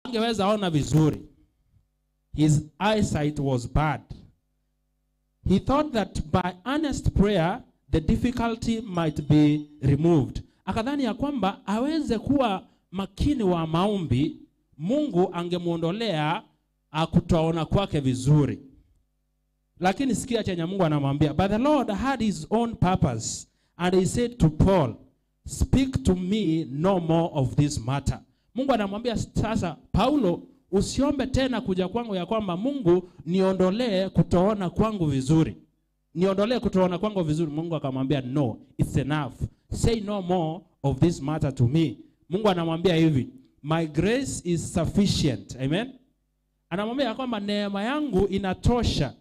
Hangeweza ona vizuri. His eyesight was bad. He thought that by earnest prayer the difficulty might be removed. Akadhani ya kwamba aweze kuwa makini wa maombi, Mungu angemuondolea kutoona kwake vizuri. Lakini sikia chenye Mungu anamwambia. But the Lord had his own purpose, and he said to Paul, speak to me no more of this matter. Mungu anamwambia sasa Paulo, usiombe tena kuja kwangu ya kwamba Mungu niondolee kutoona kwangu vizuri. Niondolee kutoona kwangu vizuri. Mungu akamwambia no, it's enough. Say no more of this matter to me. Mungu anamwambia hivi, my grace is sufficient. Amen. Anamwambia kwamba neema yangu inatosha.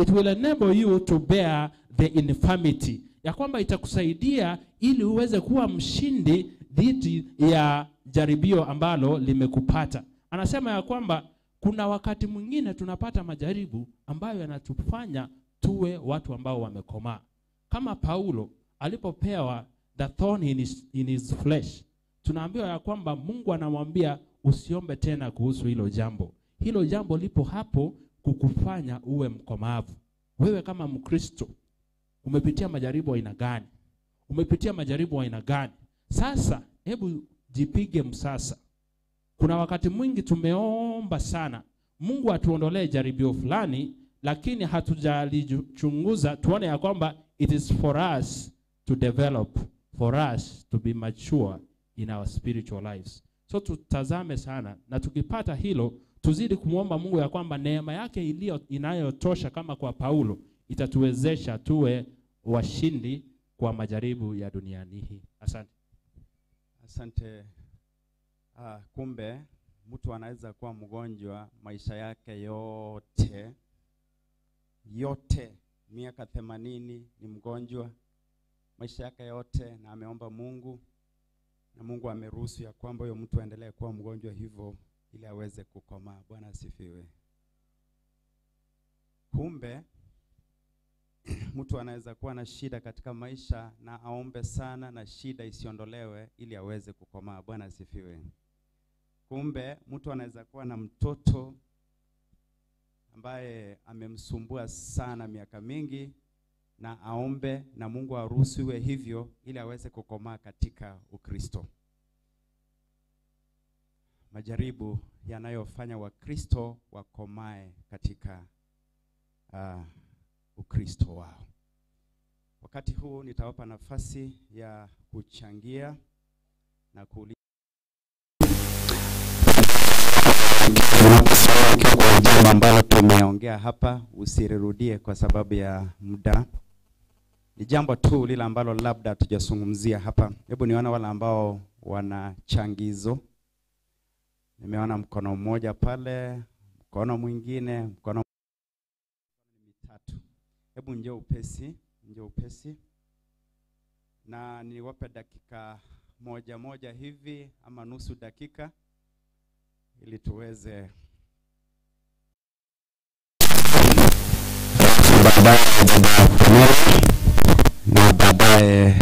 It will enable you to bear the infirmity. Ya kwamba itakusaidia ili uweze kuwa mshindi dhidi ya jaribio ambalo limekupata. Anasema ya kwamba kuna wakati mwingine tunapata majaribu ambayo yanatufanya tuwe watu ambao wamekomaa. Kama Paulo alipopewa the thorn in his flesh, tunaambiwa ya kwamba Mungu anamwambia usiombe tena kuhusu hilo jambo. Hilo jambo lipo hapo kukufanya uwe mkomavu. Wewe kama Mkristo umepitia majaribu aina gani? Umepitia majaribu aina gani? Sasa hebu jipige msasa. Kuna wakati mwingi tumeomba sana Mungu atuondolee jaribio fulani, lakini hatujalichunguza tuone ya kwamba it is for us to develop, for us to be mature in our spiritual lives. So tutazame sana, na tukipata hilo tuzidi kumuomba Mungu ya kwamba neema yake iliyo inayotosha kama kwa Paulo itatuwezesha tuwe washindi kwa majaribu ya duniani hii. Asante. Asante. Kumbe mtu anaweza kuwa mgonjwa maisha yake yote, yote miaka 80 ni mgonjwa maisha yake yote, na ameomba Mungu na Mungu ameruhusu ya kwamba huyo mtu aendelee kuwa mgonjwa hivyo ili aweze kukomaa. Bwana asifiwe. Kumbe mtu anaweza kuwa na shida katika maisha na aombe sana na shida isiondolewe ili aweze kukomaa. Bwana asifiwe. Kumbe mtu anaweza kuwa na mtoto ambaye amemsumbua sana miaka mingi na aombe na Mungu aruhusu iwe hivyo ili aweze kukomaa katika Ukristo. Majaribu yanayofanya Wakristo wakomae katika Ukristo wao. Wakati huu nitawapa nafasi ya kuchangia na kuuliza kwa jambo ambalo tumeongea hapa, usirudie kwa sababu ya muda. Ni jambo tu lile ambalo labda hatujazungumzia hapa. Hebu niona wale ambao wana changizo. Nimeona mkono mmoja pale, mkono mwingine, mkono mitatu. Hebu njoo upesi, njoo upesi. Na niwape dakika moja moja hivi ama nusu dakika ili tuweze na baadaye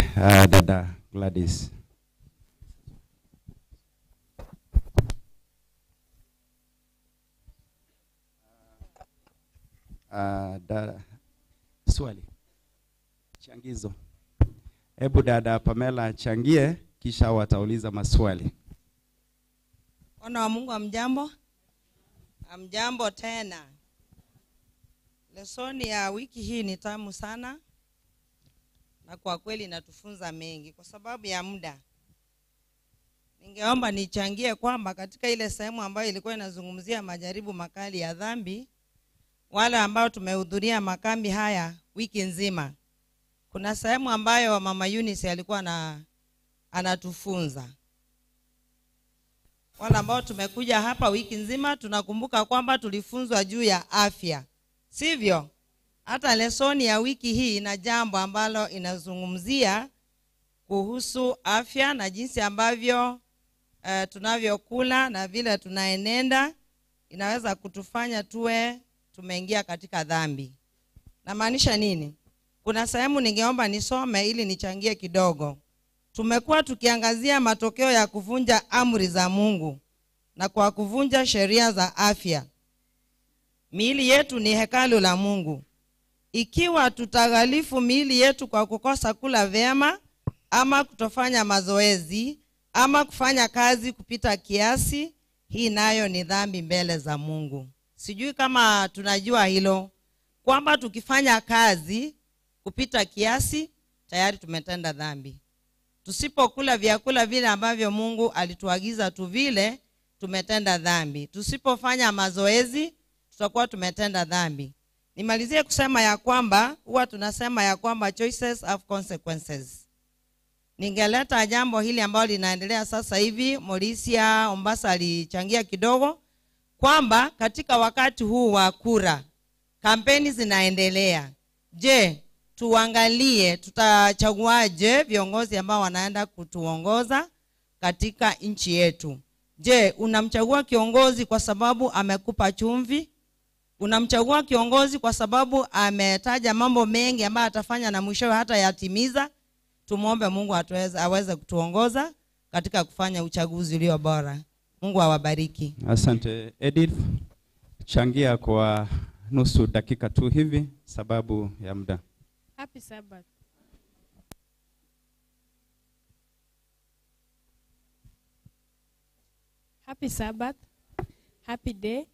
dada Gladys. Dada, swali changizo. Hebu dada Pamela changie kisha watauliza maswali. Wana wa Mungu amjambo? Amjambo tena. Lesoni ya wiki hii ni tamu sana na kwa kweli inatufunza mengi. Kwa sababu ya muda, ningeomba nichangie kwamba katika ile sehemu ambayo ilikuwa inazungumzia majaribu makali ya dhambi, wale ambao tumehudhuria makambi haya wiki nzima, kuna sehemu ambayo Mama Eunice alikuwa anatufunza. Wale ambao tumekuja hapa wiki nzima tunakumbuka kwamba tulifunzwa juu ya afya, sivyo? Hata lesoni ya wiki hii ina jambo ambalo inazungumzia kuhusu afya na jinsi ambavyo tunavyokula na vile tunaenenda inaweza kutufanya tuwe tumeingia katika dhambi. Namaanisha nini? Kuna sehemu ningeomba nisome ili nichangie kidogo. Tumekuwa tukiangazia matokeo ya kuvunja amri za Mungu. na kwa kuvunja sheria za afya. Miili yetu ni hekalu la Mungu. Ikiwa tutaghalifu miili yetu kwa kukosa kula vyema ama kutofanya mazoezi ama kufanya kazi kupita kiasi, hii nayo ni dhambi mbele za Mungu. Sijui kama tunajua hilo, kwamba tukifanya kazi kupita kiasi tayari tumetenda dhambi. Tusipokula vyakula vile ambavyo Mungu alituagiza tuvile, tumetenda dhambi. Tusipofanya mazoezi tutakuwa tumetenda dhambi. Nimalizie kusema ya kwamba huwa tunasema ya kwamba choices have consequences. Ningeleta jambo hili ambalo linaendelea sasa hivi, Morisia Ombasa alichangia kidogo, kwamba katika wakati huu wa kura, kampeni zinaendelea. Je, tuangalie tutachaguaje viongozi ambao wanaenda kutuongoza katika nchi yetu? Je, unamchagua kiongozi kwa sababu amekupa chumvi? Unamchagua kiongozi kwa sababu ametaja mambo mengi ambayo atafanya na mwishowe hata yatimiza? Tumuombe Mungu aweze kutuongoza katika kufanya uchaguzi ulio bora. Mungu awabariki. Asante Edith. Changia kwa nusu dakika tu hivi sababu ya muda. Happy Sabbath. Happy Sabbath. Happy day.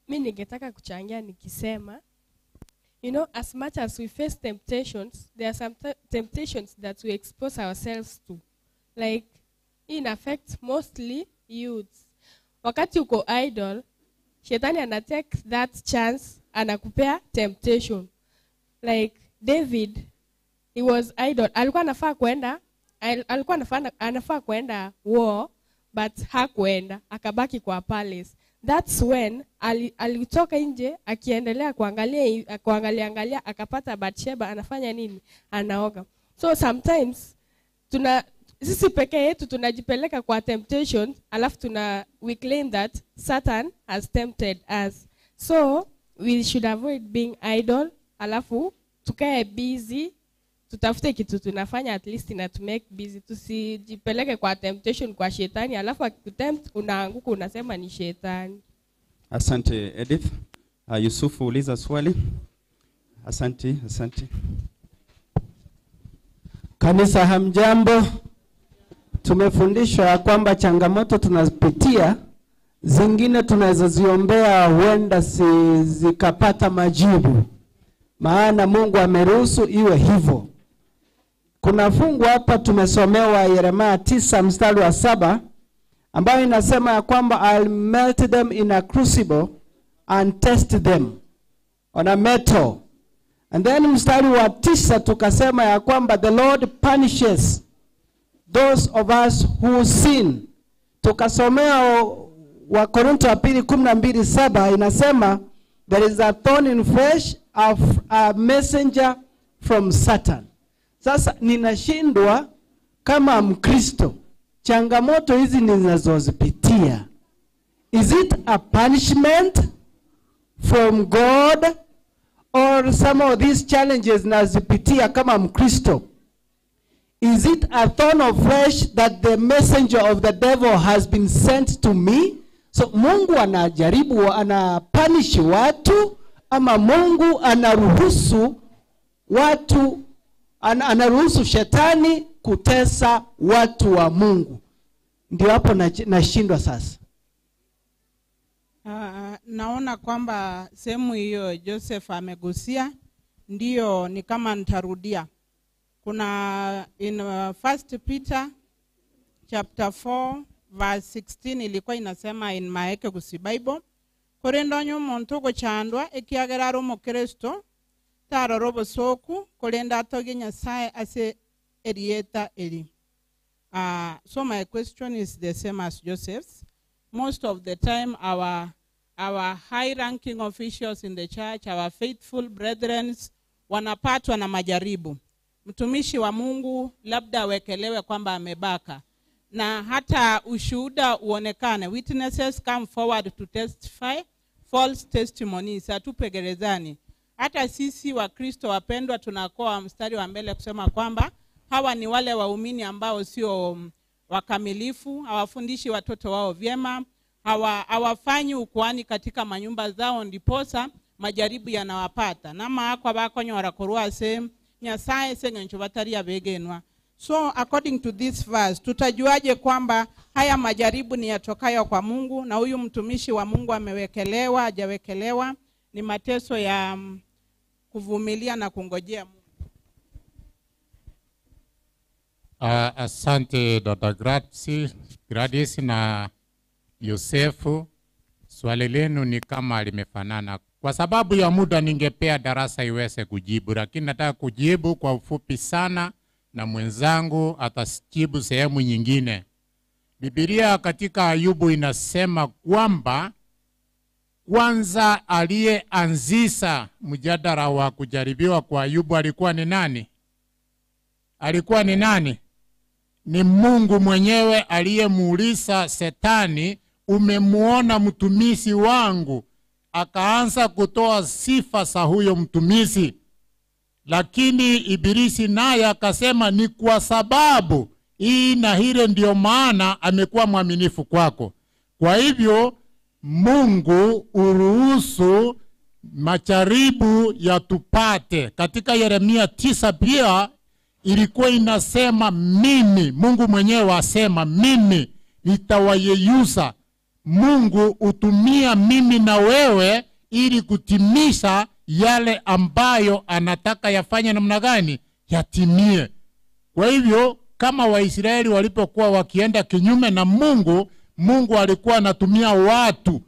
Mimi ningetaka kuchangia nikisema, you know, as much as we face temptations, there are some temptations that we expose ourselves to. Like, in affect mostly youths. Wakati uko idle, shetani ana take that chance, anakupea temptation. Like David, he was idle. Alikuwa anafaa kwenda war, but hakuenda, akabaki kwa palace. That's when alitoka nje akiendelea kuangalia akapata Bathsheba anafanya nini? Anaoga. So sometimes sisi peke yetu tunajipeleka kwa temptation, alafu we claim that Satan has tempted us. So we should avoid being idle, alafu tukae busy, tutafute kitu tunafanya at least ina to make busy, tusijipeleke kwa temptation kwa shetani, alafu akikutempt unaanguka unasema ni shetani. Asante Edith. Yusufu, uliza swali. Asante, asante. Kanisa hamjambo. Tumefundishwa kwamba changamoto tunazipitia, zingine tunaweza ziombea huenda zikapata majibu, maana Mungu ameruhusu iwe hivyo. Kuna fungu hapa tumesomewa Yeremia 9 mstari wa 7 ambayo inasema ya kwamba I'll melt them in a crucible and test them on a metal. And then mstari wa 9 tukasema ya kwamba the Lord punishes those of us who sin. Tukasomea wa Korinto wa pili 12:7 inasema there is a thorn in flesh of a messenger from Satan. Sasa ninashindwa kama Mkristo, changamoto hizi ninazozipitia, is it a punishment from God or some of these challenges nazipitia kama Mkristo, is it a thorn of flesh that the messenger of the devil has been sent to me? So Mungu anajaribu, anapunish watu, ama Mungu anaruhusu watu, anaruhusu shetani kutesa watu wa Mungu? Ndio hapo nashindwa sasa. Naona kwamba sehemu hiyo Joseph amegusia, ndio ni kama nitarudia. Kuna in 1 Peter chapter 4 verse 16 ilikuwa inasema in Maeke Gusi Bible, korendo nyu gochandwa ekiagera ro Mukristo taroro bosoku korenda atoge Nyasaye ase erieta eri. So my question is the same as Joseph's. Most of the time our high-ranking officials in the church, our faithful brethren, wanapatwa na majaribu. Mtumishi wa Mungu labda awekelewe kwamba amebaka, na hata ushuhuda uonekane. Witnesses come forward to testify false testimonies. Atupe gerezani. Hata sisi wa Kristo wapendwa tunakoa mstari wa mbele kusema kwamba hawa ni wale waumini ambao sio wakamilifu, hawafundishi watoto wao vyema, Hawafanyi ukuhani katika manyumba zao, ndiposa majaribu yanawapata. Nama akwa bakonyora korwa se Nyasaye sengencho batari abegenwa. So according to this verse, tutajuaje kwamba haya majaribu ni yatokayo kwa Mungu na huyu mtumishi wa Mungu amewekelewa, hajawekelewa? Ni mateso ya kuvumilia na kungojea Mungu. Asante Dada Gladys na Yosefu. Swali lenu ni kama limefanana. Kwa sababu ya muda ningepea darasa iweze kujibu, lakini nataka kujibu kwa ufupi sana na mwenzangu atajibu sehemu nyingine. Biblia katika Ayubu inasema kwamba kwanza aliyeanzisha mjadala wa kujaribiwa kwa Ayubu alikuwa ni nani? Alikuwa ni nani? Ni Mungu mwenyewe aliyemuuliza Shetani, umemuona mtumishi wangu? Akaanza kutoa sifa za huyo mtumishi. Lakini Ibilisi naye akasema ni kwa sababu hii na hile ndio maana amekuwa mwaminifu kwako. Kwa hivyo Mungu uruhusu majaribu yatupate. Katika Yeremia 9 pia ilikuwa inasema mimi, Mungu mwenyewe asema mimi nitawayeyusa. Mungu utumia mimi na wewe ili kutimisha yale ambayo anataka yafanye namna gani yatimie. Kwa hivyo kama Waisraeli walipokuwa wakienda kinyume na Mungu, Mungu alikuwa anatumia watu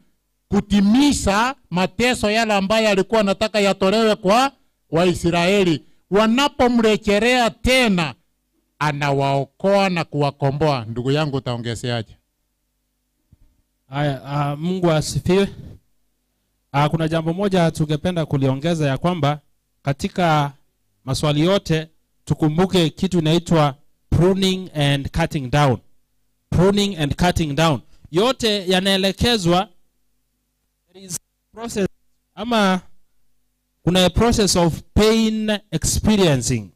kutimisha mateso yale ambayo alikuwa anataka yatolewe kwa Waisraeli. Wanapomrejelea tena anawaokoa na kuwakomboa. Ndugu yangu utaongezeaje? Haya, Mungu asifiwe. Kuna jambo moja tungependa kuliongeza ya kwamba katika maswali yote tukumbuke kitu inaitwa pruning and cutting down. Pruning and cutting down. Yote yanaelekezwa, there is process ama kuna a process of pain experiencing.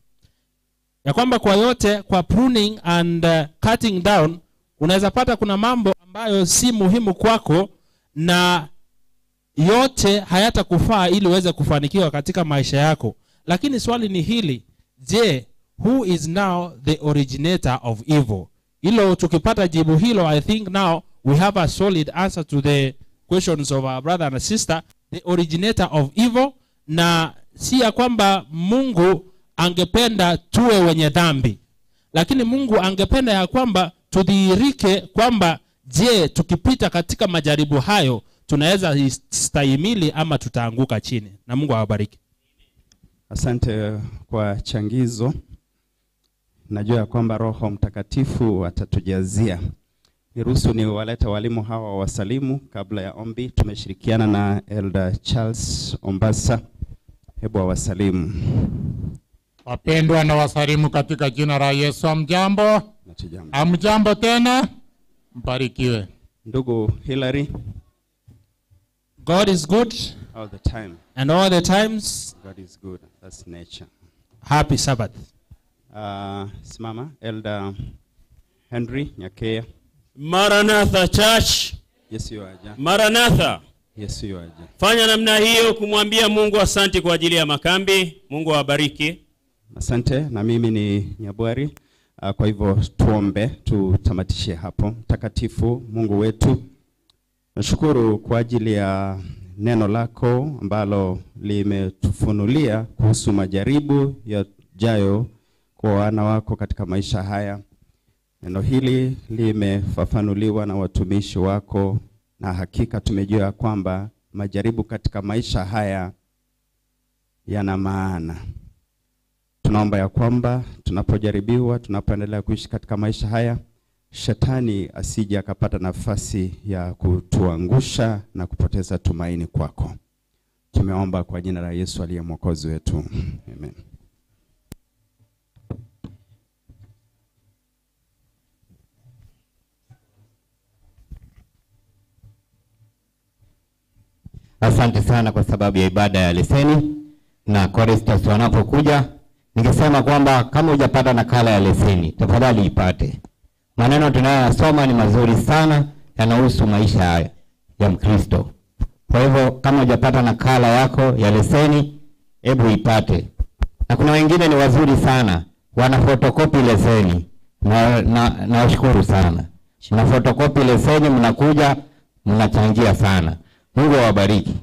Ya kwamba kwa yote, kwa pruning and cutting down, unaweza pata kuna mambo ambayo si muhimu kwako na yote hayatakufaa ili uweze kufanikiwa katika maisha yako. Lakini swali ni hili, je, who is now the originator of evil? Hilo tukipata jibu hilo, I think now we have a solid answer to the questions of our brother and sister. The originator of evil, na si ya kwamba Mungu angependa tuwe wenye dhambi, lakini Mungu angependa ya kwamba tudhihirike kwamba je, tukipita katika majaribu hayo tunaweza stahimili ama tutaanguka chini. Na Mungu awabariki. Asante kwa changizo. Najua kwamba Roho Mtakatifu atatujazia. Niruhusu niwalete walimu hawa wasalimu kabla ya ombi. Tumeshirikiana na Elder Charles Ombasa. Hebu awasalimu. Wapendwa, na wasalimu katika jina la Yesu. Amjambo? Amjambo tena? Mbarikiwe. Ndugu Hillary. God is good all the time. And all the times God is good. That's nature. Happy Sabbath. Simama Elder Henry Nyakea. Maranatha Church. Yesu yuaja. Maranatha. Yesu yuaja. Fanya namna hiyo kumwambia Mungu asante kwa ajili ya makambi. Mungu awabariki. Asante, na mimi ni Nyabwari. Kwa hivyo tuombe, tutamatishe hapo. Mtakatifu Mungu wetu, nashukuru kwa ajili ya neno lako ambalo limetufunulia kuhusu majaribu yajayo kwa wana wako katika maisha haya. Neno hili limefafanuliwa na watumishi wako, na hakika tumejua kwamba majaribu katika maisha haya yana maana. Tunaomba ya kwamba tunapojaribiwa, tunapoendelea kuishi katika maisha haya, shetani asije akapata nafasi ya kutuangusha na kupoteza tumaini kwako. Tumeomba kwa jina la Yesu aliye Mwokozi wetu. Amen. Asante sana kwa sababu ya ibada ya leseni na choristers wanapokuja. Ningesema kwamba kama hujapata nakala ya leseni, tafadhali ipate. Maneno tunayoyasoma ni mazuri sana yanahusu maisha ya Mkristo. Kwa hivyo kama hujapata nakala yako ya leseni, hebu ipate. Na kuna wengine ni wazuri sana, wana photocopy leseni. Na washukuru sana. Mna photocopy leseni, mnakuja mnachangia sana. Mungu awabariki.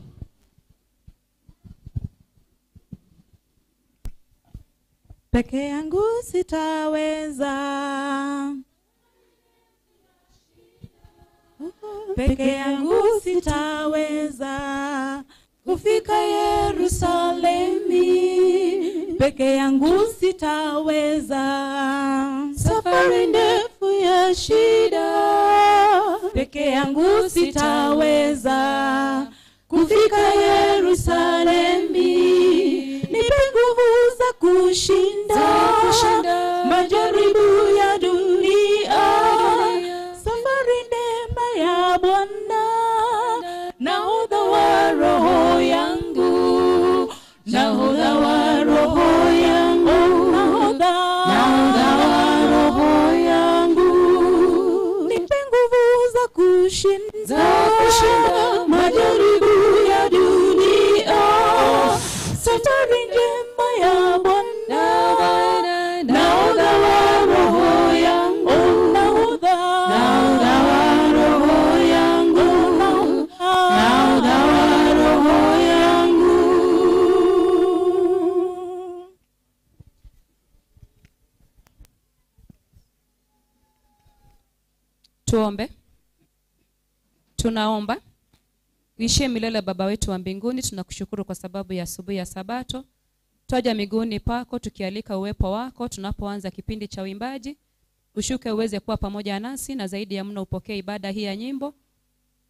Peke yangu sitaweza, peke yangu sitaweza kufika Yerusalemi, peke yangu sitaweza. Safari ndefu ya shida, peke yangu sitaweza kufika Yerusalemi. Nipe nguvu za kushinda majaribu ya dunia, safari neema ya Bwana, nahodha wa roho yangu, nahodha wa roho yangu, nahodha, nahodha wa roho yangu. Nipe nguvu za kushinda majaribu ya dunia, safari njema ya Bwana, nahodha wa roho yangu, nahodha, nahodha wa roho yangu, nahodha wa roho yangu. Tuombe. Tunaomba. Uishie milele Baba wetu wa mbinguni, tunakushukuru kwa sababu ya asubuhi ya Sabato. Twaja miguuni pako tukialika uwepo wako tunapoanza kipindi cha uimbaji. Ushuke uweze kuwa pamoja nasi, na zaidi ya mno upokee ibada hii ya nyimbo.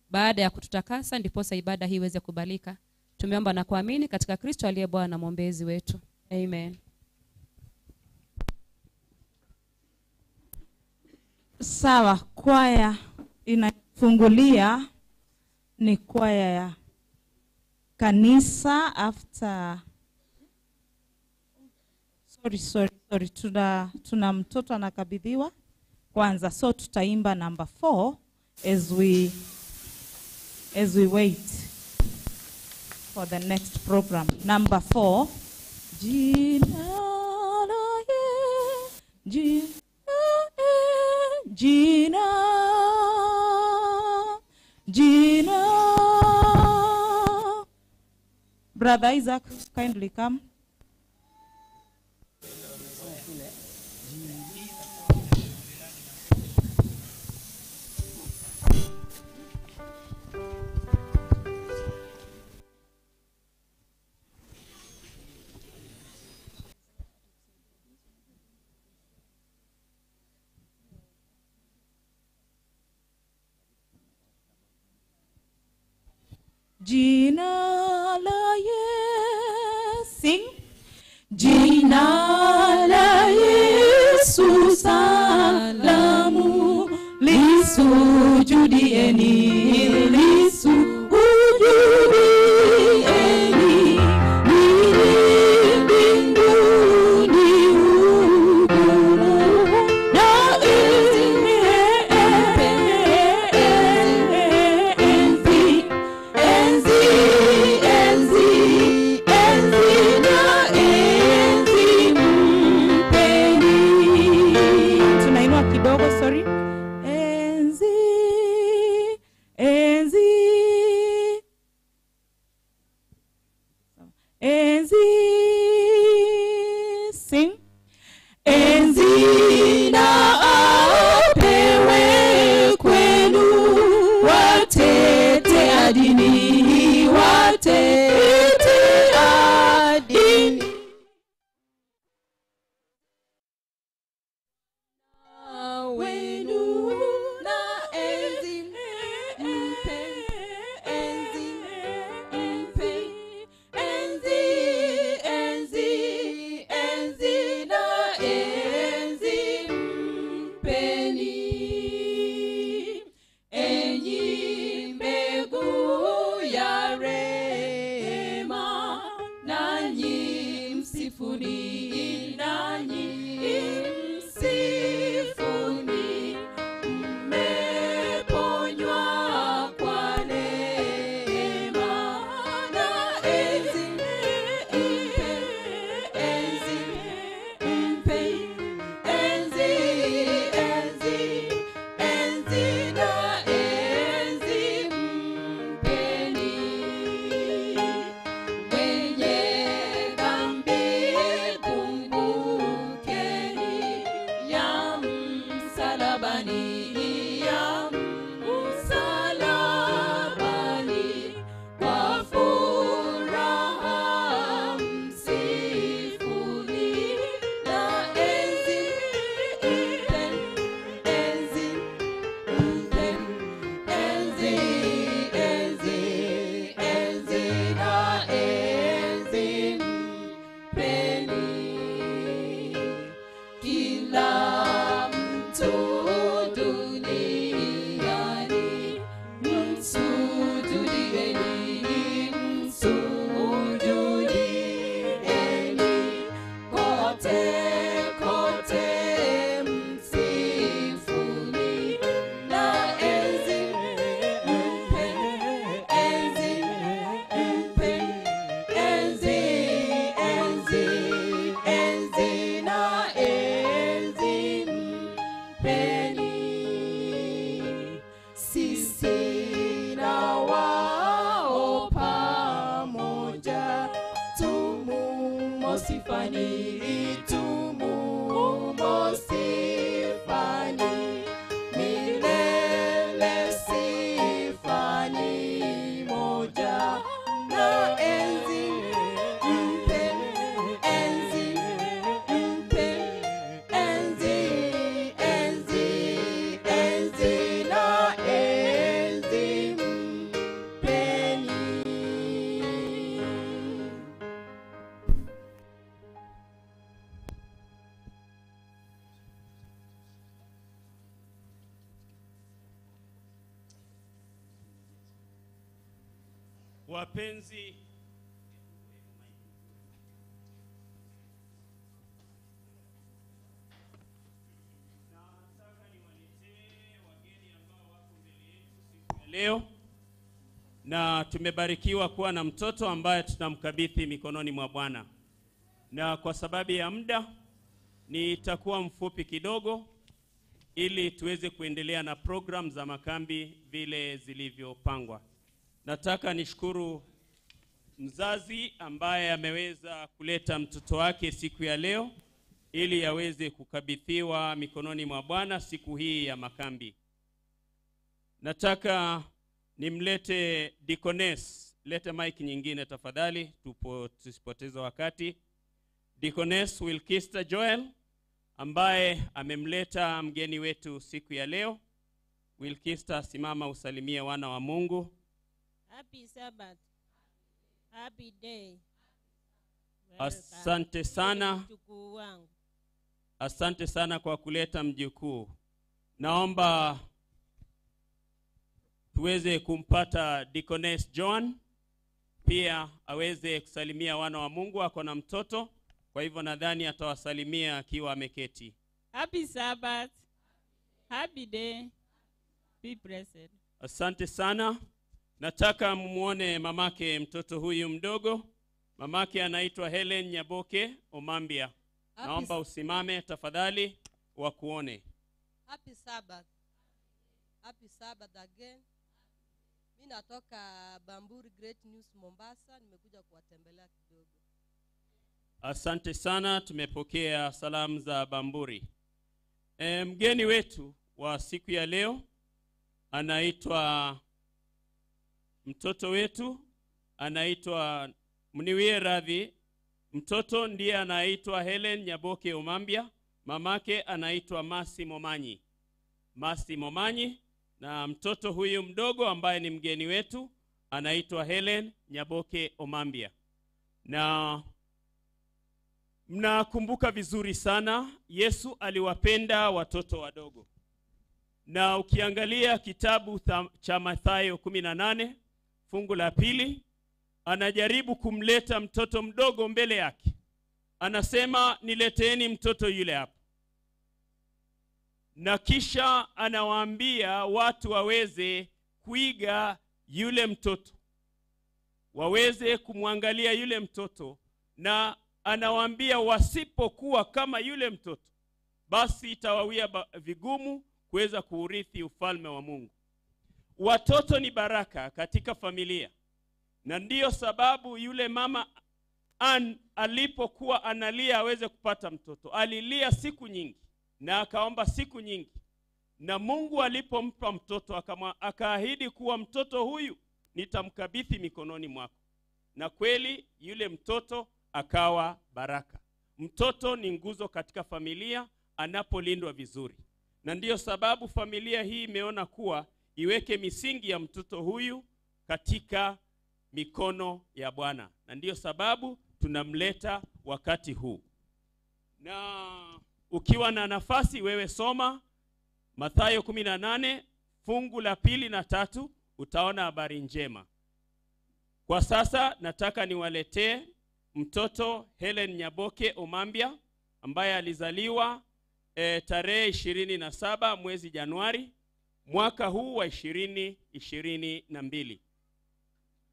Baada ya kututakasa ndiposa ibada hii iweze kubalika. Tumeomba na kuamini katika Kristo aliye Bwana na mwombezi wetu. Amen. Sawa, kwaya inafungulia ni kwaya ya kanisa after. Sorry, sorry, sorry. Tuna mtoto anakabidhiwa kwanza, so tutaimba number 4 as we wait for the next program. Number 4. Jina la jina, jina, jina. Brother Isaac, kindly come. Jina la Yesu, sing. Jina la Yesu salamu, lisujudieni, lisujudieni, ninyi mbinguni hukumu na enzi, enzi, enzi, enzi na enzi mpeni. Tunainua kidogo, sorry. Enzi, enzi, enzi, sing. Enzi na apewe kwenu, watetea dini, watetea dini. Wenu na enzi mpe, enzi mpe, enzi, enzi, enzi na enzi mpeni. Enyi mbegu sifani, tumumo sifani, milele sifani moja na enzi, mpe enzi, mpe enzi, enzi, enzi na enzi mpeni. Wapenzi, nataka niwaletee wageni ambao wako mbele yetu siku ya leo, na tumebarikiwa kuwa na mtoto ambaye tunamkabidhi mikononi mwa Bwana. Na kwa sababu ya muda nitakuwa mfupi kidogo ili tuweze kuendelea na program za makambi vile zilivyopangwa. Nataka nishukuru mzazi ambaye ameweza kuleta mtoto wake siku ya leo ili aweze kukabidhiwa mikononi mwa Bwana siku hii ya makambi. Nataka nimlete Deaconess. Lete mic nyingine tafadhali, tusipoteze wakati. Deaconess Wilkista Joel ambaye amemleta mgeni wetu siku ya leo. Wilkista, simama usalimie wana wa Mungu. Happy Sabbath. Happy day. Asante sana. Mjukuu wangu. Asante sana kwa kuleta mjukuu. Naomba tuweze kumpata Deaconess John pia aweze kusalimia wana wa Mungu. Ako na mtoto, kwa hivyo nadhani atawasalimia akiwa ameketi. Happy Sabbath. Happy day. Be blessed. Asante sana. Nataka mumuone mamake mtoto huyu mdogo. Mamake anaitwa Helen Nyaboke Omambia. Naomba usimame tafadhali wakuone. Happy Sabbath. Happy Sabbath again. Mimi natoka Bamburi Great News Mombasa, nimekuja kuwatembelea kidogo. Asante sana, tumepokea salamu za Bamburi. Mgeni wetu wa siku ya leo anaitwa mtoto wetu anaitwa, mniwie radhi, mtoto ndiye anaitwa Helen Nyaboke Omambia, mamake anaitwa Masi Momanyi. Masi Momanyi, na mtoto huyu mdogo ambaye ni mgeni wetu anaitwa Helen Nyaboke Omambia. Na mnakumbuka vizuri sana, Yesu aliwapenda watoto wadogo. Na ukiangalia kitabu cha Mathayo 18 fungu la 2, anajaribu kumleta mtoto mdogo mbele yake. Anasema, nileteeni mtoto yule hapo. Na kisha anawaambia watu waweze kuiga yule mtoto, waweze kumwangalia yule mtoto. Na anawaambia wasipokuwa kama yule mtoto, basi itawawia vigumu kuweza kuurithi ufalme wa Mungu. Watoto ni baraka katika familia. Na ndiyo sababu yule mama Ann alipokuwa analia aweze kupata mtoto, alilia siku nyingi na akaomba siku nyingi. Na Mungu alipompa mtoto akaahidi kuwa mtoto huyu nitamkabidhi mikononi mwako. Na kweli yule mtoto akawa baraka. Mtoto ni nguzo katika familia anapolindwa vizuri. Na ndiyo sababu familia hii imeona kuwa iweke misingi ya mtoto huyu katika mikono ya Bwana. Na ndiyo sababu tunamleta wakati huu. Na ukiwa na nafasi wewe soma Mathayo 18 fungu la 2 na 3, utaona habari njema. Kwa sasa nataka niwaletee mtoto Helen Nyaboke Omambia ambaye alizaliwa tarehe 27 mwezi Januari mwaka huu wa 2022.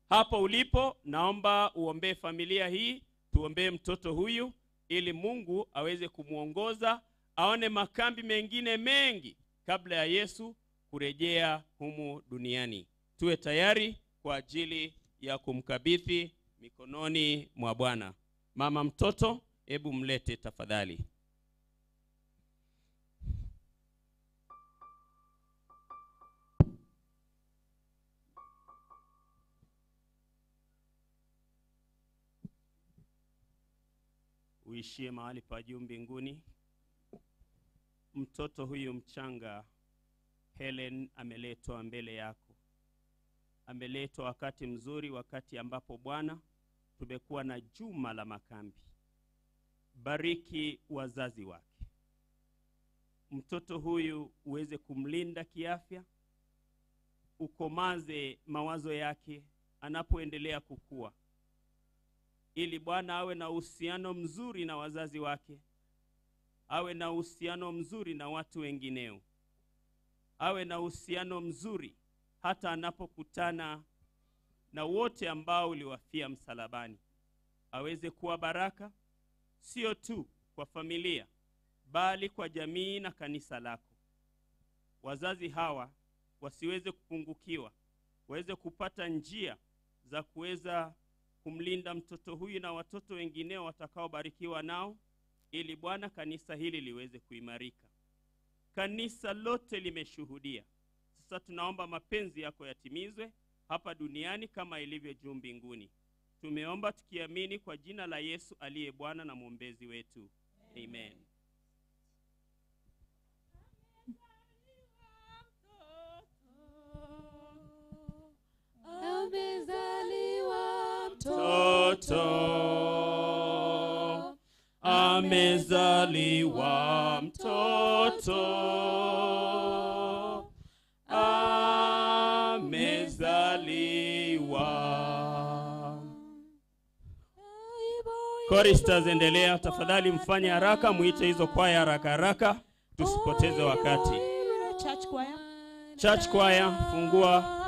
Hapo ulipo naomba uombee familia hii, tuombee mtoto huyu ili Mungu aweze kumuongoza aone makambi mengine mengi kabla ya Yesu kurejea humu duniani. Tuwe tayari kwa ajili ya kumkabidhi mikononi mwa Bwana. Mama mtoto, hebu mlete tafadhali. Uishie mahali pa juu mbinguni. Mtoto huyu mchanga Helen ameletwa mbele yako. Ameletwa wakati mzuri, wakati ambapo Bwana tumekuwa na juma la makambi. Bariki wazazi wake. Mtoto huyu uweze kumlinda kiafya, ukomaze mawazo yake anapoendelea kukua, ili Bwana awe na uhusiano mzuri na wazazi wake, awe na uhusiano mzuri na watu wengineo, awe na uhusiano mzuri hata anapokutana na wote ambao uliwafia msalabani. Aweze kuwa baraka sio tu kwa familia, bali kwa jamii na kanisa lako. Wazazi hawa wasiweze kupungukiwa, waweze kupata njia za kuweza kumlinda mtoto huyu na watoto wengineo watakaobarikiwa nao, ili Bwana kanisa hili liweze kuimarika. Kanisa lote limeshuhudia. Sasa tunaomba mapenzi yako yatimizwe hapa duniani kama ilivyo juu mbinguni. Tumeomba tukiamini kwa jina la Yesu aliye Bwana na mwombezi wetu. Amen. Amezaliwa mtoto, amezaliwa mtoto, amezaliwa. Choristers, endelea tafadhali, mfanye haraka, muite hizo kwaya haraka haraka, tusipoteze wakati. Church choir. Church choir, fungua.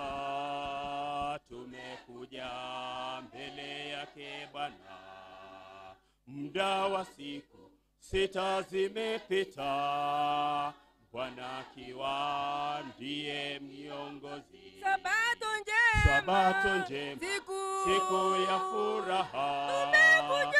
Furaha tumekuja mbele yake Bwana. Muda wa siku 6 zimepita, Bwana akiwa ndiye miongozi. Sabato njema, Sabato njema, siku ya furaha. Tumekuja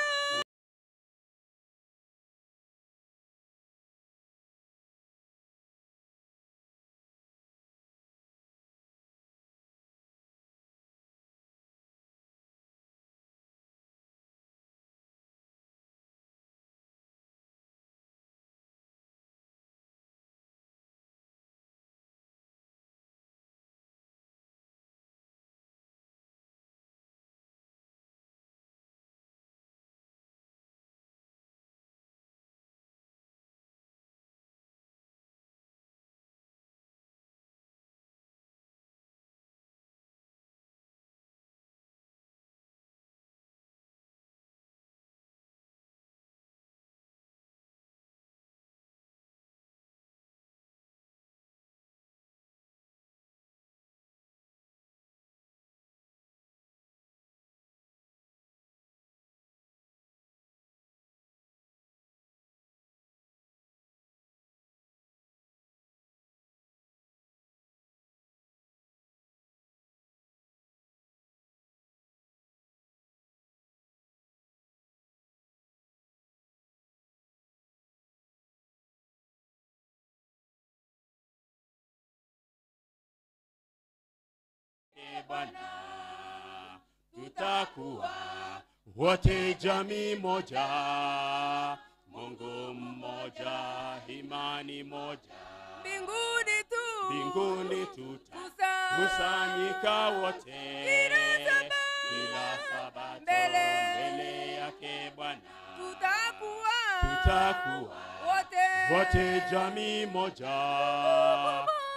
Bwana, tutakuwa wote jamii moja, Mungu mmoja, imani moja. Mbinguni tu, mbinguni tutakusanyika wote, kila Sabato mbele yake Bwana. Tutakuwa wote jamii moja,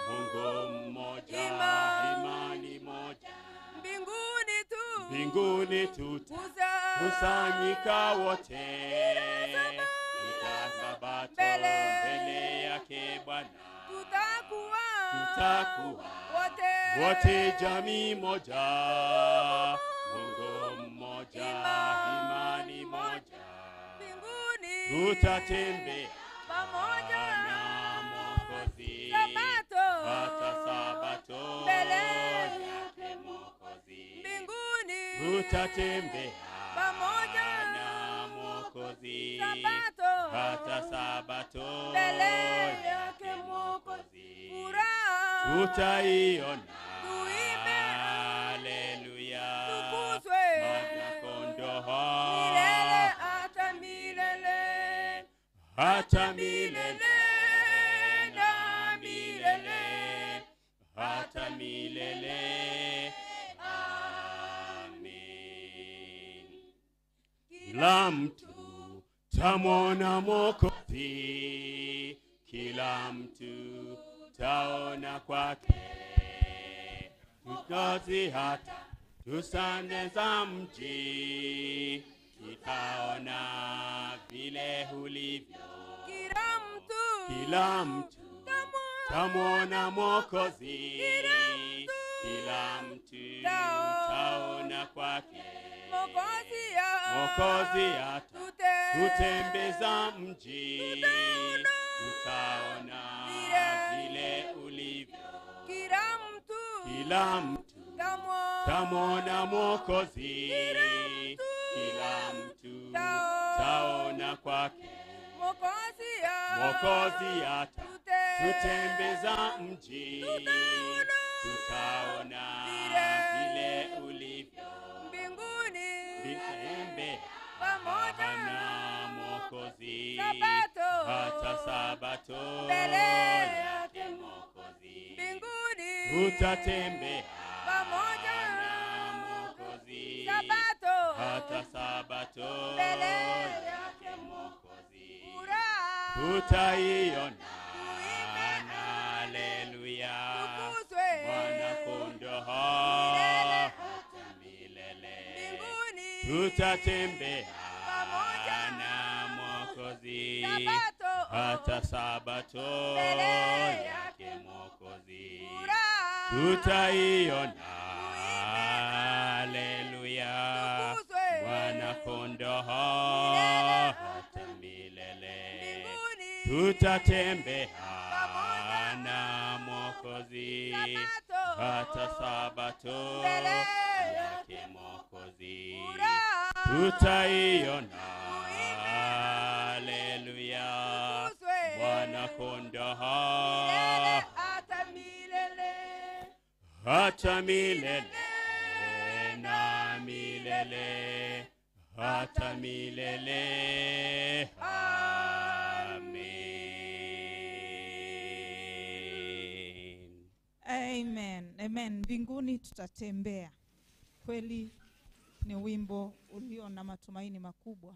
Mungu mmoja, imani moja. Mbinguni tu, mbinguni tutakusanyika wote, kila Sabato mbele yake Bwana. Tutakuwa wote jamii moja, Mungu mmoja, imani moja. Mbinguni tutatembea pamoja na Mwokozi, Sabato hata Sabato mbele yake Mwokozi. Mbinguni tutatembea pamoja na Mwokozi, Sabato hata Sabato mbele yake Mwokozi. Furaha tutaiona, tuimbe, haleluya, tukuzwe Mwana Kondoo milele hata milele, hata milele na milele, hata milele. Amen. Kila mtu tamwona Mwokozi, kila mtu taona kwake. Tukozi hata tusande za mji, tutaona vile ulivyo. Kila mtu tamwona Mwokozi, kila mtu taona kwake. Mwokozi hata tutembeza mji, tutaona vile ulivyo. Kila mtu tamwona Mwokozi, kila mtu taona kwake. Mwokozi hata tutembeza mji, tutaona vile ulivyo. Mbinguni Tutembe pamoja na Mwokozi, Sabato hata Sabato mbele yake Mwokozi. Mbinguni tutatembea pamoja na Mwokozi, Sabato hata Sabato mbele yake Mwokozi. Furaha Tutaiona, haleluya, tukuzwe Mwana Kondoo milele hata milele. Mbinguni Tutatembea pamoja na Mwokozi, Sabato hata Sabato mbele yake Mwokozi. Furaha Tutaiona, haleluya, tukuzwe Mwana Kondoo milele Tutatembea na Mwokozi hata sabato yake Mwokozi tutaiona. Haleluya, Mwana Kondoo hata milele na milele, hata milele. Amen. Amen. Amen. Mbinguni tutatembea. Kweli ni wimbo ulio na matumaini makubwa.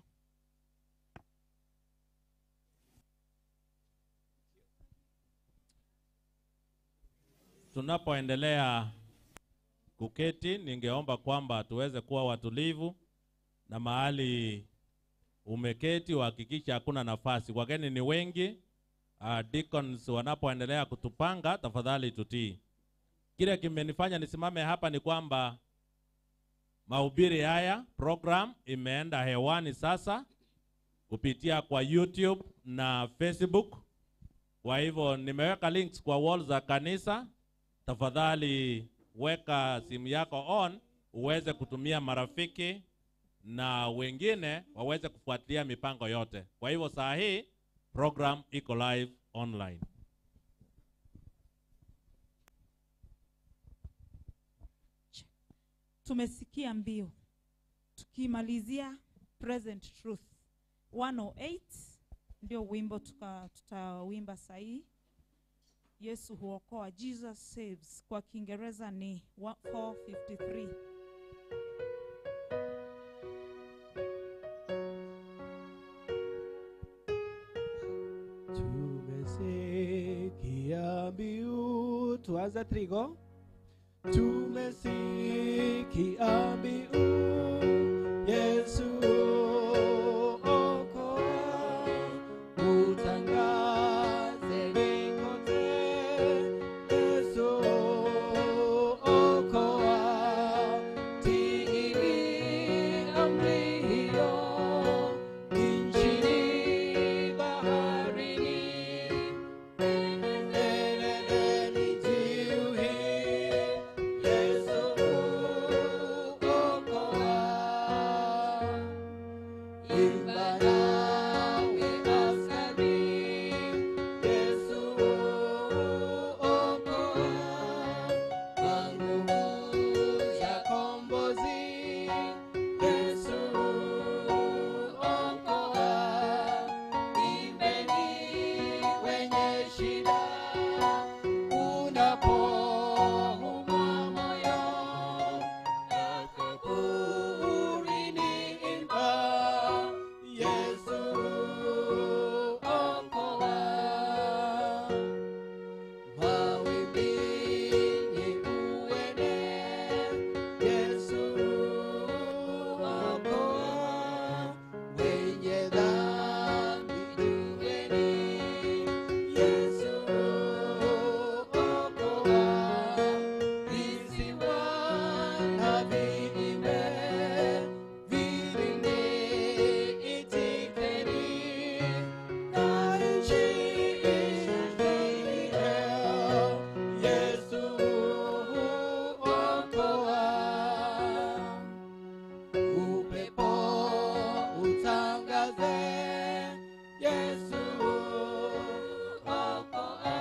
Tunapoendelea kuketi, ningeomba kwamba tuweze kuwa watulivu, na mahali umeketi uhakikishe hakuna nafasi. Wageni ni wengi. Deacons wanapoendelea kutupanga, tafadhali tutii. Kile kimenifanya nisimame hapa ni kwamba mahubiri haya, program imeenda hewani sasa kupitia kwa YouTube na Facebook. Kwa hivyo nimeweka links kwa wall za kanisa. Tafadhali weka simu yako on uweze kutumia marafiki na wengine waweze kufuatilia mipango yote. Kwa hivyo saa hii program iko live online. Tumesikia mbiu. Tukimalizia Present Truth 108 ndio wimbo tutawimba sahi. Yesu huokoa, Jesus saves. Kwa Kiingereza ni 453. Tumesikia mbiu, tuanze trigo. Tumesikia mbiu, Yesu okoa, utangazeni kote, Yesu okoa, tiini amri hiyo, nchini baharini, enendeni juu hii, Yesu okoa. Imba nawe askari, Yesu okoa, kwa nguvu za kombozi, Yesu okoa. Imbeni wenye shida, unapoumwa moyo, kaburini imba, Yesu okoa. Mawimbini uende, Yesu okoa. Wenye dhambi jueni, Yesu okoa. Visiwa na viimbe, vilinde itikeni, na nchi ishangilie, Yesu okoa. Upepo utangaze, Yesu okoa.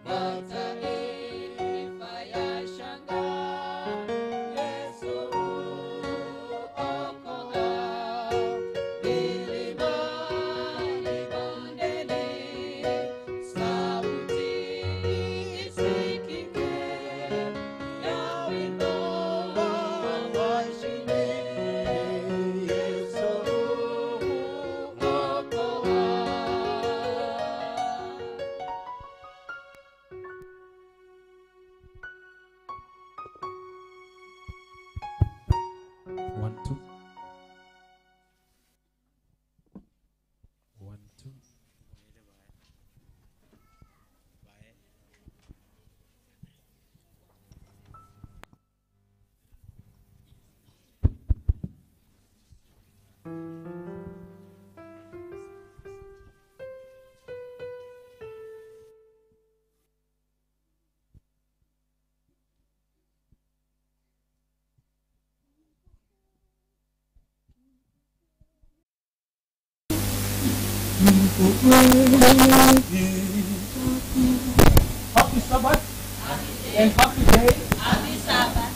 Mataifa yashangaa, Happy Sabbath and happy day. Happy Sabbath.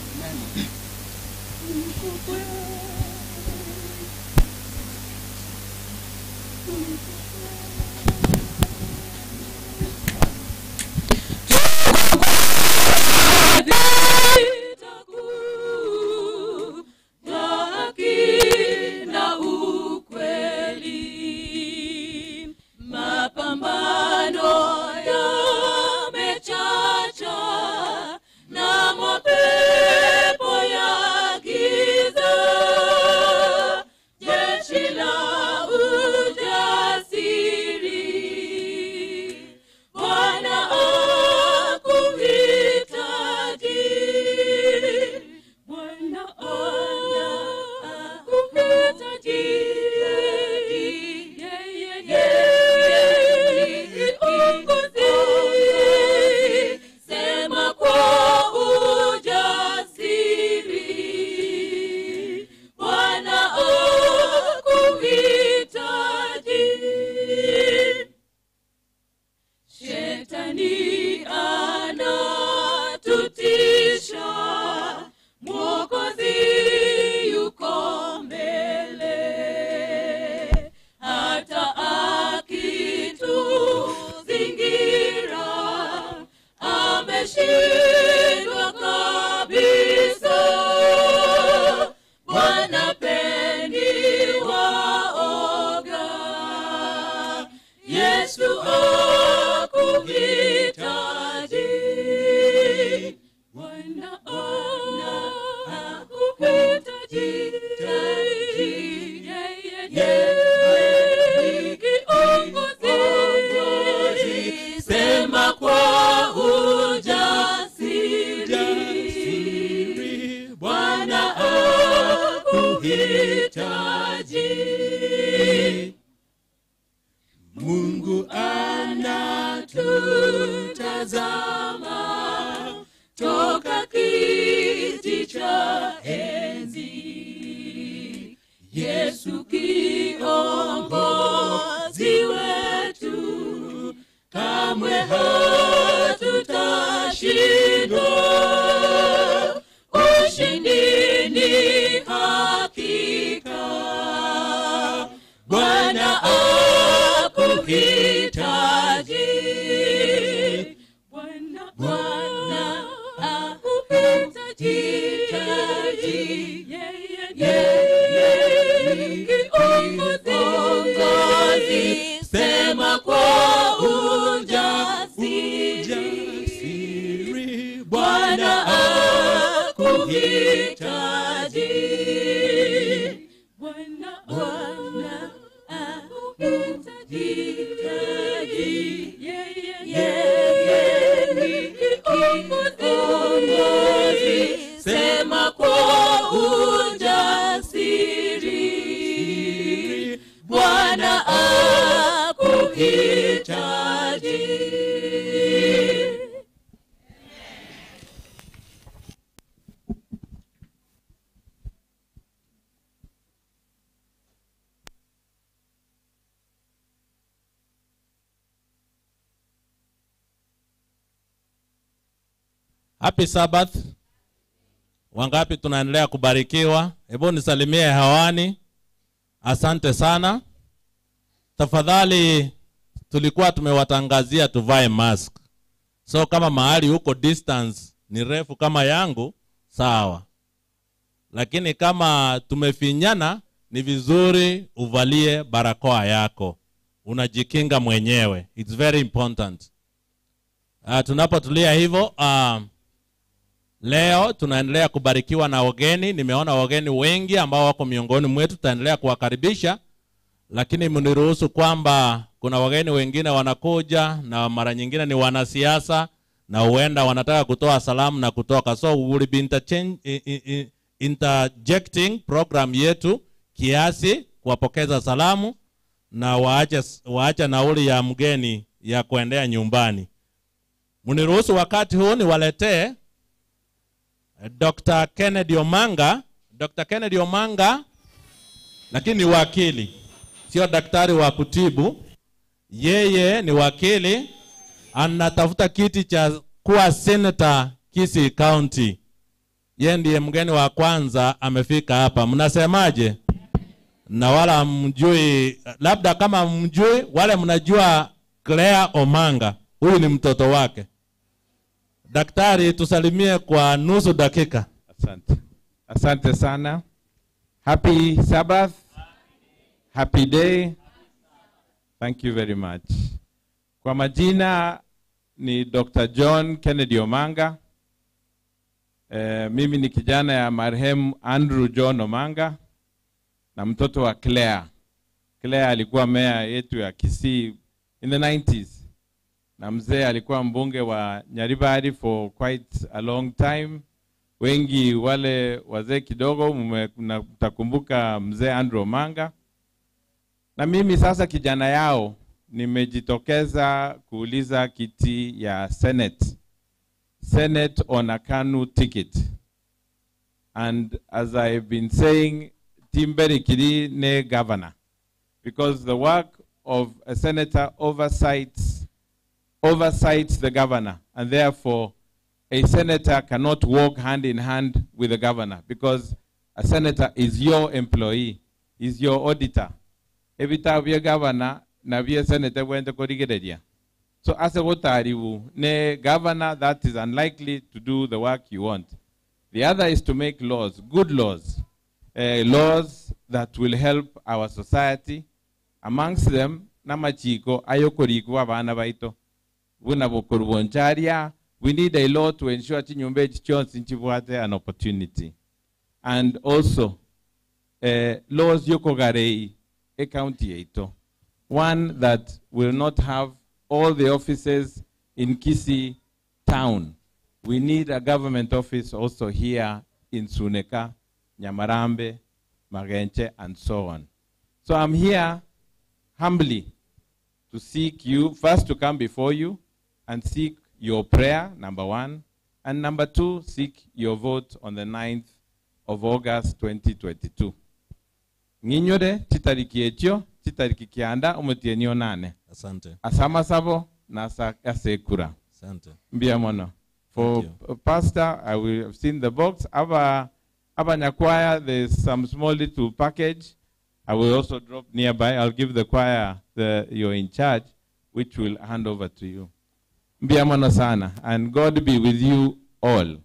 Mungu anatutazama toka kiti cha enzi. Yesu kiongozi wetu, kamwe hatutashindwa. Ushindi ni hakika, Bwana akuhitaji. Bwana akuhitaji. Yeye ni kiongozi, sema kwa ujasiri, Bwana akuhitaji. Bwana akuhitaji. Yeye ni kiongozi, sema kwa ujasiri, Bwana akuhitaji. Happy Sabbath. Wangapi tunaendelea kubarikiwa? Hebu nisalimie hewani. Asante sana. Tafadhali, tulikuwa tumewatangazia tuvae mask. So kama mahali huko distance ni refu kama yangu, sawa. Lakini kama tumefinyana, ni vizuri uvalie barakoa yako. Unajikinga mwenyewe. It's very important. Tunapotulia hivyo, leo tunaendelea kubarikiwa na wageni. Nimeona wageni wengi ambao wako miongoni mwetu, tutaendelea kuwakaribisha. Lakini mniruhusu kwamba kuna wageni wengine wanakuja na mara nyingine ni wanasiasa na huenda wanataka kutoa salamu na kutoka. So we will be interjecting program yetu kiasi kuwapokeza salamu na waache nauli ya mgeni ya kuendea nyumbani. Mniruhusu wakati huu niwaletee Dr. Kennedy Omanga. Dr. Kennedy Omanga, lakini ni wakili, sio daktari wa kutibu. Yeye ni wakili, anatafuta kiti cha kuwa senator Kisii County. Yeye ndiye mgeni wa kwanza amefika hapa. Mnasemaje? Na wala mjui, labda kama mjui, wale mnajua Claire Omanga. Huyu ni mtoto wake. Daktari, tusalimie kwa nusu dakika. Asante. Asante sana. Happy Sabbath. Happy day. Thank you very much. Kwa majina ni Dr. John Kennedy Omanga. Mimi ni kijana ya marehemu Andrew John Omanga na mtoto wa Claire. Claire alikuwa meya yetu ya Kisii in the 90s. Na mzee alikuwa mbunge wa Nyaribari for quite a long time. Wengi wale wazee kidogo mtakumbuka mzee Andrew Omanga. Na mimi sasa kijana yao nimejitokeza kuuliza kiti ya Senate. Senate on a KANU ticket. And as I've been saying, Timberi Kiri ne governor. Because the work of a senator oversights the governor. And therefore, a senator cannot work hand in hand with the governor, because a senator is your employee, is your auditor. Ebita vya governor na vya senator wende korigereria. So as a wotaribu ne governor, that is unlikely to do the work you want. The other is to make laws, good laws, laws that will help our society. Amongst them, namachiko ayokoriko abana baito. Buna bokoruboncharia. We need a law to ensure chinyumba chonsi nchibwate an opportunity. And also, laws yokogarei e county eito. One that will not have all the offices in Kisii town. We need a government office also here in Suneka, Nyamarambe, Magenche, and so on. So I'm here humbly to seek you, first to come before you and seek your prayer, number one, and number two, seek your vote on the 9th of August 2022. Nginyore, chitariki echio, chitariki kianda, umutienio nane. Asante. Asama sabo, na asekura. Asante. Mbia mono. For pastor, I will have seen the box. Aba nyakwaya, there's some small little package. I will also drop nearby. I'll give the choir, you're in charge, which will hand over to you. Mbia mono sana, and God be with you all.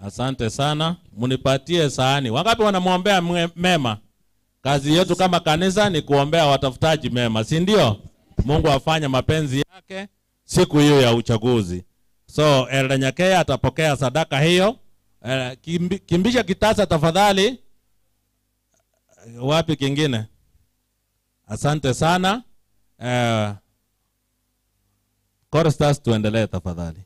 Asante sana. Munipatie sahani. Wangapi wanamuombea mema? Kazi yetu kama kanisa ni kuombea watafutaji mema, si ndio? Mungu afanye mapenzi yake siku hiyo ya uchaguzi. So Elder Nyakea atapokea sadaka hiyo. Kimbisha kitasa tafadhali. Wapi kingine? Asante sana. Choristers, tuendelee tafadhali.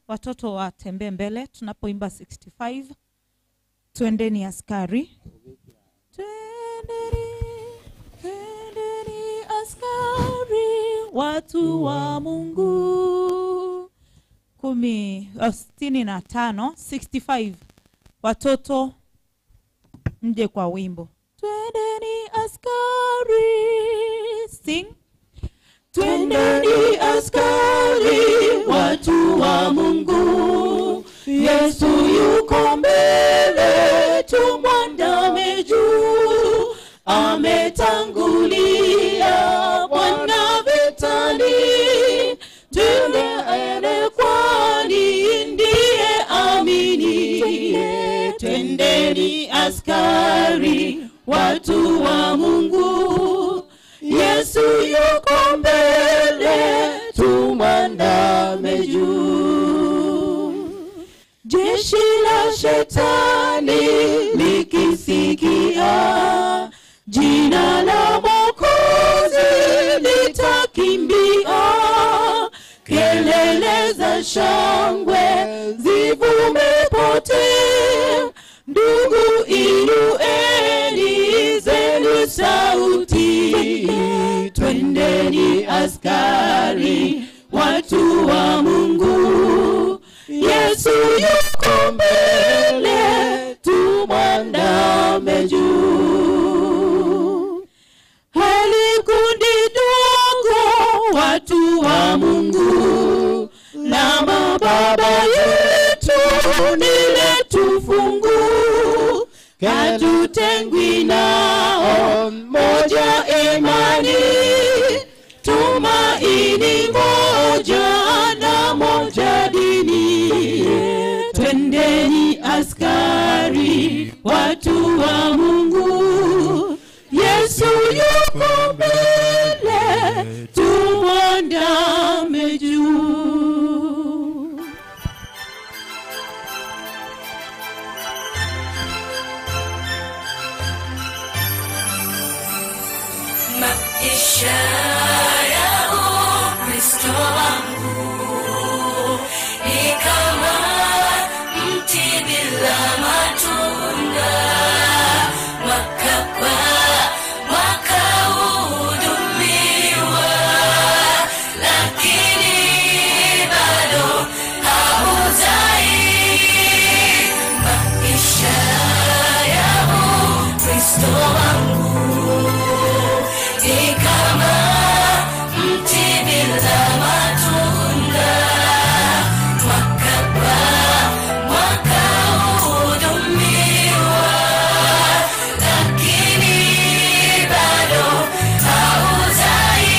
Watoto watembee mbele tunapoimba 65. Twendeni askari. Twendeni, twendeni askari, watu wa Mungu. 65, 65. Watoto mje kwa wimbo. Twendeni askari, sing. Twendeni askari, watu wa Mungu. Yesu yuko mbele, tumwandame juu. Ametangulia, Bwana vitani. Twendeni kwani ndiye amini. Twendeni askari, watu wa Mungu. Yesu yuko mbele, tumwandame juu. Jeshi la shetani likisikia jina la Mwokozi litakimbia. Kelele za shangwe zivume pote. Ndugu inueni zenu sauti. Twendeni askari, watu wa Mungu. Yesu yuko mbele, tumwandame Baba yetu ni letu fungu, hatutengwi nao, moja imani, tumaini moja na moja dini. Twendeni askari, watu wa Mungu, Yesu yuko mbele, tumwandame juu. Maisha ya Ukristo wangu ni kama mti bila matunda, mwaka kwa mwaka hudumiwa, lakini bado hauzai. Maisha ya Ukristo wangu ni kama mti bila matunda, mwaka kwa mwaka hudumiwa, lakini bado hauzai.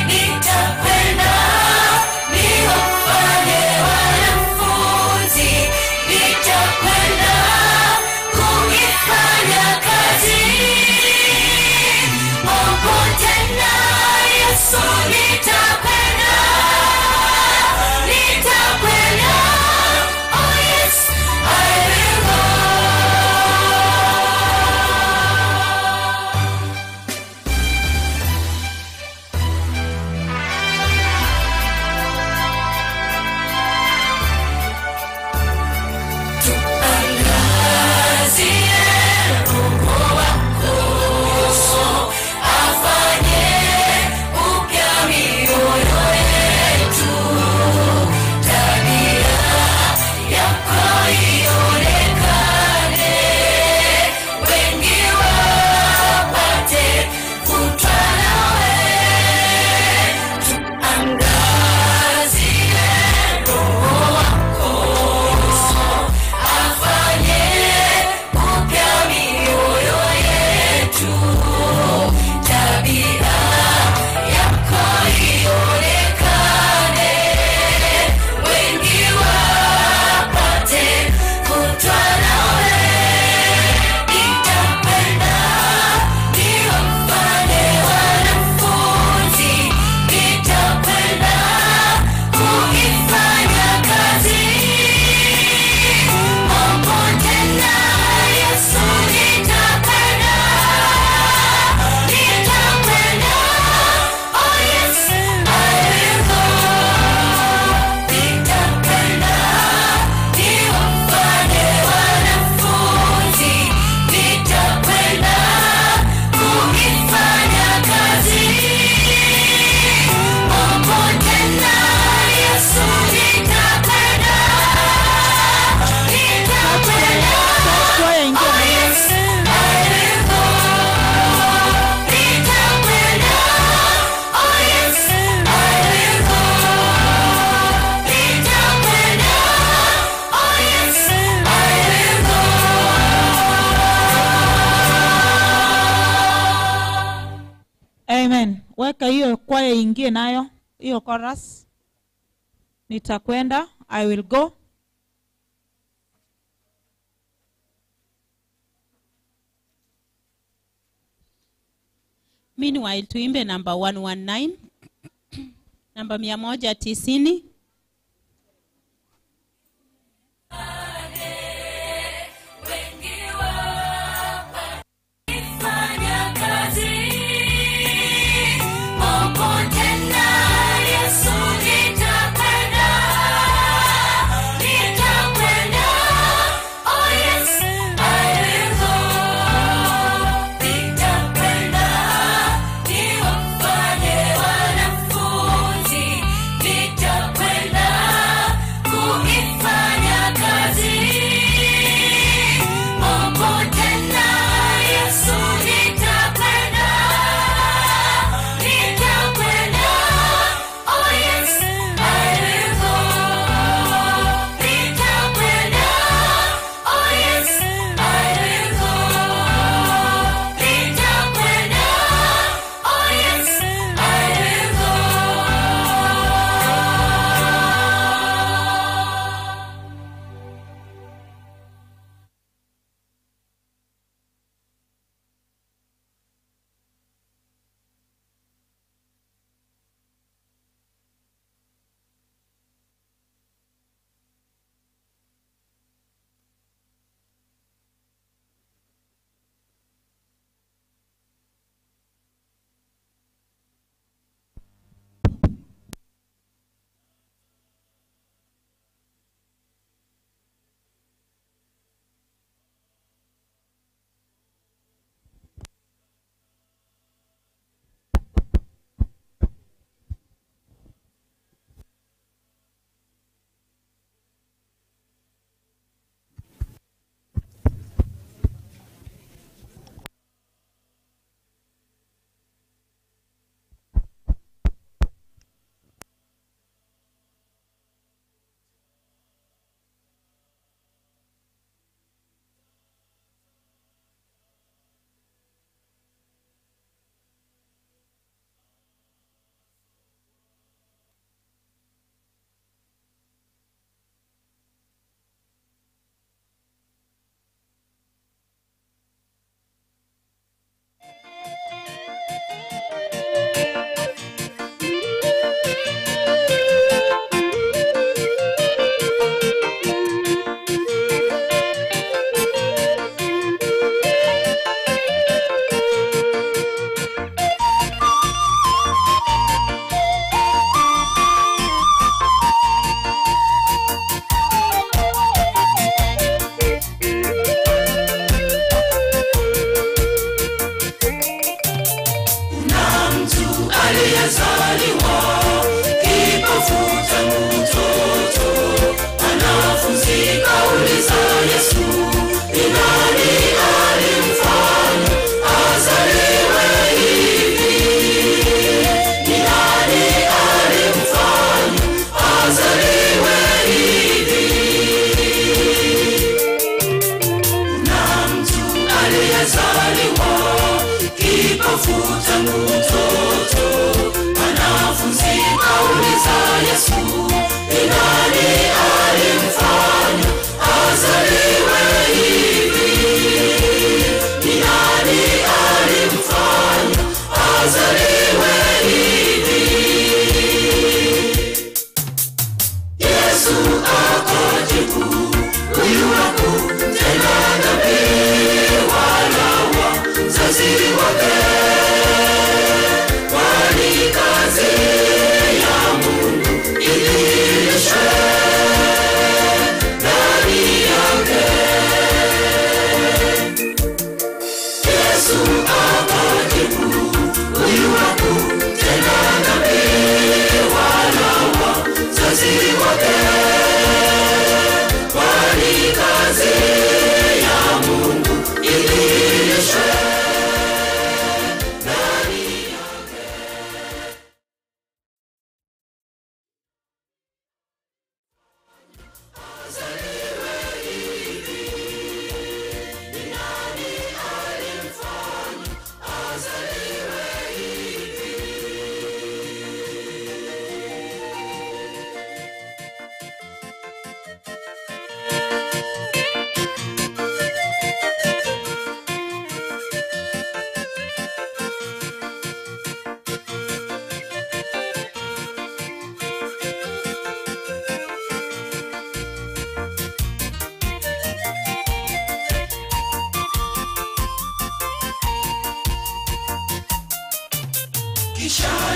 Nitakwenda niwafanye wanafunzi, nitakwenda kuifanya kazi popote na Yesu nitakwenda, nitakwenda, oh yes, I will go. Tuangazie Roho wako, afanye upya mioyo yetu, tabia yako ionekane, wengi wapate kutwa nawe. Tuangazie Roho wako, afanye upya mioyo yetu, tabia yako ionekane, wengi wapate kutwa nawe. Nitakwenda niwafanye wanafunzi, nitakwenda kuifanya kazi popote na Yesu nitakwenda, nitakwenda, oh yes, I will go. Nitakwenda niwafanye wanafunzi, nitakwenda kuifanya kazi popote na Yesu nitakwenda, nitakwenda, oh yes, I will go. Nitakwenda, oh yes, I will go. Nitakwenda, oh yes, I will go. Amen. Weka hiyo kwaya ingie nayo, hiyo chorus. Nitakwenda, I will go. Meanwhile, tuimbe namba 119, namba 190. Wengi wapate kazi popote na Yesu nitakwenda, nitakwenda, oh yes, I will go. Nitakwenda niwafanye wanafunzi, nitakwenda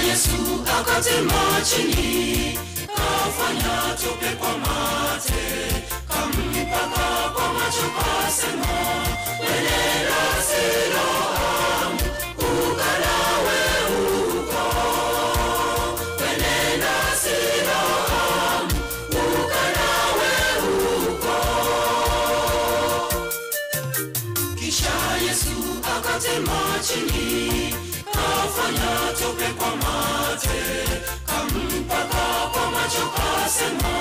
Yesu akatema chini, kafanya tope kwa mate, kampaka kwa macho kasema, wenenda Siloamu, ukanawe huko. Wenenda Siloamu, ukanawe huko. Kisha Yesu akatema chini, kafanya tope kwa mate, kampaka kwa macho kasema,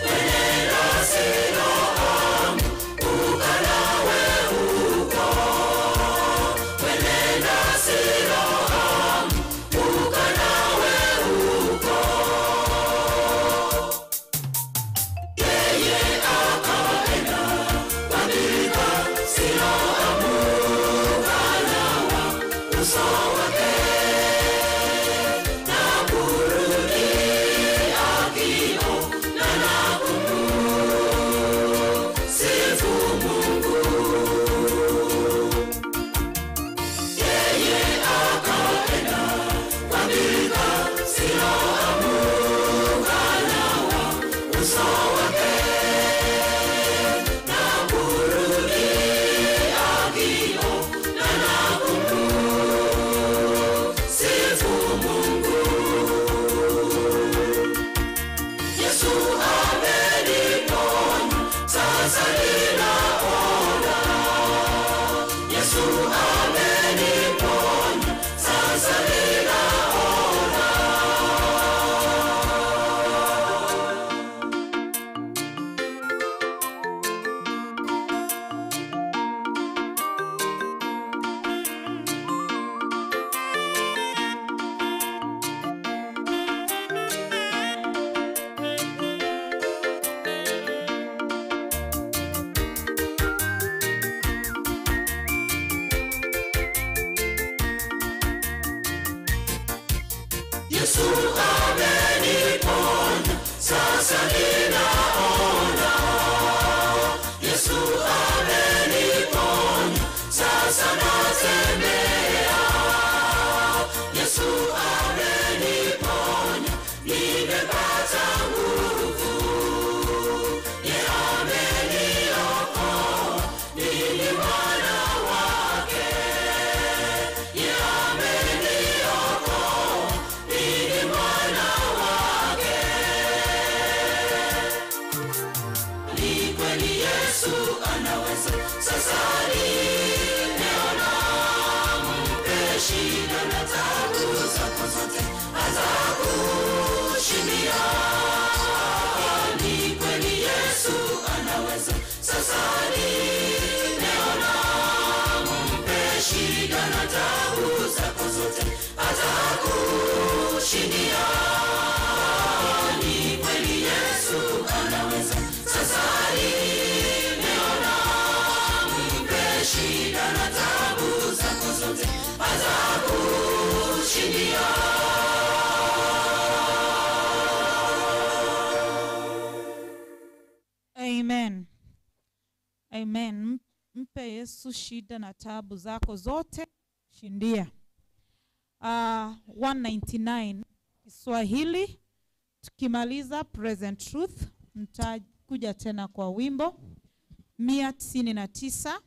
wenenda Siloamu, ukanawe huko. Wenenda Siloamu, ukanawe huko. Yeye akaenda katika Siloamu, kanawa uso wake na kurudi akiona na kumsifu Mungu. Yeye akaenda katika Siloamu, kanawa uso wake na kurudi akiona na kumsifu Mungu. Yesu ameniponya, sasa ninaona. Yesu ameniponya, sasa ninaona. Yesu ameniponya, sasa ninaona. Yesu ameniponya, sasa natembea. Yesu ameniponya, nimepata nguvu. Ye ameniokoa, mimi mwana wake. Ye ameniokoa, mimi mwana wake. Ni kweli Yesu anaweza, sasa nimeona. Mpe shida na taabu zako zote, atakushindia. Ni kweli Yesu anaweza, sasa nimeona. Mpe shida na taabu zako zote, atakushindia. Ni kweli Yesu anaweza, sasa nimeona. Mpe shida na taabu zako zote, atakushindia. Amen. Amen. Mpe Yesu shida na taabu zako zote, shindia. 199 Kiswahili. Tukimaliza Present Truth, mtakuja tena kwa wimbo 199.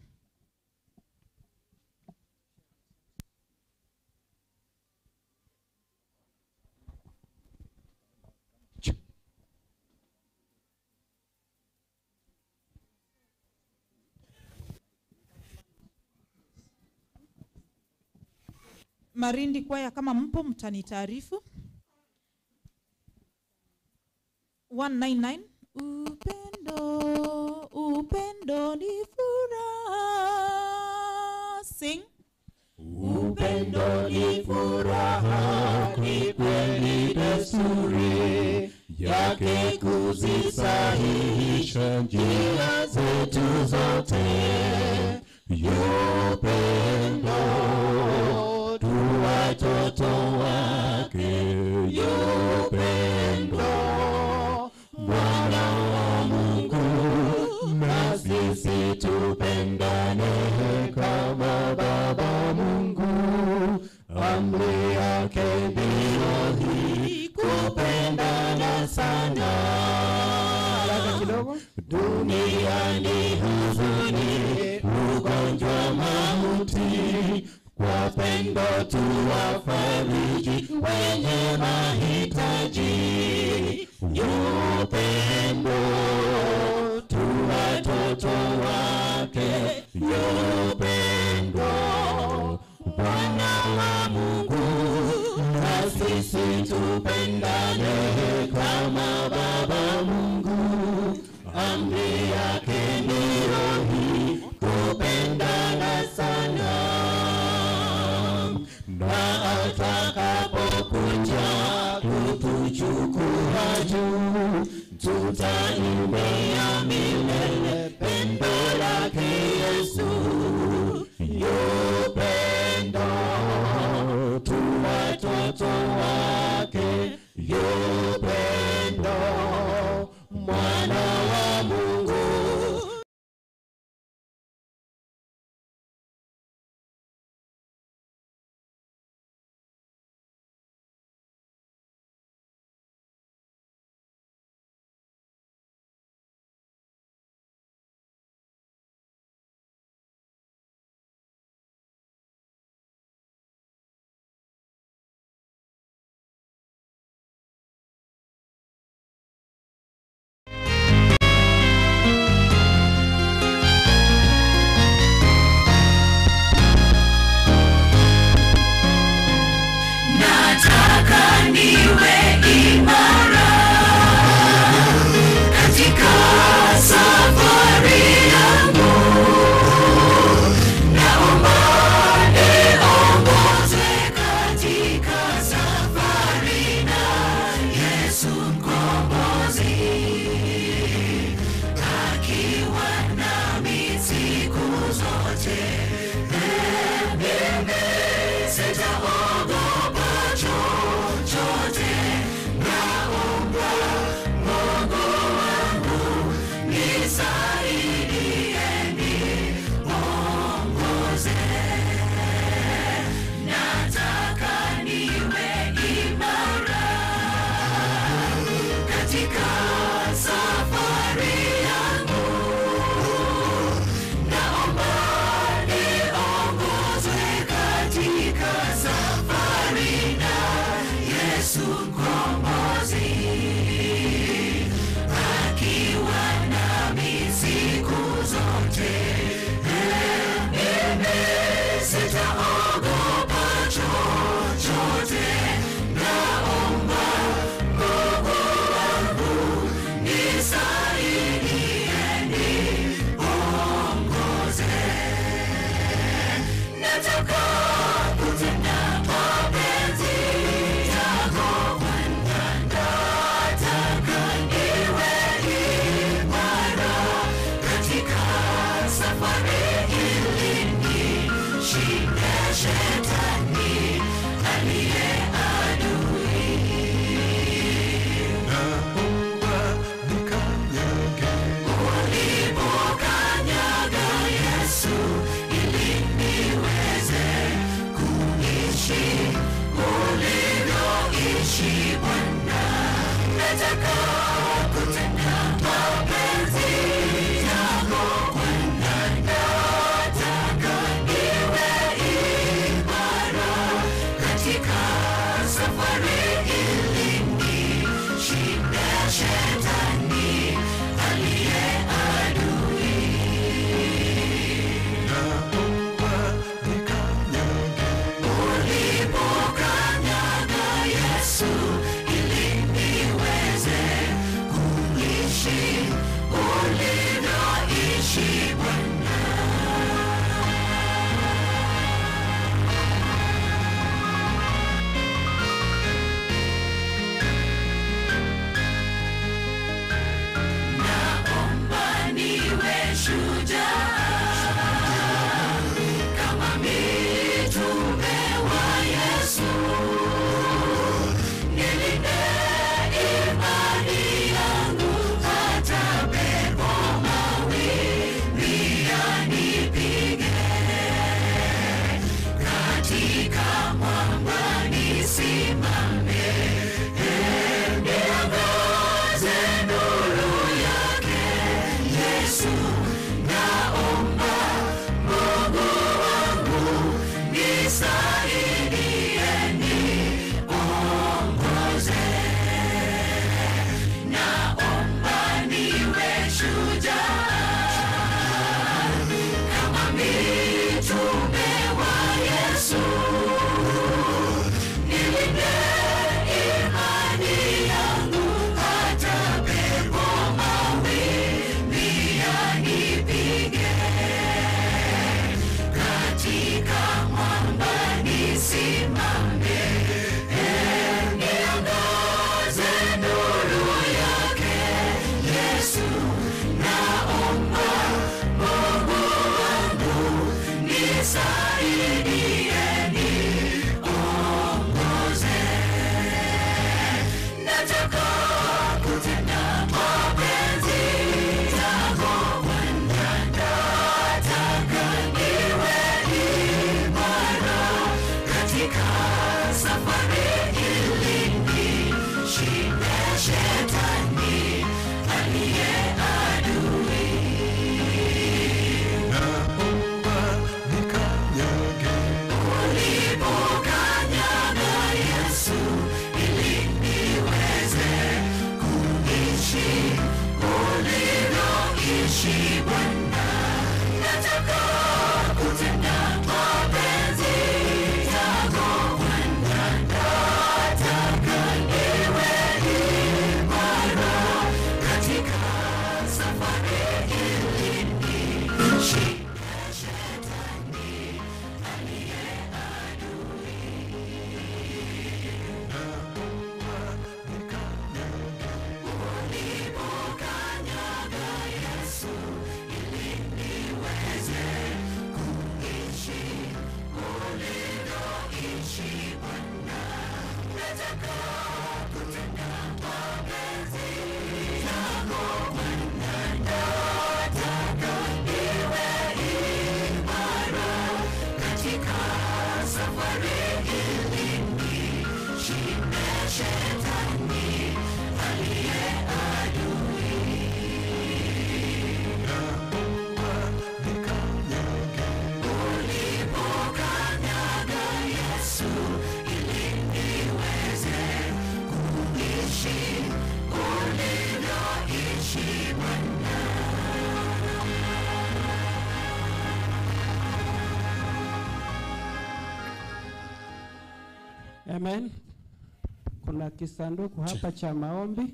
Marindi kwaya, kama mpo mtanitaarifu. 199. Upendo, upendo ni furaha. Sing. Upendo ni furaha, ni kweli desturi yake kuzisahihisha njia zetu zote. Upendo tu watoto wake, upendo Bwana wa Mungu, na sisi tupendane kama Baba Mungu. Amri yake ndiyo kidogo. Duniani huzuni, ugonjwa, mauti, kwa pendo tuwafariji wenye mahitaji. Upendo tu watoto wake, upendo Bwana wa Mungu, na sisi tupendane kama Baba Mungu. Amri yake ndiyo hii, kupendana sana. Na atakapokuja kutuchukua juu, tutaimbia milele pendo lake Yesu. Upendo tu watoto wake, upendo Mwana wa Mungu. Nataka niwe imara katika safari yangu, naomba niongozwe katika safari na Yesu Mkombozi, akiwa nami siku zote, mimi sitaogopa chochote. Naomba Mungu wangu nisaidie, niongoze. Nataka niwe imara katika safari yangu, naomba niongozwe katika safari na Yesu Mkombozi, akiwa nami siku zote, mimi sitaogopa chochote. Naomba Mungu wangu nisaidie, niongoze. Nataka kutenda mapenzi yako Bwana, nataka niwe imara katika safari ili nishinde shetani aliye adui. Naomba nikanyage Ulipokanyaga Yesu, ili niweze kuishi ulivyoishi Bwana. Nataka kutenda mapenzi yako Bwana, nataka niwe imara katika safari ili nishinde shetani aliye adui. Naomba nikanyage Ulipokanyaga Yesu, ili niweze kuishi ulivyoishi Bwana. Naomba niwe shujaa kama mitume wa Yesu, nilinde imani yangu hata pepo mawimbi yanipige. Katika mwamba nisimame, niangaze nuru yake. Kuishi Bwana, nataka kutenda mapenzi yako Bwana, nataka niwe imara katika safari ili nishinde shetani aliye adui. Ulipokanyaga Yesu ili niweze kuishi ulivyoishi Bwana, nataka kutenda mapenzi yako Bwana, nataka niwe imara katika safari ili nishinde shetani aliye adui. Ulipokanyaga Yesu ili niweze kuishi ulivyoishi Bwana. Amen. Kuna kisanduku hapa cha maombi.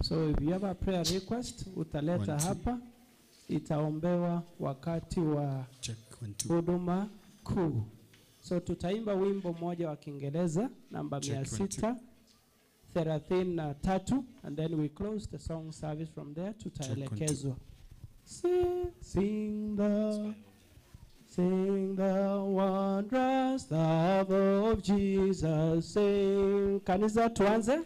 So if you have a prayer request, utaleta One, two. hapa, itaombewa wakati wa huduma kuu. So tutaimba wimbo mmoja wa Kiingereza namba Check, one, two. 633 and then we close the song service from there. Tutaelekezwa. Sing the wondrous love of Jesus. Sing. Kanisa tuanze.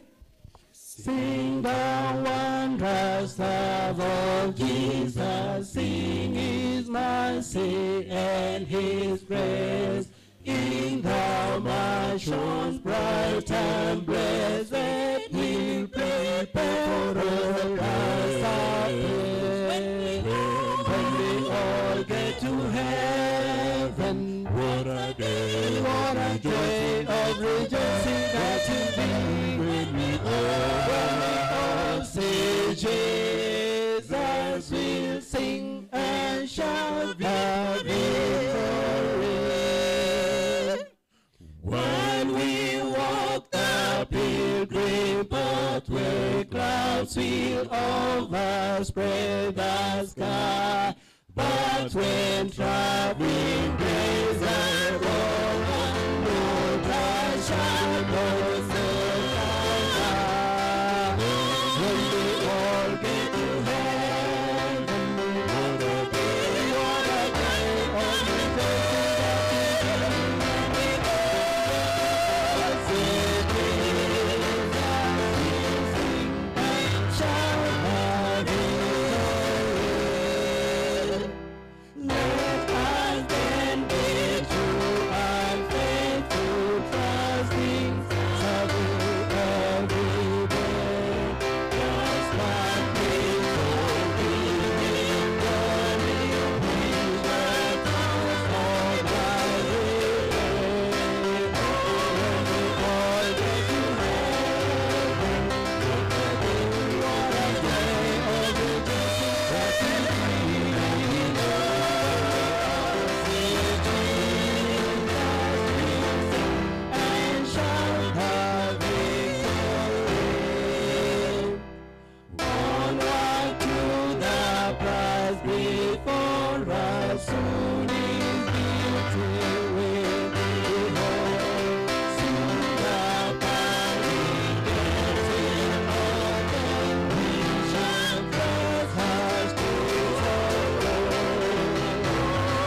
Sing the wondrous love of Jesus. Sing his mercy and his grace. In the mansions bright and blessed, he'll prepare for us a place. When we all get to heaven, what a day of rejoicing that will be. When we all see Jesus, we'll sing and shout the victory. When we walk the pilgrim pathway, clouds will overspread the sky. But when traveling days are gone, no cloud shall go so far. When we all get to heaven, what a day of rejoicing that will be. When we all see Jesus, we'll sing and shout the victory. Let us then be true and faithful, trusting, serving every day. Just like people in glory, we shall pass on the way. When we all get to heaven, what a day of rejoicing that will be. And shout the victory. Onward to the prize before us, soon His beauty will behold. Soon the pearly gates will open, we shall press us to follow.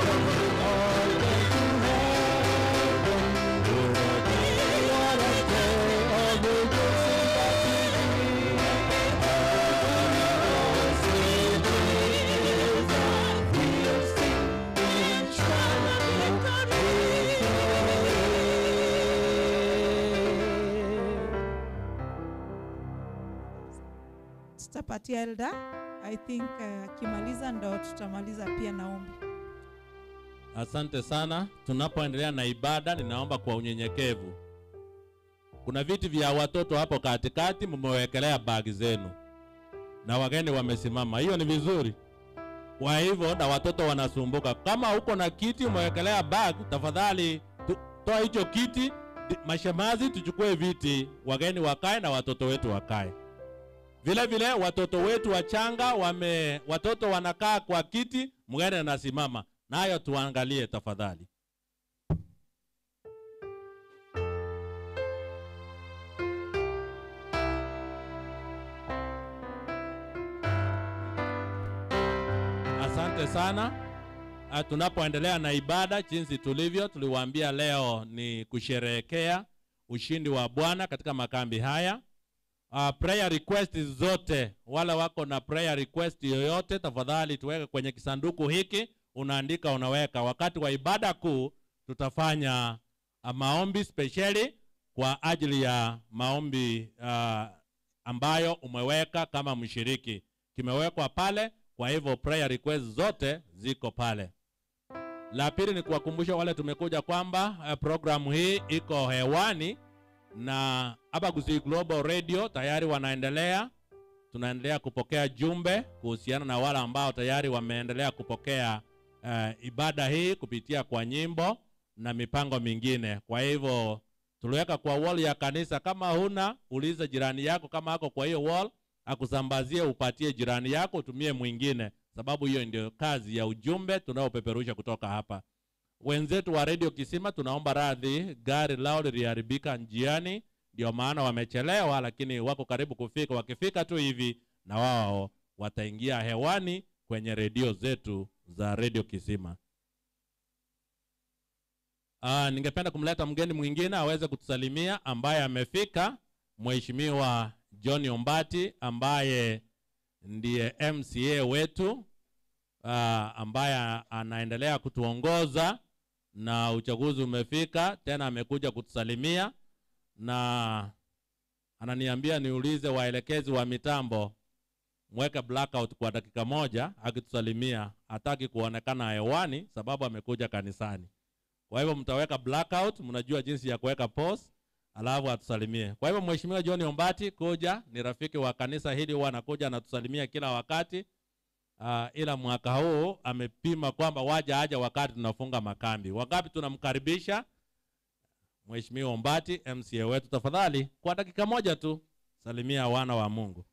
When we all get to heaven, what a day of rejoicing that will be. When we all see Jesus, we'll sing and shout the victory. Tutapatia elder. I think akimaliza ndo tutamaliza pia na ombi. Asante sana. Tunapoendelea na ibada, ninaomba kwa unyenyekevu. Kuna viti vya watoto hapo katikati, mmewekelea bagi zenu na wageni wamesimama. Hiyo ni vizuri. Kwa hivyo na watoto wanasumbuka. Kama uko na kiti umewekelea bag, tafadhali toa hicho kiti, mashemazi tuchukue viti, wageni wakae na watoto wetu wakae. Vile vile watoto wetu wachanga watoto wanakaa kwa kiti, mgeni anasimama. Nayo tuangalie tafadhali. Asante sana. Tunapoendelea na ibada jinsi tulivyo, tuliwaambia leo ni kusherehekea ushindi wa Bwana katika makambi haya. Prayer request zote, wale wako na prayer request yoyote tafadhali tuweke kwenye kisanduku hiki, unaandika unaweka. Wakati wa ibada kuu tutafanya maombi speciali kwa ajili ya maombi ambayo umeweka kama mshiriki. Kimewekwa pale, kwa hivyo prayer request zote ziko pale. La pili ni kuwakumbusha wale tumekuja kwamba programu hii iko hewani na Abaguzi Global Radio tayari wanaendelea. Tunaendelea kupokea jumbe kuhusiana na wale ambao tayari wameendelea kupokea ibada hii kupitia kwa nyimbo na mipango mingine. Kwa hivyo tuliweka kwa wall ya kanisa, kama huna uliza jirani yako kama ako kwa hiyo wall, akusambazie upatie jirani yako, utumie mwingine, sababu hiyo ndio kazi ya ujumbe tunaopeperusha kutoka hapa. Wenzetu wa Radio Kisima tunaomba radhi, gari lao liliharibika njiani, ndio maana wamechelewa, lakini wako karibu kufika. Wakifika tu hivi na wao wataingia hewani kwenye redio zetu za Radio Kisima. Ningependa kumleta mgeni mwingine aweze kutusalimia ambaye amefika, Mheshimiwa John Ombati ambaye ndiye MCA wetu, ambaye anaendelea kutuongoza na uchaguzi umefika tena, amekuja kutusalimia na ananiambia niulize waelekezi wa mitambo mweke blackout kwa dakika moja akitusalimia. Hataki kuonekana hewani sababu amekuja kanisani. Kwa hivyo mtaweka blackout, mnajua jinsi ya kuweka pause, alafu atusalimie. Kwa hivyo Mheshimiwa John Ombati kuja, ni rafiki wa kanisa hili, huwa anakuja anatusalimia kila wakati. Ila mwaka huu amepima kwamba waja aje wakati tunafunga makambi. Wangapi tunamkaribisha Mheshimiwa Ombati MCA wetu? Tafadhali kwa dakika moja tu salimia wana wa Mungu.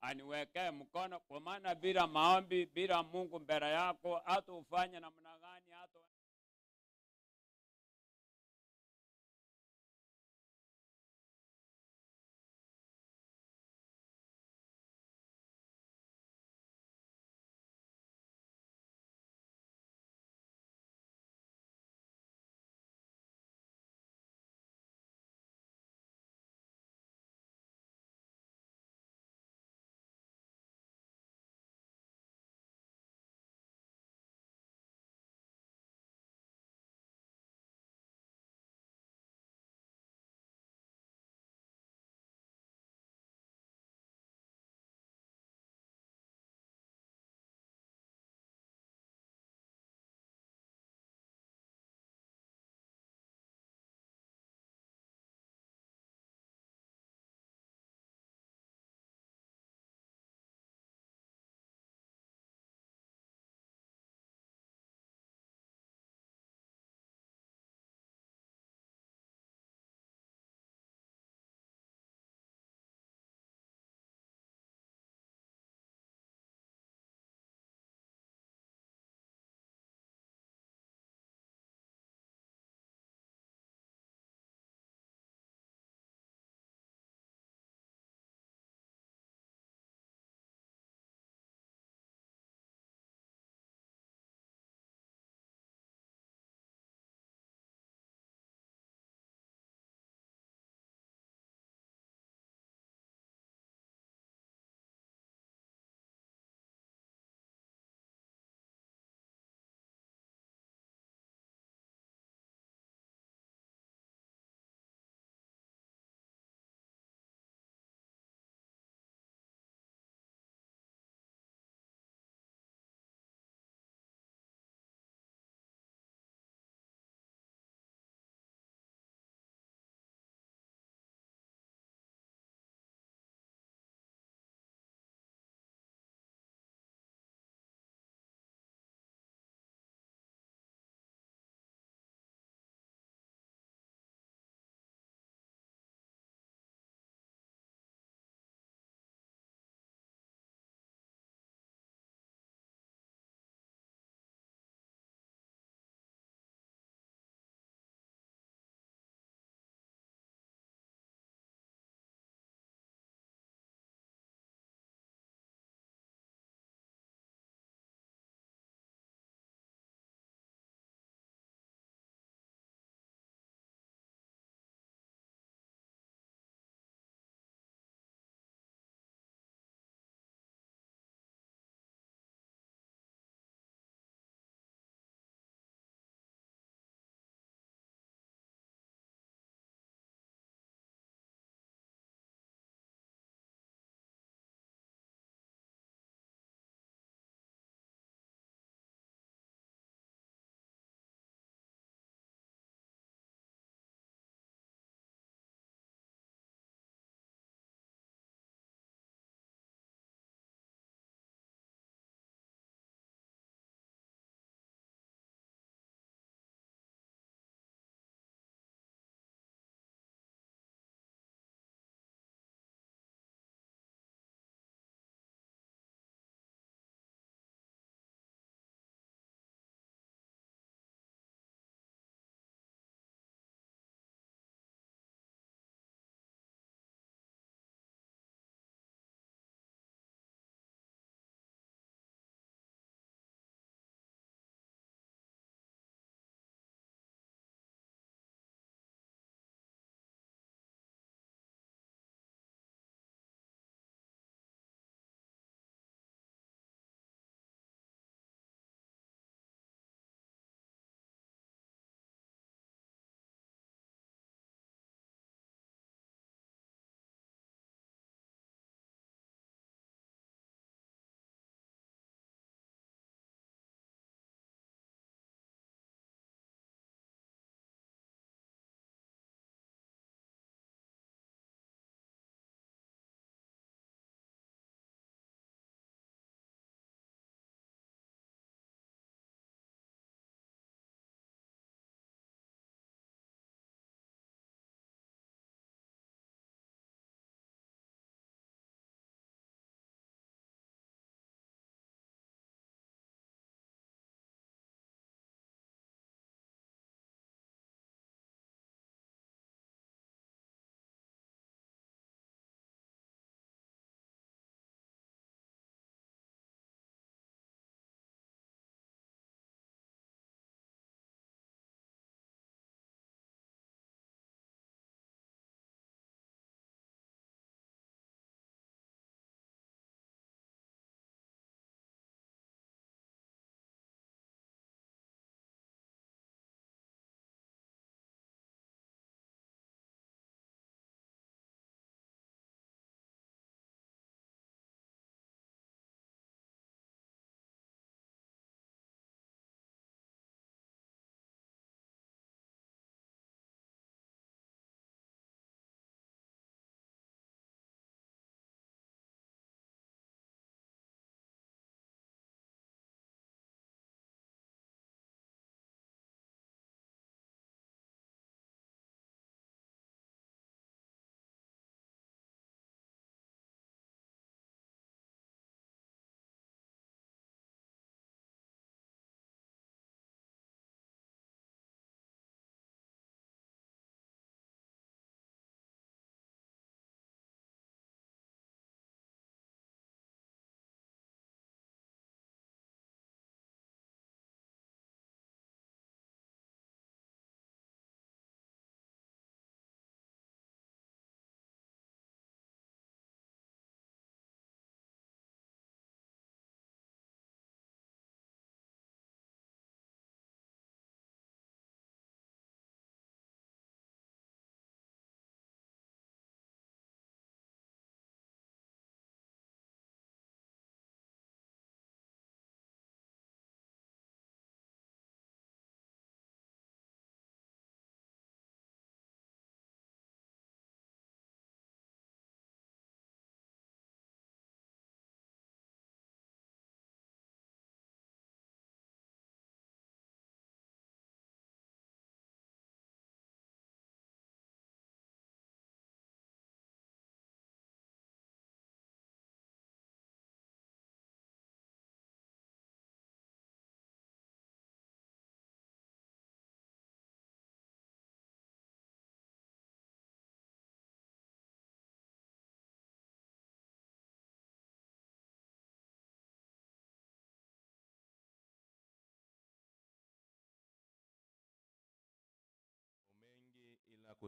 Aniwekee mkono, kwa maana bila maombi, bila Mungu mbele yako, hata ufanye namna gani, hata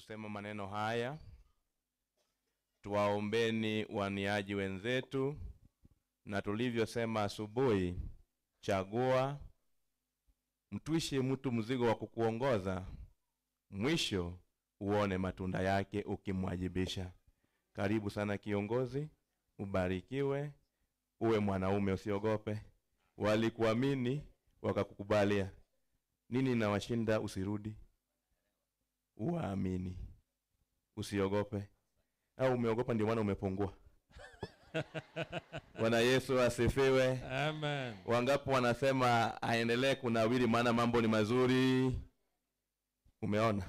kusema maneno haya. Tuwaombeni waniaji wenzetu, na tulivyosema asubuhi, chagua, mtwishe mtu mzigo wa kukuongoza, mwisho uone matunda yake ukimwajibisha. Karibu sana kiongozi, ubarikiwe, uwe mwanaume usiogope. Walikuamini wakakukubalia. Nini inawashinda usirudi? Uamini. Usiogope. Au umeogopa ndio maana umepungua. Bwana Yesu asifiwe. Amen. Wangapi wanasema aendelee kunawiri maana mambo ni mazuri? Umeona?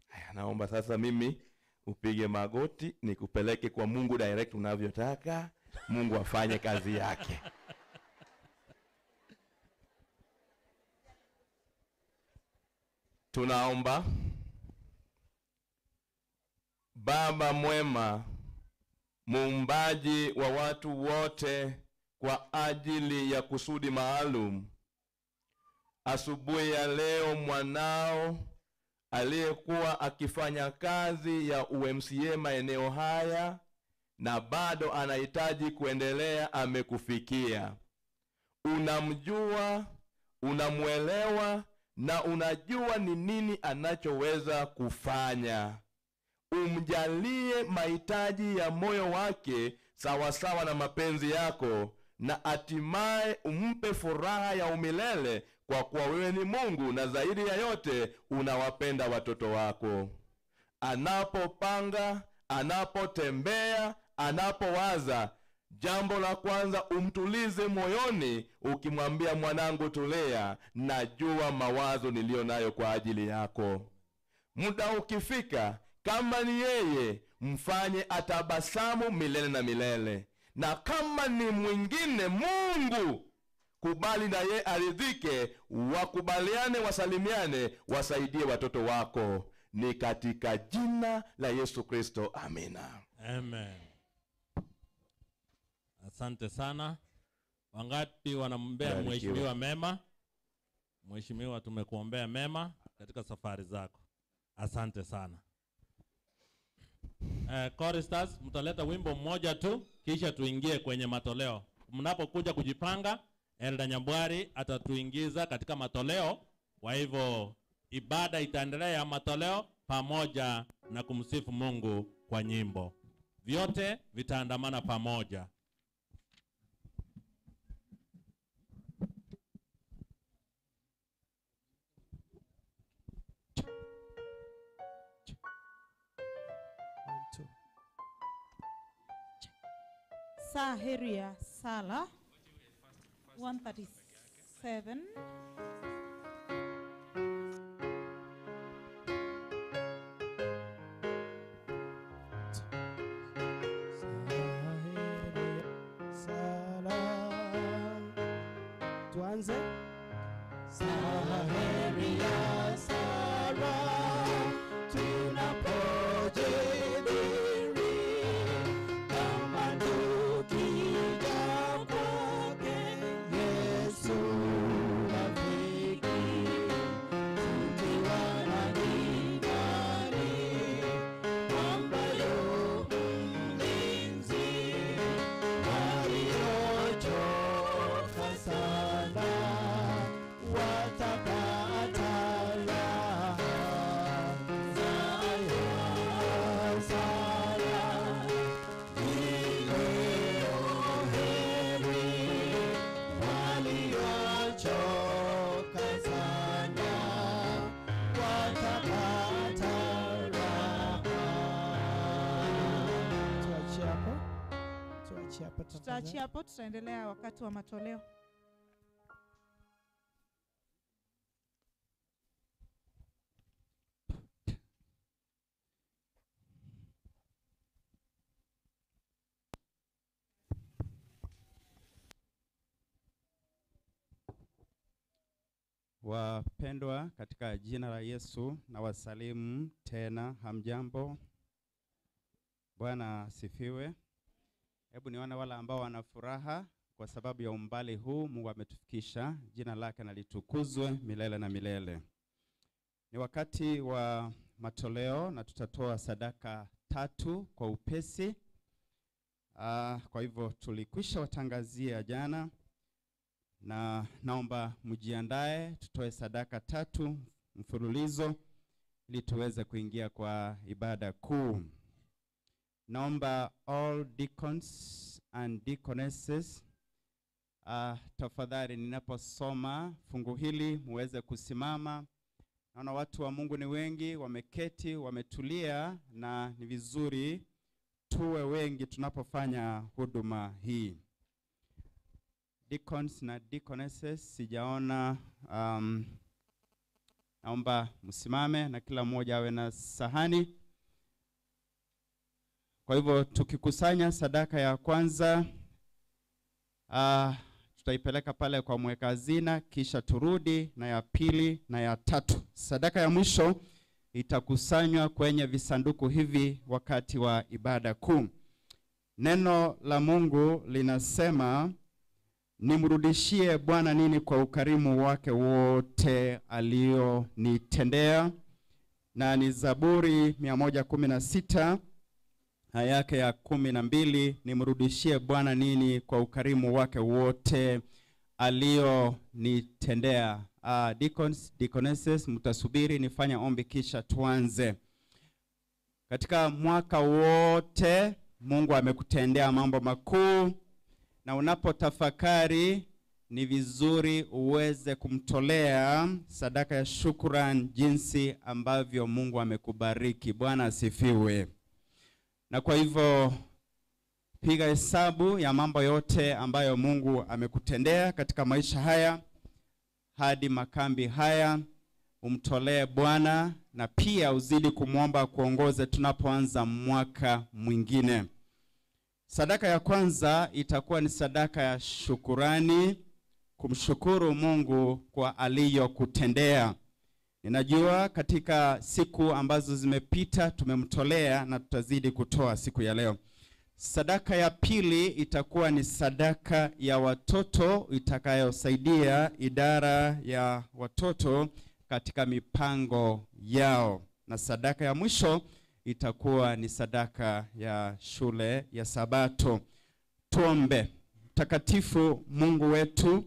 Haya, naomba sasa mimi upige magoti nikupeleke kwa Mungu direct unavyotaka. Mungu afanye kazi yake. Tunaomba. Baba mwema, muumbaji wa watu wote kwa ajili ya kusudi maalum, asubuhi ya leo mwanao aliyekuwa akifanya kazi ya UMCA maeneo haya na bado anahitaji kuendelea amekufikia. Unamjua, unamuelewa na unajua ni nini anachoweza kufanya. Umjalie mahitaji ya moyo wake sawasawa na mapenzi yako, na hatimaye umpe furaha ya umilele, kwa kuwa wewe ni Mungu na zaidi ya yote unawapenda watoto wako. Anapopanga, anapotembea, anapowaza, jambo la kwanza umtulize moyoni ukimwambia, mwanangu tulia, najua mawazo niliyo nayo kwa ajili yako. Muda ukifika, kama ni yeye, mfanye atabasamu milele na milele. Na kama ni mwingine, Mungu kubali na ye aridhike, wakubaliane, wasalimiane, wasaidie watoto wako. Ni katika jina la Yesu Kristo, amina. Amen. Asante sana. Wangapi wanamwombea mheshimiwa mema? Mheshimiwa, tumekuombea mema katika safari zako. Asante sana. Choristers, mtaleta wimbo mmoja tu kisha tuingie kwenye matoleo. Mnapokuja kujipanga, Elda Nyambwari atatuingiza katika matoleo. Kwa hivyo ibada itaendelea ya matoleo pamoja na kumsifu Mungu kwa nyimbo. Vyote vitaandamana pamoja. Saa heri ya sala 137. Sala. Tuanze. Saa heri ya sala tunapojidhiri kama tukija kwake Yesu rafiki, tukiwa na imani kwamba yu mlinzi, waliochoka sana watapata raha. Sala iliyo heri, waliochoka sana watapata raha. Tuachie hapo. Tuachie hapo tafadhali. Tutaachia hapo, tutaendelea wakati wa matoleo. Wapendwa katika jina la Yesu, na wasalimu tena. Hamjambo? Bwana asifiwe. Hebu nione wale ambao wana furaha kwa sababu ya umbali huu Mungu ametufikisha. Jina lake na litukuzwe milele na milele. Ni wakati wa matoleo na tutatoa sadaka 3 kwa upesi. Kwa hivyo tulikwisha watangazia jana, na naomba mjiandae tutoe sadaka 3 mfululizo ili tuweze kuingia kwa ibada kuu. Naomba all deacons and deaconesses, tafadhali ninaposoma fungu hili muweze kusimama. Naona watu wa Mungu ni wengi, wameketi, wametulia, na ni vizuri tuwe wengi tunapofanya huduma hii. Deacons na deaconesses sijaona, naomba msimame na kila mmoja awe na sahani. Kwa hivyo tukikusanya sadaka ya kwanza, tutaipeleka pale kwa mweka hazina, kisha turudi na ya pili na ya tatu. Sadaka ya mwisho itakusanywa kwenye visanduku hivi wakati wa ibada kuu. Neno la Mungu linasema, nimrudishie Bwana nini kwa ukarimu wake wote alionitendea? Na ni Zaburi 116 aya yake ya 12, nimrudishie Bwana nini kwa ukarimu wake wote alionitendea. Deacons, deaconesses, mtasubiri nifanye ombi kisha tuanze. Katika mwaka wote Mungu amekutendea mambo makuu, na unapotafakari ni vizuri uweze kumtolea sadaka ya shukrani jinsi ambavyo Mungu amekubariki. Bwana asifiwe. Na kwa hivyo piga hesabu ya mambo yote ambayo Mungu amekutendea katika maisha haya hadi makambi haya, umtolee Bwana na pia uzidi kumwomba kuongoze tunapoanza mwaka mwingine. Sadaka ya kwanza itakuwa ni sadaka ya shukurani, kumshukuru Mungu kwa aliyokutendea. Ninajua katika siku ambazo zimepita tumemtolea na tutazidi kutoa siku ya leo. Sadaka ya pili itakuwa ni sadaka ya watoto itakayosaidia idara ya watoto katika mipango yao. Na sadaka ya mwisho itakuwa ni sadaka ya shule ya Sabato. Tuombe. Mtakatifu Mungu wetu,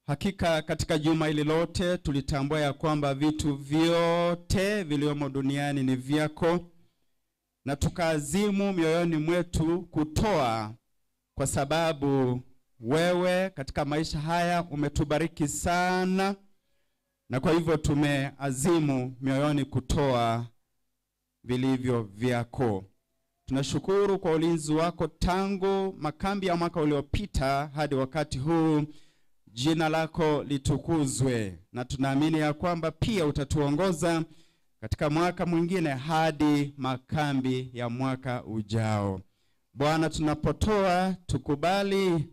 hakika katika juma hili lote tulitambua ya kwamba vitu vyote vilivyomo duniani ni vyako, na tukaazimu mioyoni mwetu kutoa, kwa sababu wewe katika maisha haya umetubariki sana, na kwa hivyo tumeazimu mioyoni kutoa vilivyo vyako. Tunashukuru kwa ulinzi wako tangu makambi ya mwaka uliopita hadi wakati huu. Jina lako litukuzwe, na tunaamini ya kwamba pia utatuongoza katika mwaka mwingine hadi makambi ya mwaka ujao. Bwana, tunapotoa tukubali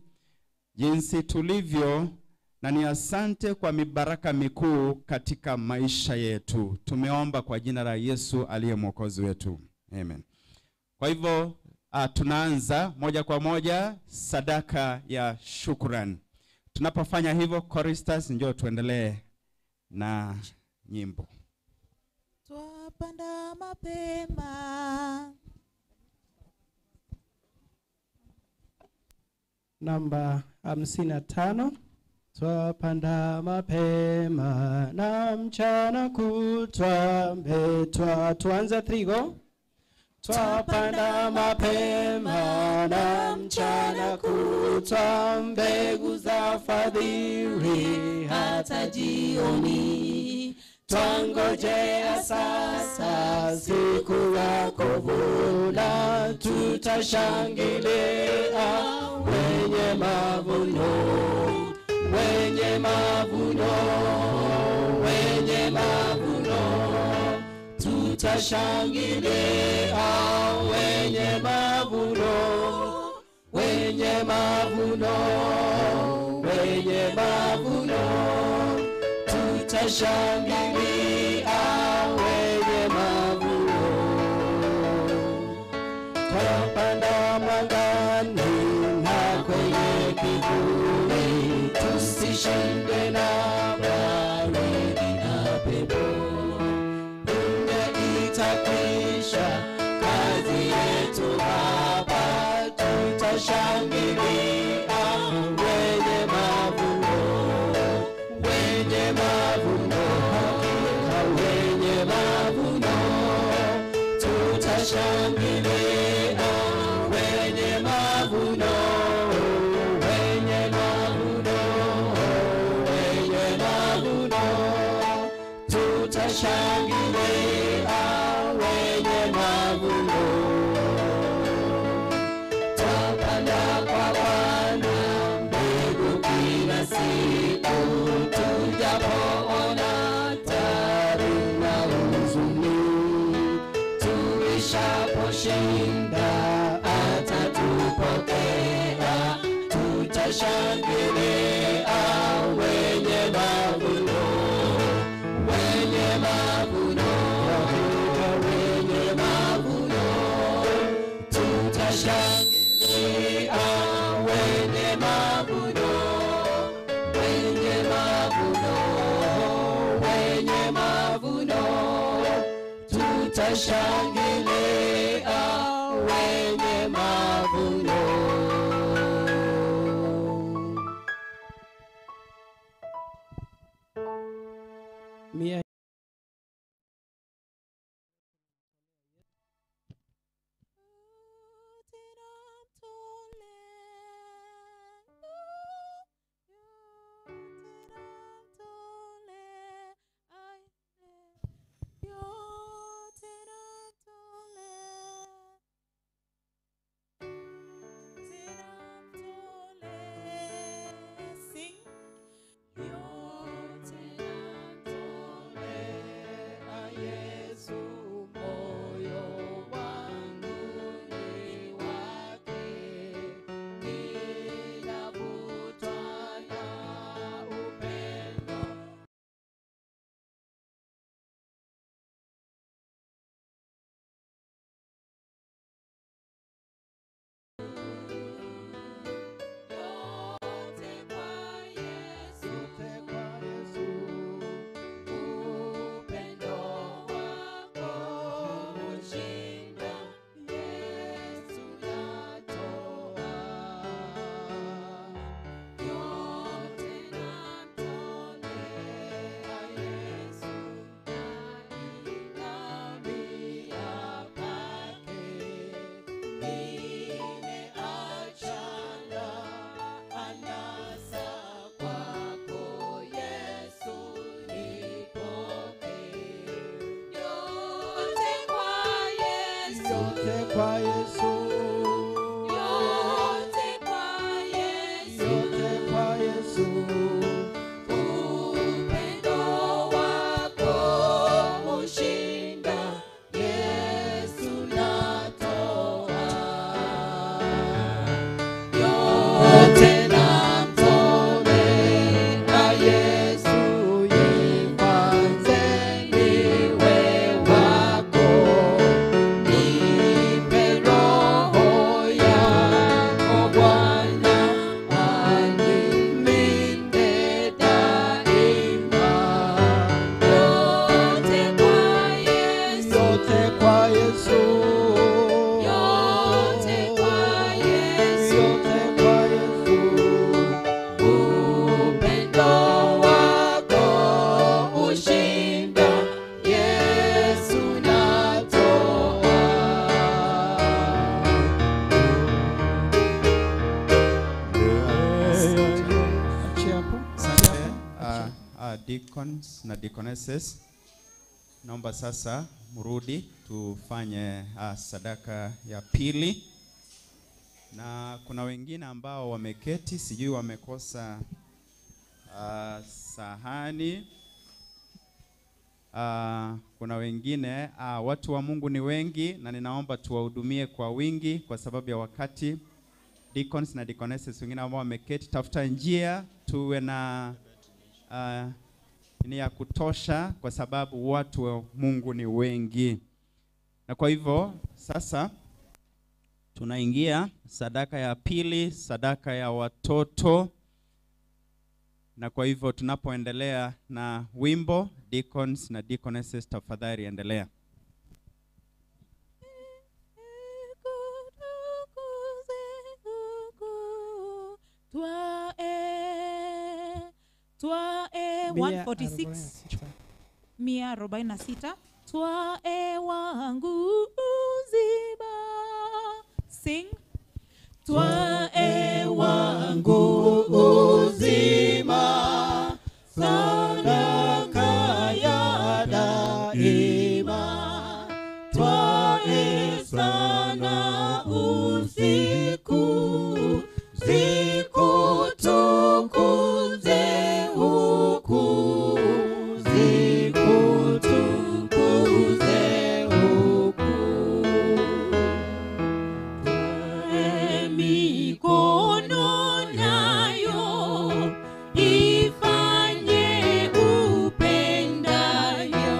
jinsi tulivyo, na ni asante kwa mibaraka mikuu katika maisha yetu. Tumeomba kwa jina la Yesu aliye Mwokozi wetu. Amen. Kwa hivyo tunaanza moja kwa moja sadaka ya shukrani. Tunapofanya hivyo, choristers, njoo tuendelee na nyimbo. Twapanda mapema. Namba 55. Twapanda mapema na mchana kutwa mbetwa. Tuanze trigo. Twapanda mapema na mchana kutwa, mbegu za fadhili hata jioni. Twangojea sasa siku ya kuvuna, tutashangilia wenye mavuno, wenye mavuno, wenye mavuno. Tutashangilia wenye mavuno, wenye mavuno, wenye mavuno. Tutashangilia wenye mavuno. Twapanda mwangani na kwenye kivuli, tusishinde na baridi na pepo. Tutakwisha kazi yetu hapa, tutashangilia wenye mavuno, wenye mavuno, wenye mavuno, tutashangilia wenye mavuno, wenye mavuno, wenye mavuno, tutashangilia wenye mavuno. Twapanda kwa Bwana mbegu kila siku, tujapoona tabu na huzuni, tuishaposhinda atatupokea, tutashangilia wenye mavuno, wenye mavuno, wenye mavuno, tutashangilia wenye mavuno, wenye mavuno, wenye mavuno, tutashangilia wenye mavuno. Mia Yesu, moyo wangu ni wake, ninavutwa na upendo. Yote kwa Yesu, yote kwa Yesu, upendo wako ushinda, Yesu natoa. Yote namtolea Yesu, nainamia kwake, nimeachana anasa kwako Yesu, nipokee. Yote kwa Yesu, yote kwa Yesu, yote kwa Yesu, yote kwa Yesu, upendo wako ushinda, Yesu natoa. Yote namtolea Yesu, ifanze niwe wako, nipe roho yako Bwana, anilinde daima. Yote kwa Yesu, yote kwa Yesu, yote kwa Yesu, yote kwa Yesu, upendo wako ushinda, Yesu natoa. Achia hapo. Asante deacons na deaconesses, naomba sasa mrudi tufanye sadaka ya pili, na kuna wengine ambao wameketi, sijui wamekosa sahani. Kuna wengine watu wa Mungu ni wengi, na ninaomba tuwahudumie kwa wingi kwa sababu ya wakati. Deacons na deaconesses wengine ambao wameketi, tafuta njia tuwe na ni ya kutosha, kwa sababu watu wa Mungu ni wengi. Na kwa hivyo sasa tunaingia sadaka ya pili, sadaka ya watoto. Na kwa hivyo tunapoendelea na wimbo, deacons na deaconesses, tafadhali endelea. Twae 146 146. Twae wangu uzima. Sing. Twae wangu uzima, sadaka ya daima. Twae sana usiku, zikutukuze huku, zikutukuze huku. Twae mikono nayo ifanye upendayo.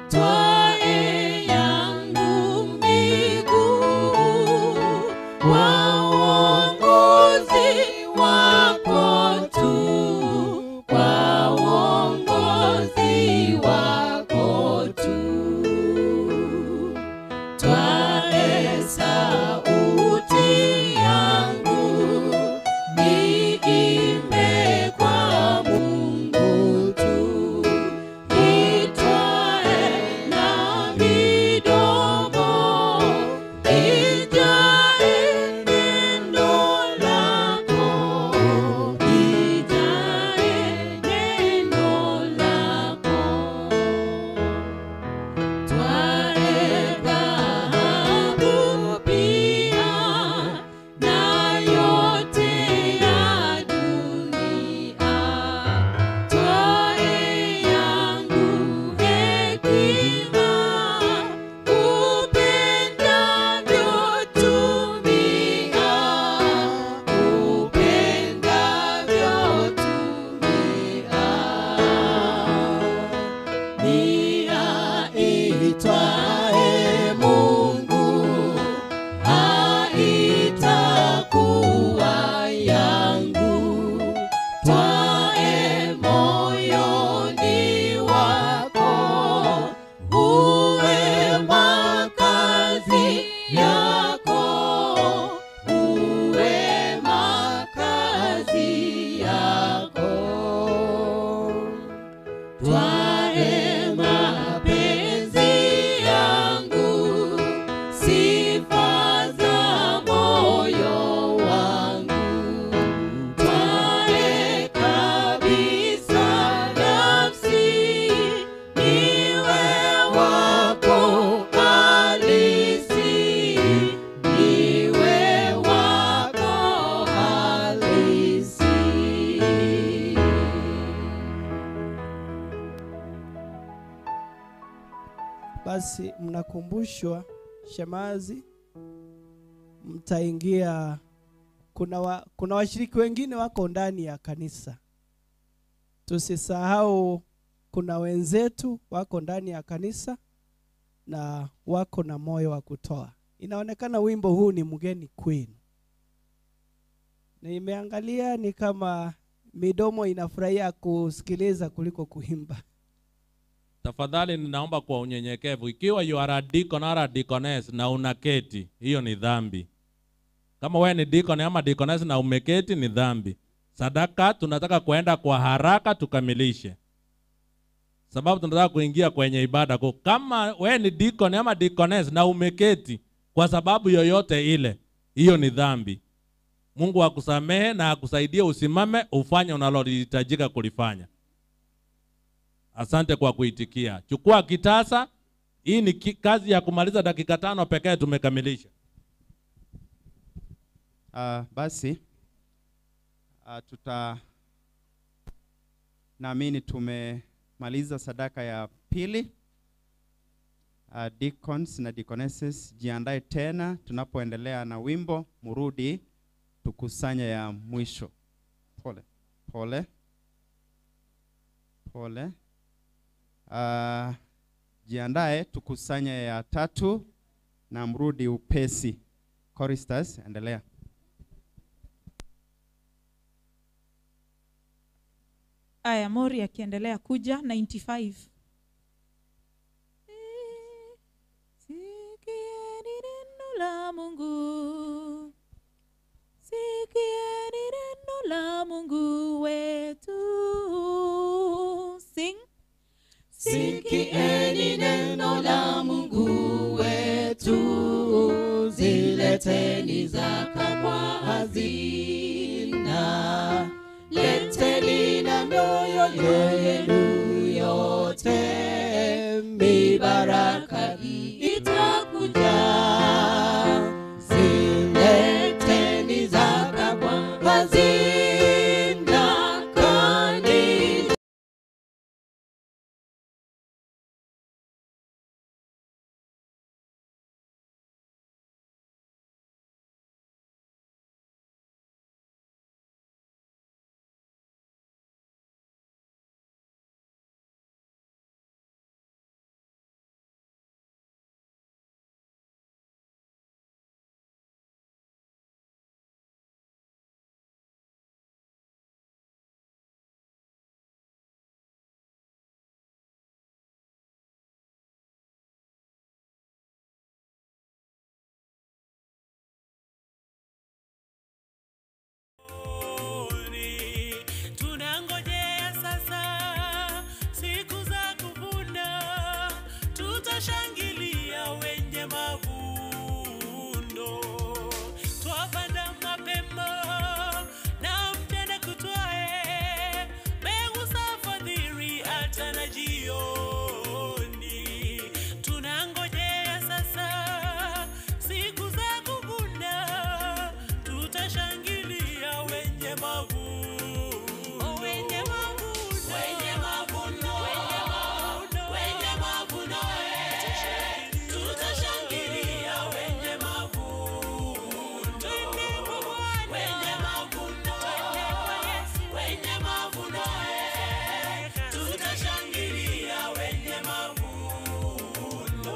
Twae yangu miguu kwa uongozi wako tu, kwa uongozi wako tu. Twae sauti yangu niimbe kwa Mungu tu, itwae na midomo ijae neno lako, ijae neno lako. Twae dhahabu pia na yote ya dunia. Twae yangu hekima upendavyo tumia, upendavyo tumia. Nia itwae Mungu haitakuwa yangu. Twae moyoni wako uwe makazi yako, uwe makazi yako. Twae mapenzi yangu, sifa za moyo wangu. Twae kabisa nafsi, niwe wako halisi, niwe wako halisi. Basi mnakumbushwa shemazi, mtaingia. Kuna washiriki wengine wako ndani ya kanisa. Tusisahau kuna wenzetu wako ndani ya kanisa na wako na moyo wa kutoa. Inaonekana wimbo huu ni mgeni kwenu. Nimeangalia ni kama midomo inafurahia kusikiliza kuliko kuimba. Tafadhali ninaomba kwa unyenyekevu, ikiwa you are a deacon or a deaconess na unaketi, hiyo ni dhambi. Kama wewe ni deacon ama deaconess na umeketi, ni dhambi. Sadaka tunataka kuenda kwa haraka tukamilishe, sababu tunataka kuingia kwenye ibada. Kwa kama wewe ni deacon ama deaconess na umeketi kwa sababu yoyote ile, hiyo ni dhambi. Mungu akusamehe na akusaidie usimame ufanye unalohitajika kulifanya. Asante kwa kuitikia. Chukua kitasa. Hii ni kazi ya kumaliza dakika 5 pekee tumekamilisha. Basi tuta naamini tumemaliza sadaka ya pili. Deacons na deaconesses, jiandae tena tunapoendelea na wimbo, murudi tukusanya ya mwisho. Pole pole pole. Jiandae tukusanya ya tatu na mrudi upesi. Choristers, endelea. Aya, Mori akiendelea kuja 95. Sikieni neno la Mungu. Sikieni neno Sikieni neno la Mungu wetu, zileteni zaka kwa hazina, leteni na mioyo yenu yote, mibaraka itakuja. Zileteni zaka kwa hazina, kanisa. Tunangojea sasa siku za kuvuna, tutashangilia wenye mavuno. Twapanda mapema na mchana kutwae, mbegu za fadhili hata na jioni. Tunangojea sasa siku za kuvuna, tutashangilia wenye mavuno. Wenye mavuno, wenye mavuno, wenye mavuno, tutashangilia wenye mavuno, wenye mavuno, wenye mavuno, tutashangilia wenye mavuno.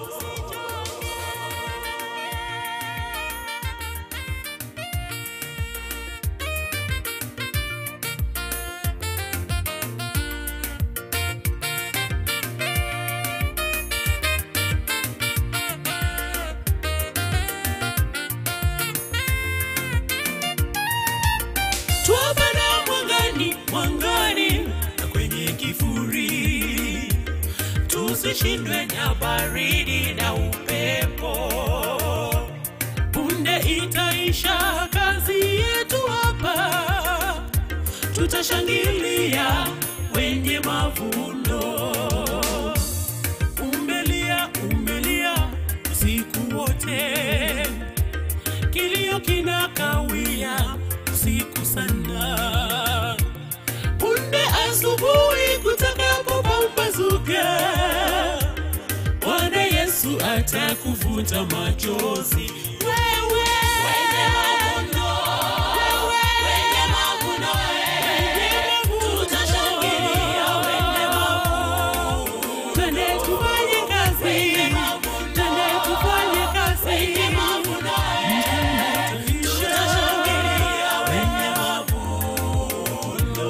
Twapanda mwangani, mwangani na kwenye kifuri, tusishindwe na baridi na upepo. Punde itaisha kazi yetu hapa, tutashangilia wenye mavuno. Umelia, umelia usiku wote, kilio kinakawia usiku sana. Punde asubuhi kutakapopambazuka, Bwana Yesu atakufuta machozi. Wewe wenye mavuno, wenye mavuno, tutashangilia wenye mavuno. Twende tufanye kazi, twende tufanye kazi, wenye mavuno, tutashangilia wenye mavuno.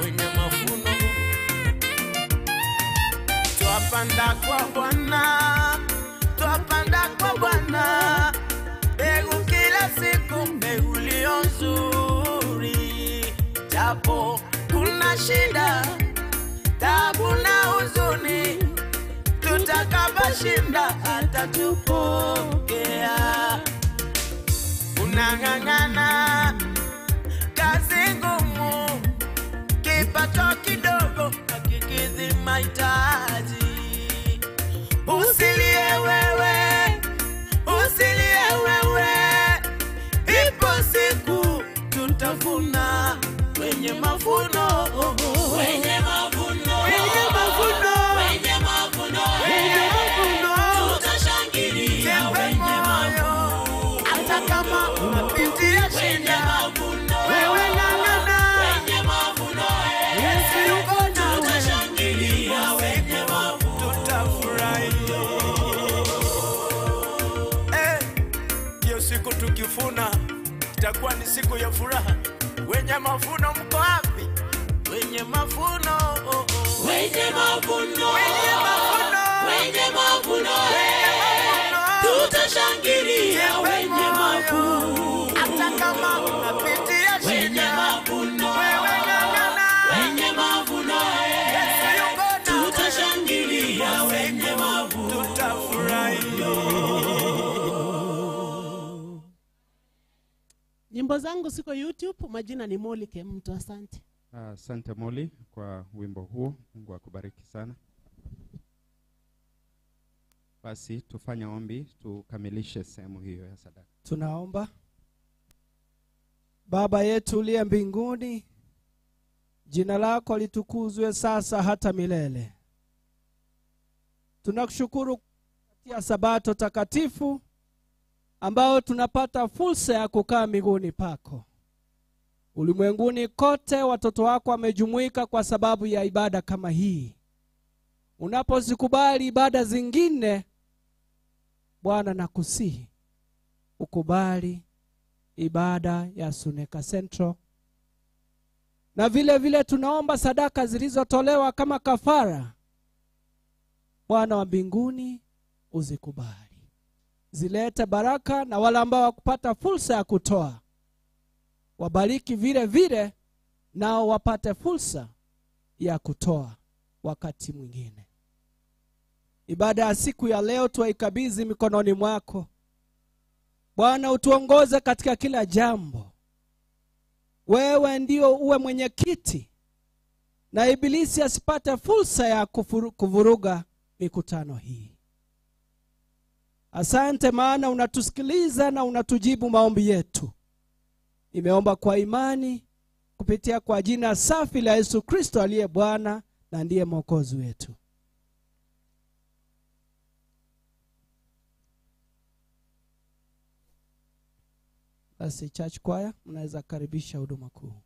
Wenye mavuno twapanda kwa Bwana, twapanda kwa Bwana mbegu kila siku, mbegu iliyo nzuri, japo kuna shida, tabu na huzuni, tutakapashinda atatupokea. Unang'ang'ana kazi ngumu, kipato kidogo hakikidhi mahitaji. Usilie wewe, usilie wewe, ipo siku tutavuna wenye mavuno, Wenye mavuno, wenye mavuno, wenye mavuno, wenye mavuno, tutashangilia Jipe wenye moyo, hata kama unapitia shida, wewe ng'ang'ana, wenye mavuno, Yesu yuko nawe, tutashangilia wenye mavuno, tutafurahi. Hiyo siku tukifuna itakuwa ni siku ya furaha. Wenye mavuno mko wapi? Wenye Wenye mavuno, wenye mavuno, wenye mavuno, tutashangilia wenye mavuno, hata kama unapitia shida, wenye mavuno, wewe ng'ang'ana, wenye mavuno, Yesu yuko nawe, tutashangilia wenye mavuno, tutafurahi. Nyimbo zangu siko YouTube, majina ni Molly Kemto. Asante. Asante Molly kwa wimbo huo. Mungu akubariki sana. Basi tufanye ombi tukamilishe sehemu hiyo ya sadaka. Tunaomba. Baba yetu uliye mbinguni, jina lako litukuzwe sasa hata milele. Tunakushukuru kwa Sabato takatifu ambao tunapata fursa ya kukaa miguuni pako. Ulimwenguni kote watoto wako wamejumuika kwa sababu ya ibada kama hii. Unapozikubali ibada zingine, Bwana nakusihi ukubali ibada ya Suneka Central. Na vile vile tunaomba sadaka zilizotolewa kama kafara, Bwana wa mbinguni uzikubali, zilete baraka, na wale ambao wakupata fursa ya kutoa wabariki vile vile, nao wapate fursa ya kutoa wakati mwingine. Ibada ya siku ya leo tuwaikabidhi mikononi mwako. Bwana, utuongoze katika kila jambo. Wewe ndio uwe mwenyekiti, na ibilisi asipate fursa ya kuvuruga mikutano hii. Asante maana unatusikiliza na unatujibu maombi yetu. Nimeomba kwa imani kupitia kwa jina safi la Yesu Kristo aliye Bwana na ndiye Mwokozi wetu. Basi church choir, mnaweza karibisha huduma kuu.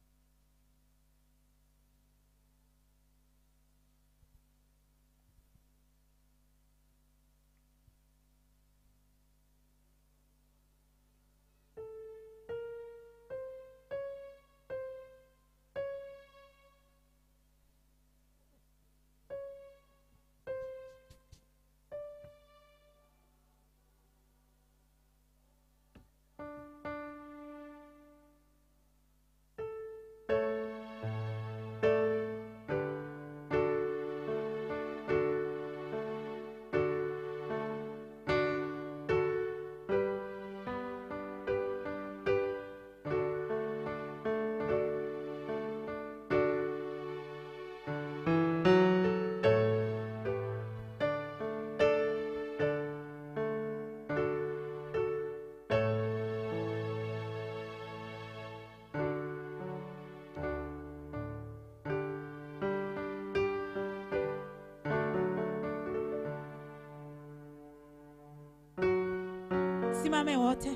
Simame wote.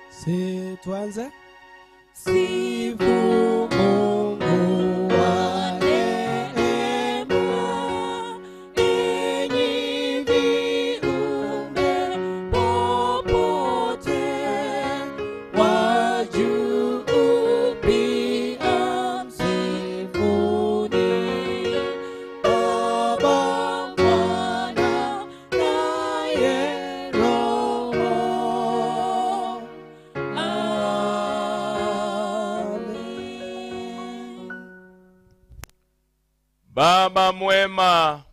Si tuanze. Sifu Mungu wa neema, enyi viumbe popote, wa juu pia msifuni Baba, Mwana naye Roho. Amen. Baba mwema,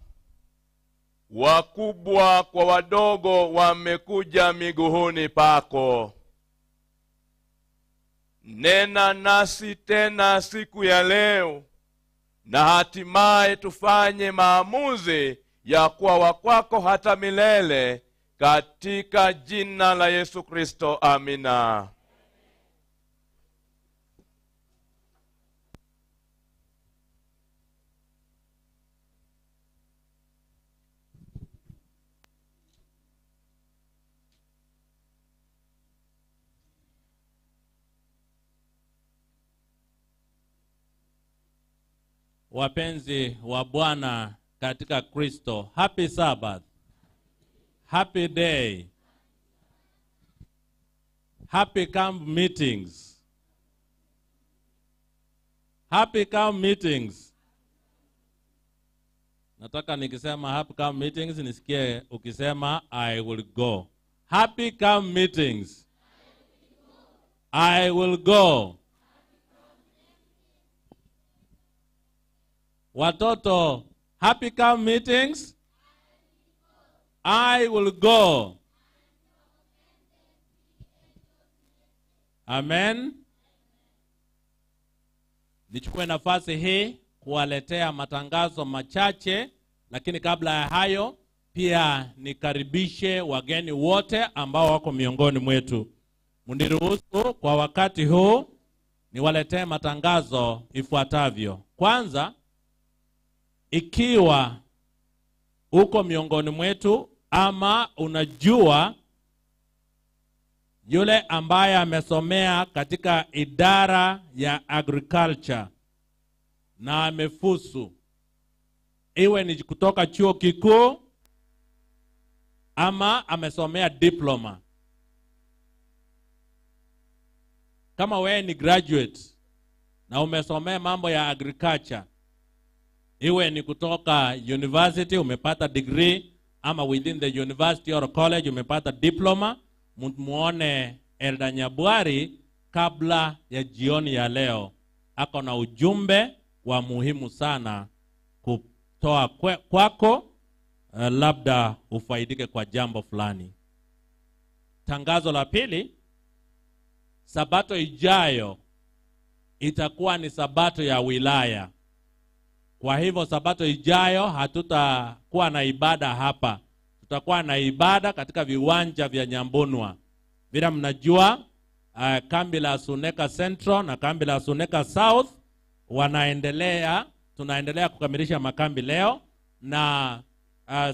wakubwa kwa wadogo wamekuja miguuni pako. Nena nasi tena siku ya leo, na hatimaye tufanye maamuzi ya kuwa wa kwako hata milele, katika jina la Yesu Kristo, amina. Wapenzi wa Bwana katika Kristo, happy Sabbath, happy day, happy camp meetings. Happy camp meetings. Nataka nikisema happy camp meetings nisikie ukisema I will go. Happy camp meetings. I will go. Watoto, happy camp meetings. I will go. Amen. Nichukue nafasi hii kuwaletea matangazo machache, lakini kabla ya hayo pia nikaribishe wageni wote ambao wako miongoni mwetu. Mniruhusu kwa wakati huu niwaletee matangazo ifuatavyo. Kwanza, ikiwa uko miongoni mwetu ama unajua yule ambaye amesomea katika idara ya agriculture na amefusu, iwe ni kutoka chuo kikuu ama amesomea diploma. Kama wewe ni graduate na umesomea mambo ya agriculture, iwe ni kutoka university umepata degree, ama within the university or college umepata diploma, muone Elda Nyabwari kabla ya jioni ya leo. Ako na ujumbe wa muhimu sana kutoa kwako, labda ufaidike kwa jambo fulani. Tangazo la pili, Sabato ijayo itakuwa ni Sabato ya wilaya. Kwa hivyo Sabato ijayo hatutakuwa na ibada hapa. Tutakuwa na ibada katika viwanja vya Nyambunwa. Vile mnajua, kambi la Suneka Central na kambi la Suneka South wanaendelea, tunaendelea kukamilisha makambi leo, na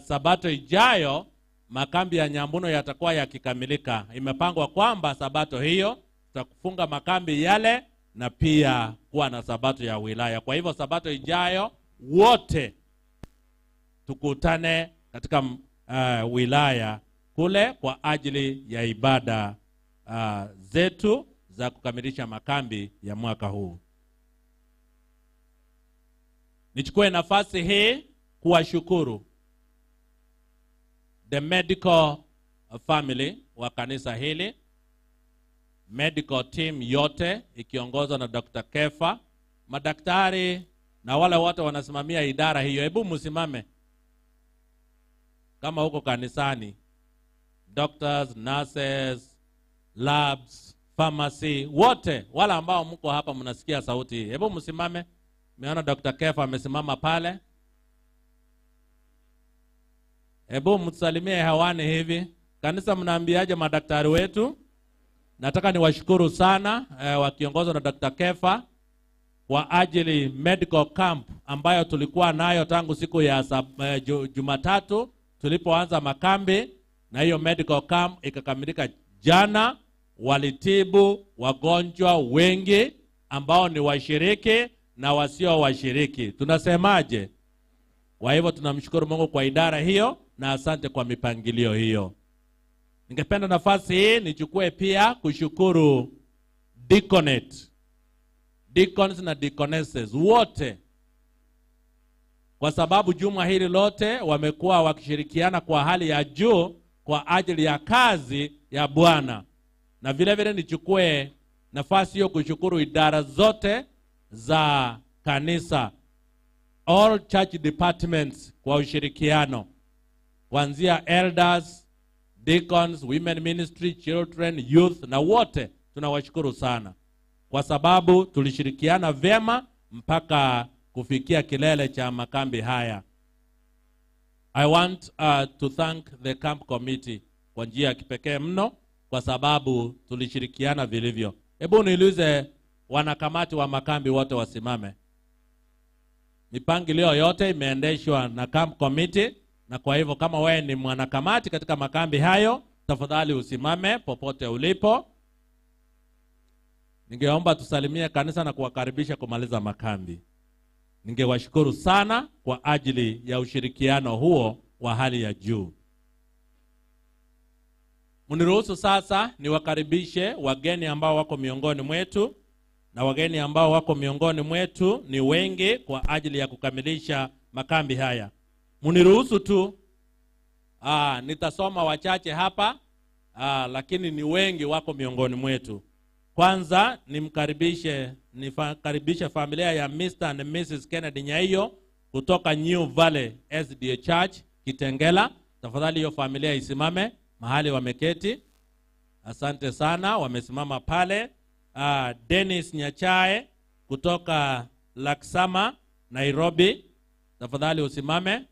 Sabato ijayo makambi ya Nyambuno yatakuwa yakikamilika. Imepangwa kwamba Sabato hiyo tutakufunga makambi yale na pia kuwa na Sabato ya wilaya. Kwa hivyo Sabato ijayo wote tukutane katika wilaya kule kwa ajili ya ibada zetu za kukamilisha makambi ya mwaka huu. Nichukue nafasi hii kuwashukuru the medical family wa kanisa hili, medical team yote ikiongozwa na Dr. Kefa, madaktari na wale wote wanasimamia idara hiyo. Hebu msimame kama huko kanisani, doctors, nurses, labs, pharmacy, wote wale ambao mko hapa mnasikia sauti hii, hebu msimame. Nimeona Dr. Kefa amesimama pale. Hebu msalimie hewani hivi. Kanisa, mnaambiaje madaktari wetu? Nataka niwashukuru sana wakiongozwa na Dr. Kefa kwa ajili medical camp ambayo tulikuwa nayo tangu siku ya Jumatatu tulipoanza makambi, na hiyo medical camp ikakamilika jana. Walitibu wagonjwa wengi ambao ni washiriki na wasio washiriki. Tunasemaje? Kwa hivyo tunamshukuru Mungu kwa idara hiyo na asante kwa mipangilio hiyo. Ningependa nafasi hii nichukue pia kushukuru deaconate, deacons na deaconesses wote, kwa sababu juma hili lote wamekuwa wakishirikiana kwa hali ya juu kwa ajili ya kazi ya Bwana. Na vile vile nichukue nafasi hiyo kushukuru idara zote za kanisa, all church departments kwa ushirikiano, kuanzia elders, deacons, women ministry, children, youth na wote tunawashukuru sana kwa sababu tulishirikiana vyema mpaka kufikia kilele cha makambi haya. I want to thank the camp committee kwa njia ya kipekee mno kwa sababu tulishirikiana vilivyo. Hebu niulize wanakamati wa makambi wote wasimame. Mipangilio yote imeendeshwa na camp committee, na kwa hivyo kama wewe ni mwanakamati katika makambi hayo, tafadhali usimame popote ulipo. Ningeomba tusalimie kanisa na kuwakaribisha kumaliza makambi. Ningewashukuru sana kwa ajili ya ushirikiano huo wa hali ya juu. Mniruhusu sasa niwakaribishe wageni ambao wako miongoni mwetu. na wageni ambao wako miongoni mwetu ni wengi kwa ajili ya kukamilisha makambi haya. Muniruhusu tu, nitasoma wachache hapa, lakini ni wengi wako miongoni mwetu. Kwanza nikaribishe familia ya Mr. and Mrs. Kennedy Nyaiyo kutoka New Valley SDA Church Kitengela. Tafadhali hiyo familia isimame mahali wameketi. Asante sana, wamesimama pale. Dennis Nyachae kutoka Laksama, Nairobi. Tafadhali usimame.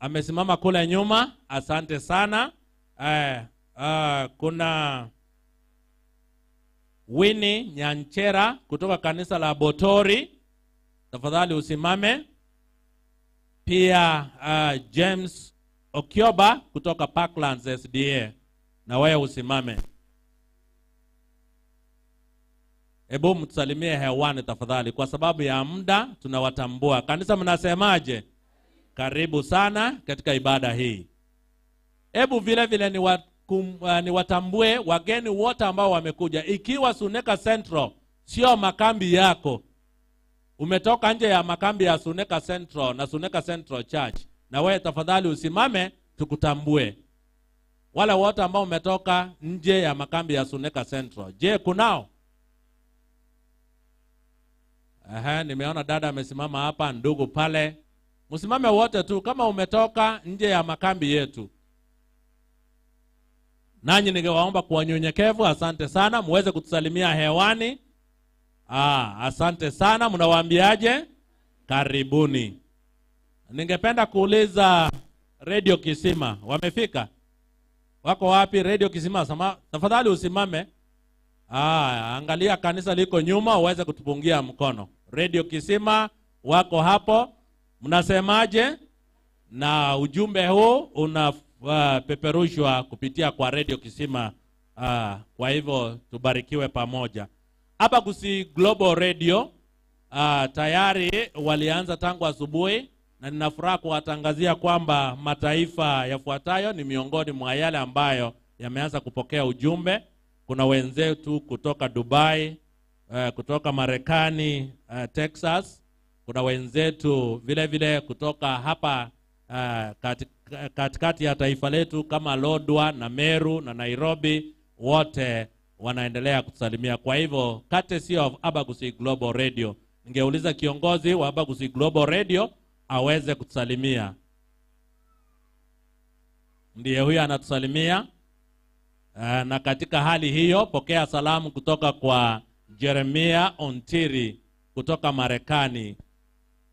Amesimama kule nyuma. Asante sana. Kuna Winnie Nyanchera kutoka kanisa la Botori. Tafadhali usimame. Pia James Okioba kutoka Parklands SDA. Na wewe usimame. Hebu mtusalimie hewani tafadhali, kwa sababu ya muda tunawatambua. Kanisa mnasemaje? Karibu sana katika ibada hii. Hebu vile vile niwatambue wageni wote ambao wamekuja. Ikiwa Suneka Central sio makambi yako, umetoka nje ya makambi ya Suneka Central na Suneka Central Church, na wewe tafadhali usimame tukutambue. Wale wote ambao umetoka nje ya makambi ya Suneka Central. Je, kunao? Nimeona dada amesimama hapa, ndugu pale. Msimame wote tu kama umetoka nje ya makambi yetu. Nanyi ningewaomba kwa unyenyekevu, asante sana, muweze kutusalimia hewani. Asante sana, mnawaambiaje? Karibuni. Ningependa kuuliza Radio Kisima, wamefika? Wako wapi Radio Kisima? Tafadhali usimame. Angalia kanisa liko nyuma uweze kutupungia mkono. Radio Kisima wako hapo. Mnasemaje? Na ujumbe huu unapeperushwa kupitia kwa Radio Kisima. Kwa hivyo tubarikiwe pamoja. Hapa Gusii Global Radio tayari walianza tangu asubuhi, na nina furaha kuwatangazia kwamba mataifa yafuatayo ni miongoni mwa yale ambayo yameanza kupokea ujumbe. Kuna wenzetu kutoka Dubai, kutoka Marekani, Texas. Kuna wenzetu vile vile kutoka hapa katikati ya taifa letu kama Lodwar na Meru na Nairobi, wote wanaendelea kutusalimia. Kwa hivyo courtesy of Abagusii Global Radio, ningeuliza kiongozi wa Abagusii Global Radio aweze kutusalimia. Ndiye huyo anatusalimia. Na katika hali hiyo pokea salamu kutoka kwa Jeremia Ontiri kutoka Marekani.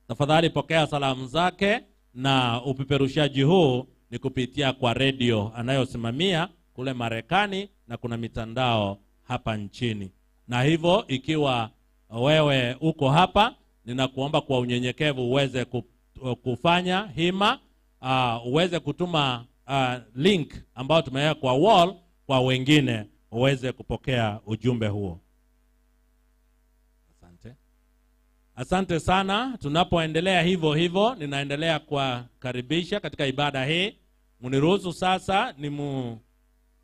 Tafadhali pokea salamu zake, na upeperushaji huu ni kupitia kwa radio anayosimamia kule Marekani, na kuna mitandao hapa nchini. Na hivyo ikiwa wewe uko hapa, ninakuomba kwa unyenyekevu uweze kufanya hima, uweze kutuma link ambayo tumeweka kwa wall kwa wengine uweze kupokea ujumbe huo. Asante. Asante sana. Tunapoendelea hivyo hivyo, ninaendelea kuwakaribisha katika ibada hii. Mniruhusu sasa,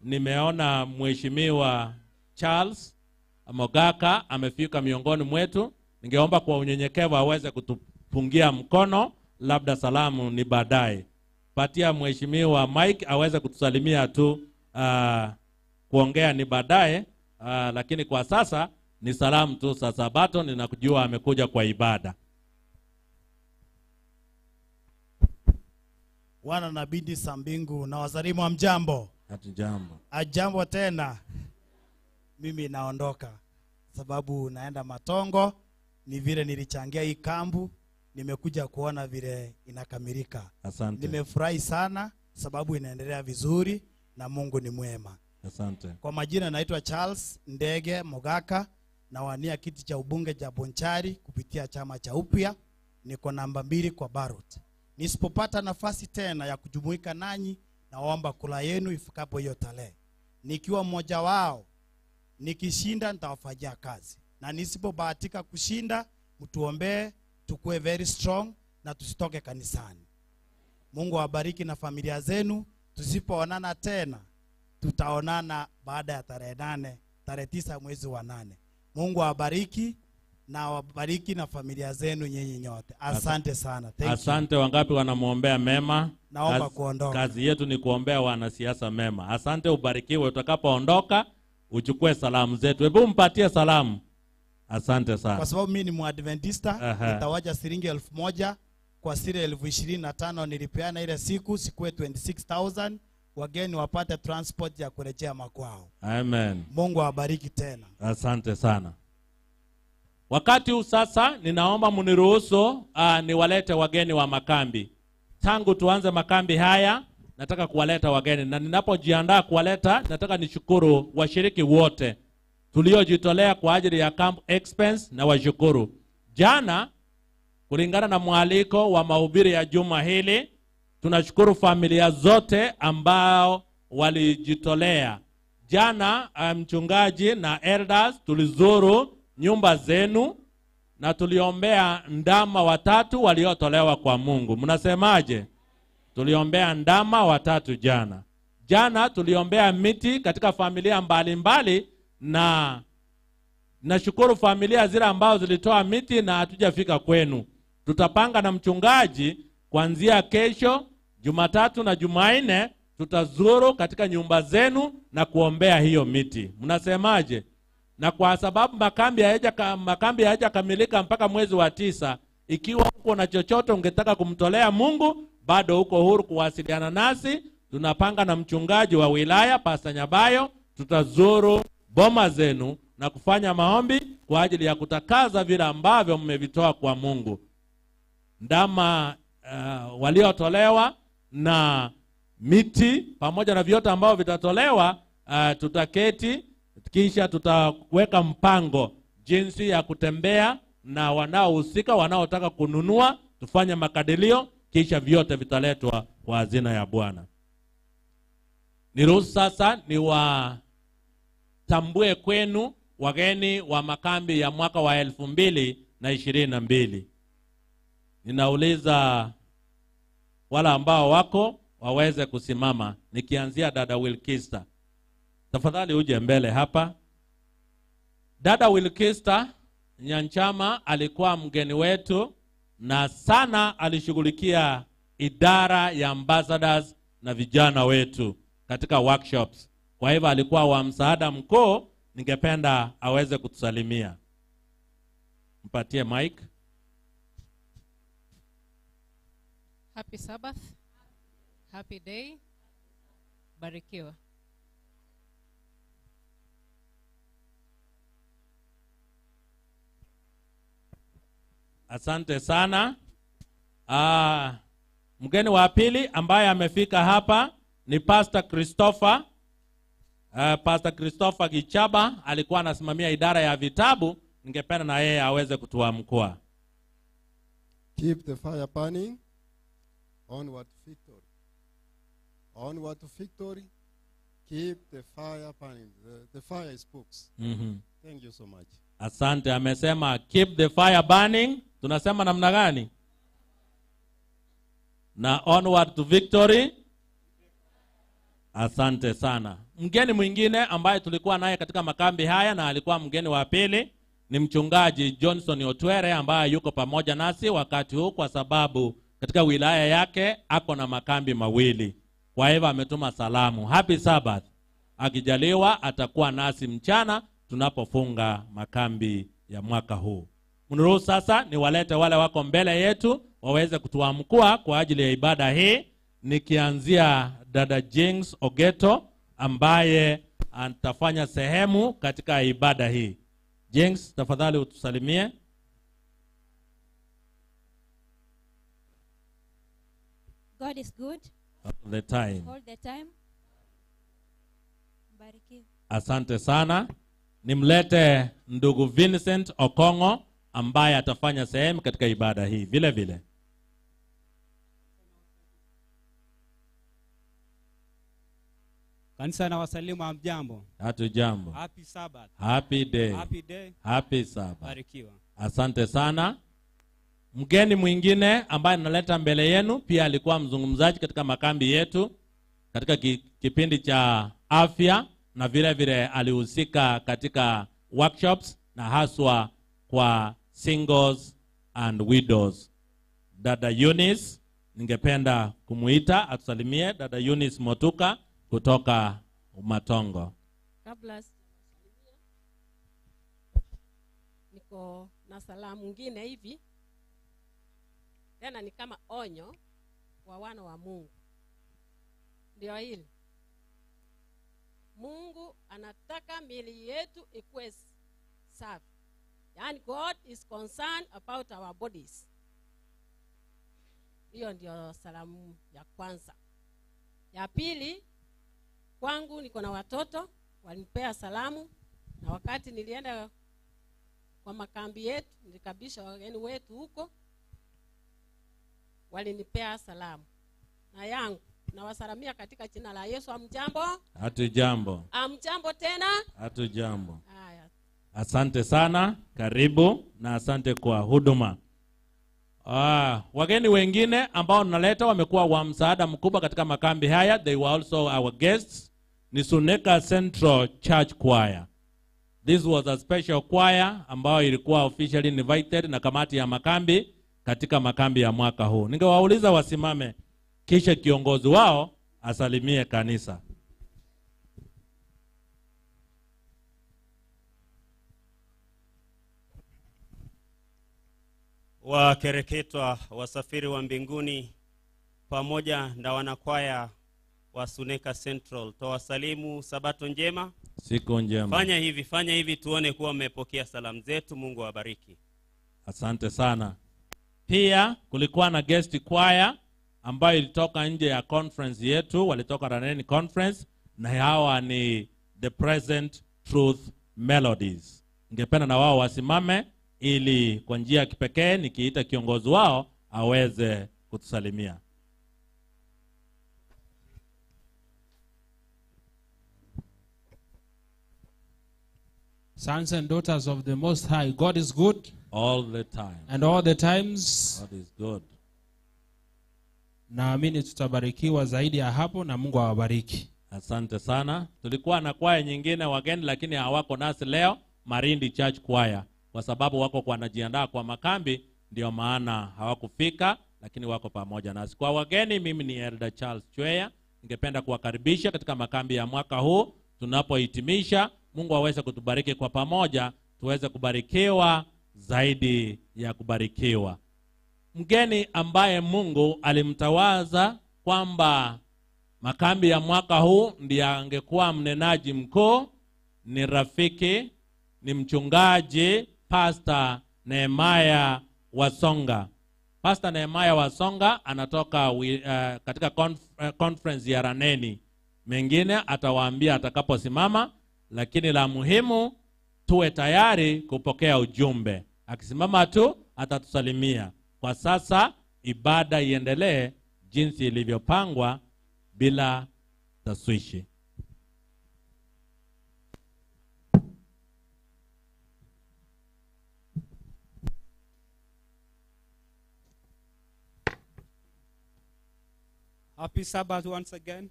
nimeona Mheshimiwa Charles Mogaka amefika miongoni mwetu. Ningeomba kwa unyenyekevu aweze kutupungia mkono, labda salamu ni baadaye. Patia Mheshimiwa Mike aweze kutusalimia tu, kuongea ni baadaye, lakini kwa sasa ni salamu tu za Sabato. Ninakujua amekuja kwa ibada. Wana na binti za mbingu na wasalimu, hamjambo? Hatujambo. Ajambo tena. Mimi naondoka sababu naenda Matongo. Ni vile nilichangia hii kambu, nimekuja kuona vile inakamilika. Asante. Nimefurahi sana sababu inaendelea vizuri na Mungu ni mwema. Asante. Kwa majina naitwa Charles Ndege Mogaka, nawania kiti cha ubunge cha Bonchari kupitia chama cha Upya. Niko namba 2 kwa barot. Nisipopata nafasi tena ya kujumuika nanyi, naomba kula yenu ifikapo hiyo tarehe. Nikiwa mmoja wao, nikishinda nitawafanyia kazi. Na nisipobahatika kushinda, mtuombee tukue very strong na tusitoke kanisani. Mungu awabariki na familia zenu. Tusipoonana tena, Tutaonana baada ya tarehe 8, tarehe 9 mwezi wa 8. Mungu awabariki na awabariki na familia zenu nyinyi nyote. Asante sana. Thank you. Asante. Wangapi wanamuombea mema? Naomba kuondoka. Kazi yetu ni kuombea wanasiasa mema. Asante, ubarikiwe. Utakapoondoka uchukue salamu zetu. Hebu mpatie salamu. Asante sana. Kwa sababu mimi ni Muadventista, nitawaja shilingi 1000 kwa siri 25,000 nilipeana ile siku, sikuwe 26,000, wageni wapate transport ya kurejea makwao. Amen. Mungu awabariki tena. Asante sana. Wakati huu sasa ninaomba mniruhusu niwalete wageni wa makambi. Tangu tuanze makambi haya nataka kuwaleta wageni, na ninapojiandaa kuwaleta nataka nishukuru washiriki wote tuliojitolea kwa ajili ya camp expense na washukuru. Jana kulingana na mwaliko wa mahubiri ya juma hili, tunashukuru familia zote ambao walijitolea. Jana mchungaji na elders tulizuru nyumba zenu na tuliombea ndama watatu waliotolewa kwa Mungu. Mnasemaje? Tuliombea ndama watatu jana. Jana tuliombea miti katika familia mbalimbali, na nashukuru familia zile ambazo zilitoa miti na hatujafika kwenu. Tutapanga na mchungaji kuanzia kesho Jumatatu na Jumanne tutazuru katika nyumba zenu na kuombea hiyo miti. Mnasemaje? Na kwa sababu makambi hayajakamilika mpaka mwezi wa 9, ikiwa uko na chochote ungetaka kumtolea Mungu, bado uko huru kuwasiliana nasi. Tunapanga na mchungaji wa wilaya Pastor Nyabayo, tutazuru boma zenu na kufanya maombi kwa ajili ya kutakaza vile ambavyo mmevitoa kwa Mungu. Ndama waliotolewa na miti pamoja na vyote ambavyo vitatolewa, tutaketi kisha tutaweka mpango jinsi ya kutembea na wanaohusika, wanaotaka kununua, tufanye makadirio, kisha vyote vitaletwa kwa hazina ya Bwana. Niruhusu sasa niwatambue kwenu wageni wa makambi ya mwaka wa 2022. Ninauliza wala ambao wako waweze kusimama, nikianzia dada Wilkista. Tafadhali uje mbele hapa. Dada Wilkista Nyanchama alikuwa mgeni wetu na sana alishughulikia idara ya ambassadors na vijana wetu katika workshops. Kwa hivyo alikuwa wa msaada mkuu, ningependa aweze kutusalimia. Mpatie mic. Happy Sabbath. Happy day. Barikiwa. Asante sana. Mgeni wa pili ambaye amefika hapa ni Pastor Christopher. Pastor Christopher Gichaba alikuwa anasimamia idara ya vitabu. Ningependa na yeye aweze kutuamkua. Keep the fire burning. Onward to victory. Onward to victory. Keep the fire burning. The fire is books. Thank you so much. Asante. Amesema keep the fire burning. Tunasema namna gani? Na onward to victory. Asante sana. Mgeni mwingine ambaye tulikuwa naye katika makambi haya na alikuwa mgeni wa pili ni mchungaji Johnson Otwere ambaye yuko pamoja nasi wakati huu kwa sababu katika wilaya yake ako na makambi mawili. Kwa hivyo ametuma salamu. Happy Sabbath. Akijaliwa atakuwa nasi mchana tunapofunga makambi ya mwaka huu. Mniruhusu sasa niwalete wale wako mbele yetu waweze kutuamkua kwa ajili ya ibada hii, nikianzia dada James Ogeto ambaye atafanya sehemu katika ibada hii. James, tafadhali utusalimie. God is good all the time. All the time. Barikiwa. Asante sana. Nimlete ndugu Vincent Okongo ambaye atafanya sehemu katika ibada hii vile vile. Kanisa na wasalimu, hamjambo? Hatujambo. Happy Sabbath. Happy day. Happy day. Happy Sabbath. Barikiwa. Asante sana. Mgeni mwingine ambaye naleta mbele yenu pia alikuwa mzungumzaji katika makambi yetu katika kipindi cha afya na vile vile alihusika katika workshops na haswa kwa singles and widows. Dada Eunice, ningependa kumuita atusalimie. Dada Eunice Motuka kutoka Matongo. Kabla sijawasalimia, niko na salamu nyingine hivi. Tena ni kama onyo kwa wana wa Mungu. Ndio hili. Mungu anataka miili yetu ikuwe safi. Yaani God is concerned about our bodies. Hiyo ndio salamu ya kwanza. Ya pili, kwangu niko na watoto walinipea salamu, na wakati nilienda kwa makambi yetu nilikabisha wageni wetu huko, walinipea salamu. Na yangu nawasalamia katika jina la Yesu. Hamjambo? Hatujambo. Hamjambo tena? Hatujambo. Haya. Asante sana, karibu na asante kwa huduma. Wageni wengine ambao naleta wamekuwa wa msaada mkubwa katika makambi haya. They were also our guests. Ni Suneka Central Church Choir. This was a special choir ambayo ilikuwa officially invited na kamati ya makambi katika makambi ya mwaka huu. Ningewauliza wasimame kisha kiongozi wao asalimie kanisa. Wakereketwa, wasafiri wa mbinguni pamoja na wanakwaya wa Suneka Central, tawasalimu sabato njema. Siku njema. Fanya hivi tuone kuwa mmepokea salamu zetu. Mungu awabariki. Asante sana. Pia kulikuwa na guest choir ambayo ilitoka nje ya conference yetu, walitoka Raneni Conference, na hawa ni The Present Truth Melodies. Ningependa na wao wasimame ili kwa njia ya kipekee nikiita kiongozi wao aweze kutusalimia. Sons and daughters of the Most High, God is good all the time. And all the times God is good. Naamini tutabarikiwa zaidi ya hapo na Mungu awabariki. Asante sana. Tulikuwa na kwaya nyingine wageni lakini hawako nasi leo, Marindi Church Choir, kwa sababu wako kwa wanajiandaa kwa makambi, ndio maana hawakufika, lakini wako pamoja nasi. Kwa wageni, mimi ni Elder Charles Chweya. Ningependa kuwakaribisha katika makambi ya mwaka huu tunapohitimisha. Mungu aweze kutubariki kwa pamoja, tuweze kubarikiwa zaidi ya kubarikiwa. Mgeni ambaye Mungu alimtawaza kwamba makambi ya mwaka huu ndiye angekuwa mnenaji mkuu ni rafiki, ni mchungaji Pastor Nehemiah Wasonga. Pastor Nehemiah Wasonga anatoka katika conference ya Raneni. Mengine atawaambia atakaposimama, lakini la muhimu tuwe tayari kupokea ujumbe. Akisimama tu atatusalimia. Kwa sasa ibada iendelee jinsi ilivyopangwa bila taswishi. Happy Sabbath once again.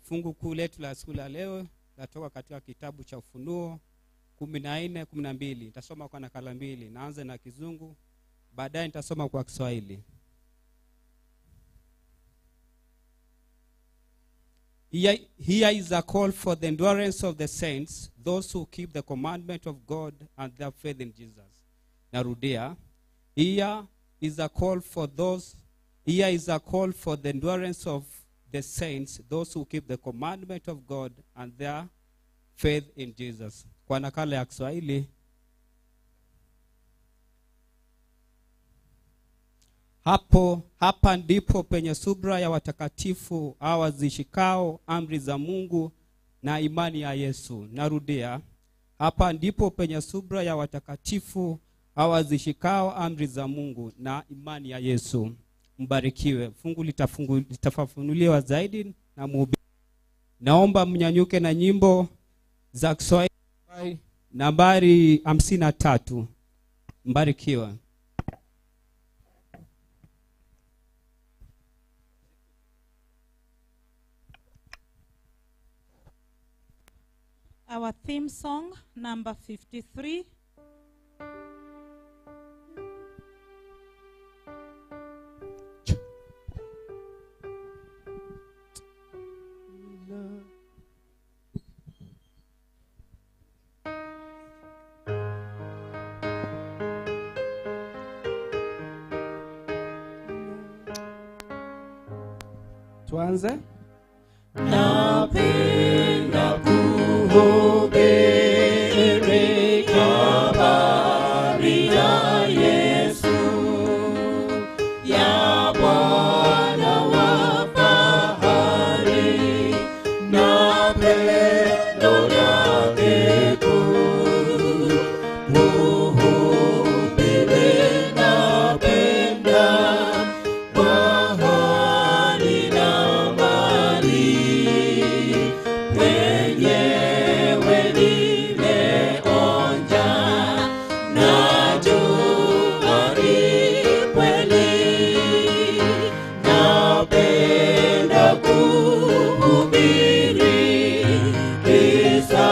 Fungu kuu letu la siku la leo latoka katika kitabu cha Ufunuo 14:12. Nitasoma kwa nakala mbili. Naanza na Kizungu, baadaye nitasoma kwa Kiswahili. Here is a call for the endurance of the saints, those who keep the commandment of God and their faith in Jesus. Narudia. Here is a call for those. Here is a call for the endurance of the saints, those who keep the commandment of God and their faith in Jesus. Kwa nakala ya Kiswahili, hapa ndipo penye subra ya watakatifu hawazishikao amri za Mungu na imani ya Yesu. Narudia, hapa ndipo penye subra ya watakatifu hawazishikao amri za Mungu na imani ya Yesu. Mbarikiwe. Fungu litafafanuliwa zaidi na mhubiri. Naomba mnyanyuke na nyimbo za Kiswahili nambari 53. Mbarikiwe. Our theme song, number 53. Tuanze. Napenda kuhubiri habari ya Yesu, ya Bwana wa fahari na pendo lake kuu. Kuhubiri napenda kwa hali na mali, mwenyewe nimeonja, najua ni kweli. Napenda kuhubiri kisa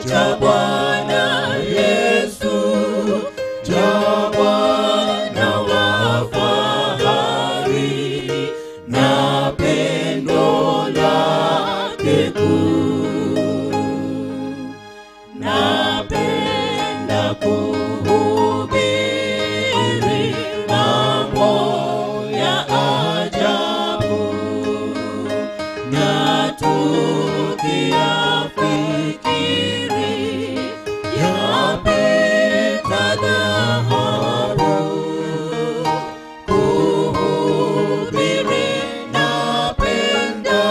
cha Bwana Yesu, cha Bwana wa fahari na pendo lake kuu. Napenda kuhubiri mambo ya ajabu, na tukiyafikiri yapita dhahabu. Kuhubiri napenda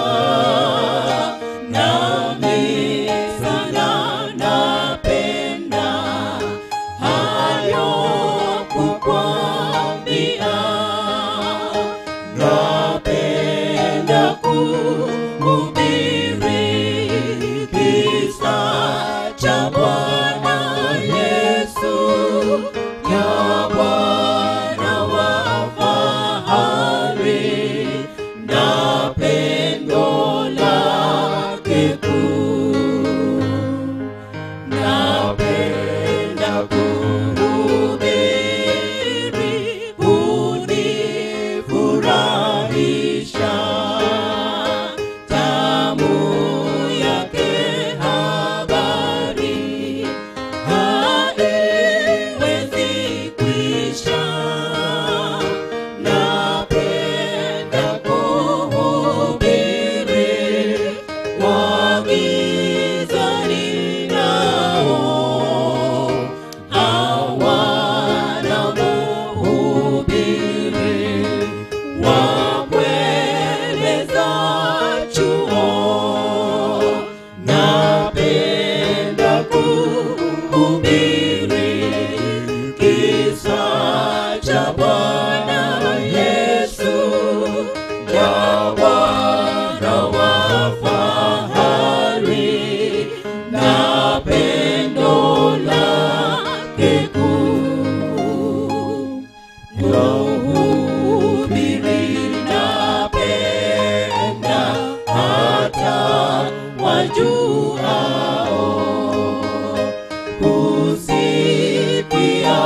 yanayonifaa, nami sana napenda hayo kukwambia. Napenda kuhubiri kisa cha Bwana Yesu, ya Bwana wa fahari na pendo lake kuu. Napenda kuhubiri hunifurahisha, tamu yake habari haiwezi kwisha. Napenda kuhubiri kwa giza ninao, hawana mhubiri wa kueleza chuo. Napenda kuhubiri kisa cha Bwana Yesu, cha Bwana wa fahari na pendo lake kuu. Kuhubiri napenda hata wajuao, kusikia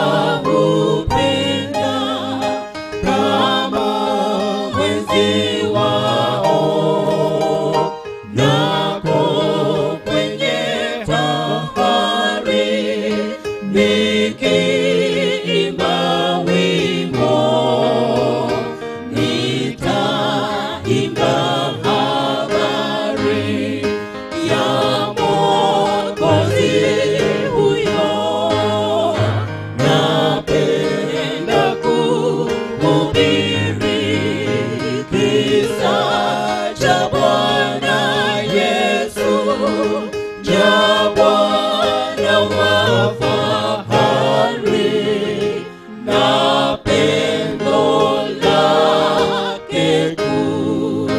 hupenda kama mwenzi wao, nako kwenye fahari nikiimba wimbo, nitaimba habari ya Mwokozi huyo. Napenda kuhubiri kisa cha Bwana Yesu, cha Bwana wa fahari na pendo lake kuu.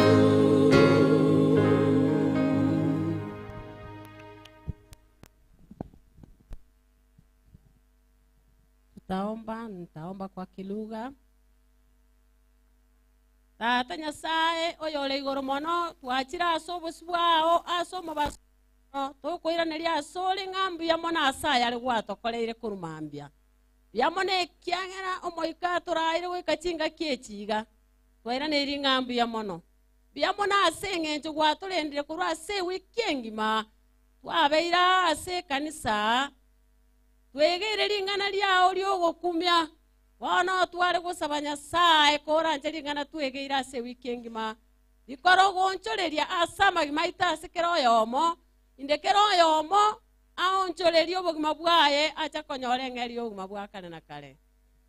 Tutaomba, nitaomba kwa kilugha. Tata Nyasaye oyore igoro mono twachira ase obosi bwao ase omobaso tokoiraneria ase ore ng'a mbuya mono ase aya are gwatokoreire korwa mambia. Mbuya mono ekiagera omoika toraire goika chingaki echiga twairaneirie ng'a mbuya mono. Mbuya mono ase eng'encho gwatorendire korwa ase ewiki engima twabeire ase ekanisa twegeire ring'ana riao riogokumia. Bono tware gosaba Nyasaye koranche ring'ana twegeire ase ewiki engima rikoro gonchoreria ase amagima aito ase kera oyomo inde kera oyomo aonchorerie obogima bwaye acha konyora eng'eri obogima bwa kare na kare.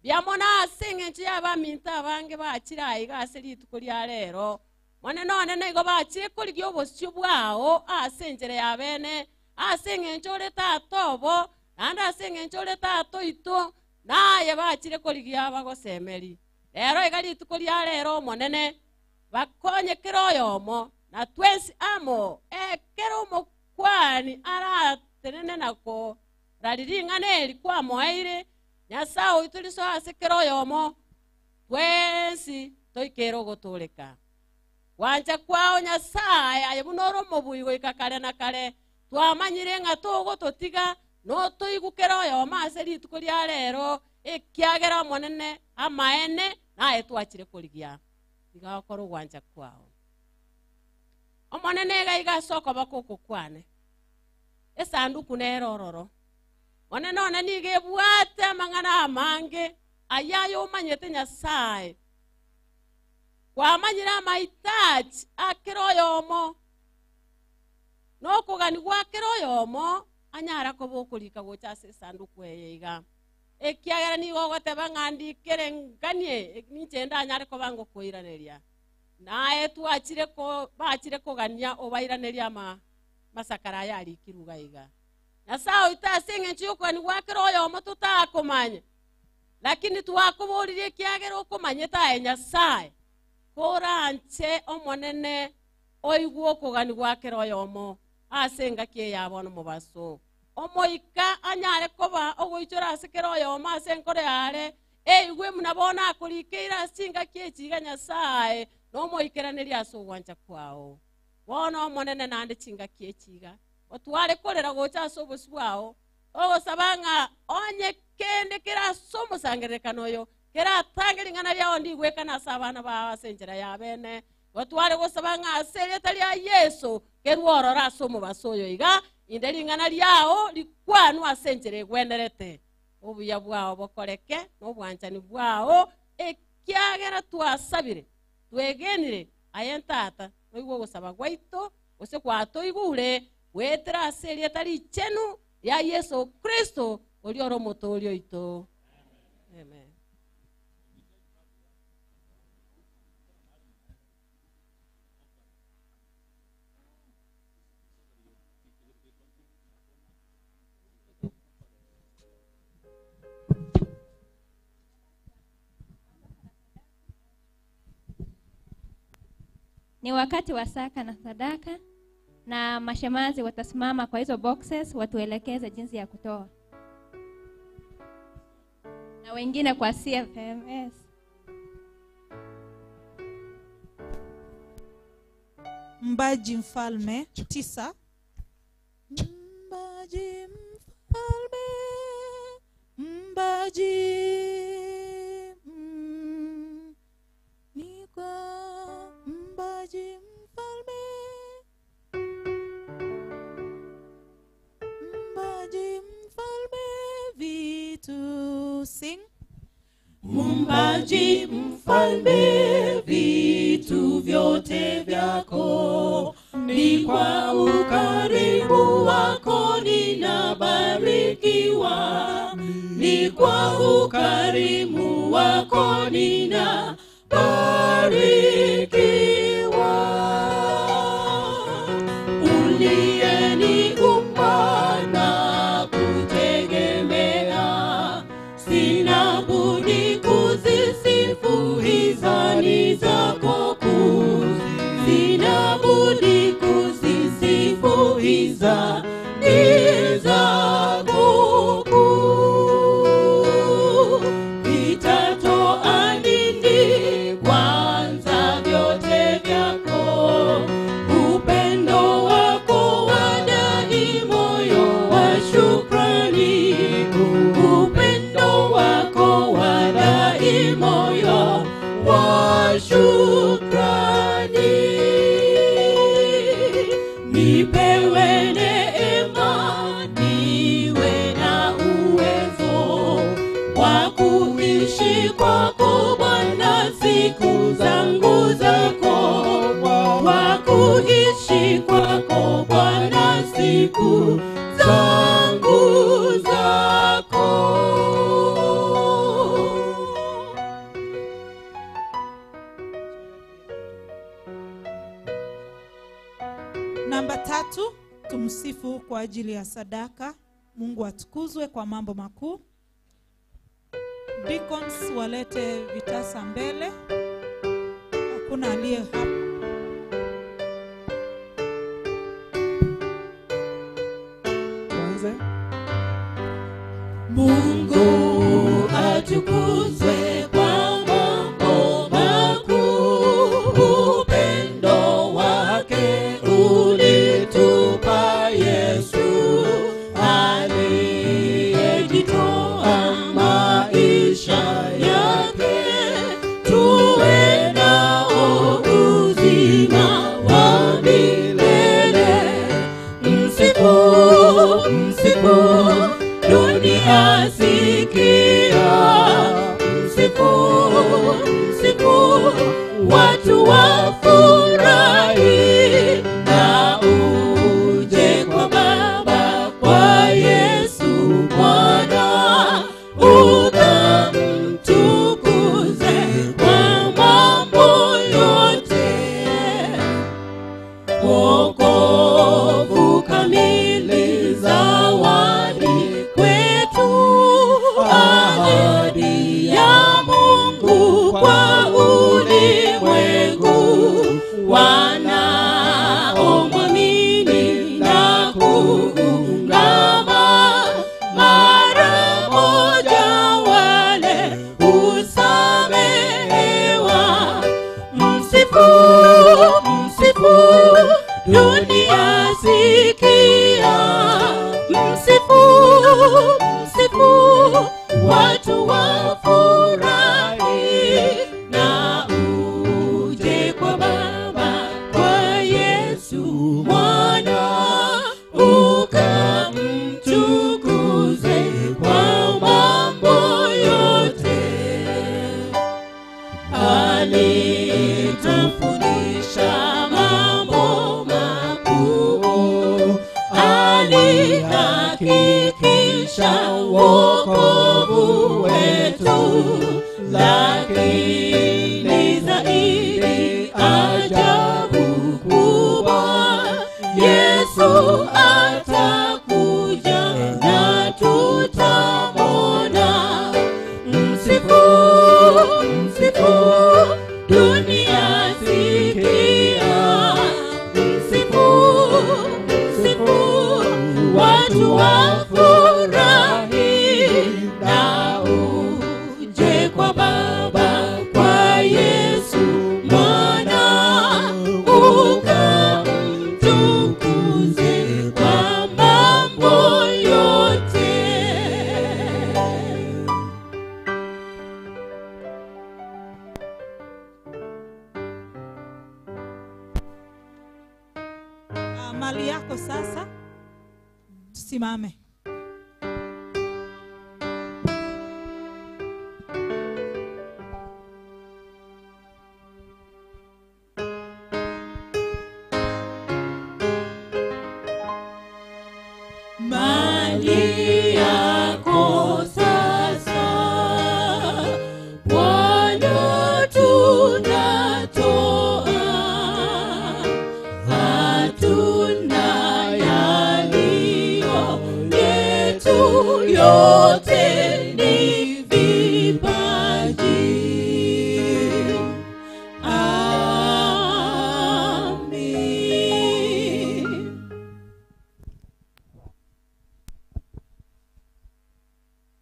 Mbuya mono ase eng'encho ya abaminto abange bachire aiga ase rituko ria rero monene one nigo bachire korigia obosio bwao ase enchera ya bene ase eng'encho ore tata obo naende ase eng'encho ore tata oito naye bachire korigia bagosemeri. Rero iga rituko ria rero omonene bakonye kera oyomo na twensi amo ekero omokwani aratenene nako rariring'ana eri kwamoeire Nyasaye oito riso ase kera oyomo twensi toikere ogotoreka. Gwancha kwao Nyasaye aye buna ore omobui goika kare na kare twamanyire ng'a togototiga notoigukera oyomo ase rituko ria rero ekiagera omonene amaene naye twachire korigia iga okora ogwancha kwao. Omonene iga iga ase okoboko oko kwane esanduku nere ororo monene one niga ebwate amang'ana amange aya ayomanyete Nyasaye kwamanyire amahitaji akera oyomo nokogani gwakera oyomo anyara koba okorika gocha ase esanduku eye iga ekiagera nigo ogoteba ng'a ndikere nganie ninche ndanyare koba ngokoiraneria naye twachire ko bachire kogania obairaneria ama masakara aya arikiruga iga. Nyasaye oito ase eng'encho yokogani gwakera oyomo totakomanya lakini twakoboririe ekiagera okomanyete aye Nyasaye koranche omonene oigwe okogani gwakera oyomo ase engaki eye bono mobaso omoika anyare koba ogoichora ase kera oyomo ase enkoro yare eigwe muna bono akorikeire ase engaki echiga Nyasaye nomoikeraneria ase ogwancha kwao. Bono omonene naende chingaki echiga otware korera gocha ase obosi bwao ogosaba ng'a onye kende kera ase omosangererekano oyo keratange ring'ana riao ndigwekana ase abana bao ase enchera ya bene otware gosaba ng'a ase erieta ria Yesu kerworora ase omobaso oyo iga inde ring'ana riao rikwanwa ase enchera egwenerete obuya bwao bokoreke n'obwanchani bwao ekiagera twasabire twegenire aye ntata noigwe ogosaba gwaito gose gwatoigure gwetera ase erieta richenu ria Yesu Kristo oria ore omotoori oito. Amen. Ni wakati wa saka na sadaka, na mashemazi watasimama kwa hizo boxes watuelekeze jinsi ya kutoa, na wengine kwa CFMS. Mbaji Mfalme 9. Mbaji Mfalme, Mbaji ni kwa Mbaji Mfalme, Mbaji Mfalme vitu sing. Mumbaji Mfalme vitu vyote vyako, ni kwa ukarimu wako ninabarikiwa, ni kwa ukarimu wako ninabarikiwa. Uliyeniumba na kutegemea, sina budi kuzisifu hisani zako kuu, sina budi kuzisifu hisani zako kuu. Nitatoa nini kwanza zangu zako, wa kuishi kwako Bwana siku zangu zako. Namba 3, tumsifu kwa ajili ya sadaka. Mungu atukuzwe kwa mambo makuu. Deacons walete vitasa mbele. Hakuna aliye hapa. Tuanze. Mungu atukuzwe kwa mambo makuu, upendo wake ulitupa Yesu, aliyejitoa maisha yake, tuwe nao uzima wa milele. Msifu, msifu, dunia sikia. Msifu, msifu, watu wafurahi. Na uje kwa Baba, kwa Yesu Mwana, ukamtukuze kwa mambo yote. Wokovu kamili, zawadi kwetu, ahadi ya Mungu kwa ulimwengu, wanaomwamini na kuungama, mara moja wale husamehewa. Msifu, msifu, dunia sikia. Msifu, msifu, watu wafurahi. Na uje kwa Baba, kwa Yesu Mwana, ukamtukuze kwa mambo yote. Alitufundisha mambo makuu, alihakikisha wokovu wetu, lakini zaidi ajabu kubwa, Yesu atakuja na tutamwona. Msifu, msifu, dunia sikia. Msifu, msifu, watu wafurahi. Na uje kwa Baba, kwa Yesu Mwana, ukamtukuze kwa mambo yote. Mali yako sasa, tusimame. Mali yako sasa, Bwana tunatoa, hatuna yaliyo yetu, yote ni vipaji. Amin.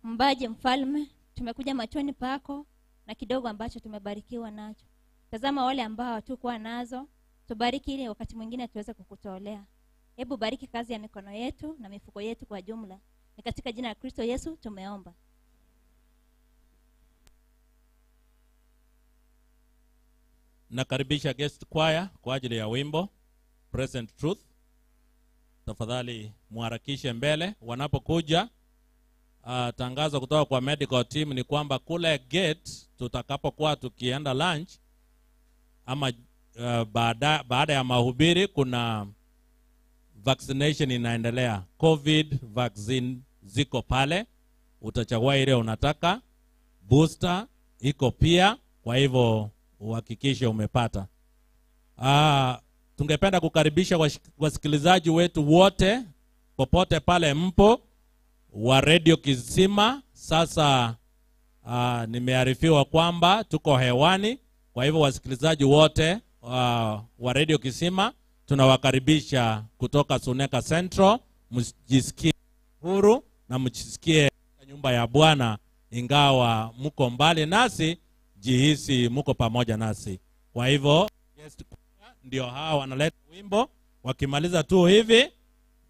Mbaje mfalme, tumekuja machoni pako na kidogo ambacho tumebarikiwa nacho. Tazama wale ambao hatukuwa nazo, tubariki ili wakati mwingine tuweze kukutolea. Hebu bariki kazi ya mikono yetu na mifuko yetu kwa jumla. Ni katika jina la Kristo Yesu tumeomba. Nakaribisha guest choir kwa ajili ya wimbo Present Truth. Tafadhali muharakishe mbele wanapokuja. Tangazo kutoka kwa medical team ni kwamba kule gate tutakapokuwa tukienda lunch, ama baada ya mahubiri kuna vaccination inaendelea. COVID vaccine ziko pale, utachagua ile unataka. Booster iko pia, kwa hivyo uhakikishe umepata. Tungependa kukaribisha wasikilizaji wetu wote popote pale mpo wa Radio Kisima. Sasa nimearifiwa kwamba tuko hewani, kwa hivyo wasikilizaji wote wa Radio Kisima tunawakaribisha kutoka Suneka Central. Mjisikie huru na mjisikie nyumba ya Bwana, ingawa mko mbali nasi, jihisi mko pamoja nasi. Kwa hivyo guest ndio hawa wanaleta wimbo. Wakimaliza tu hivi,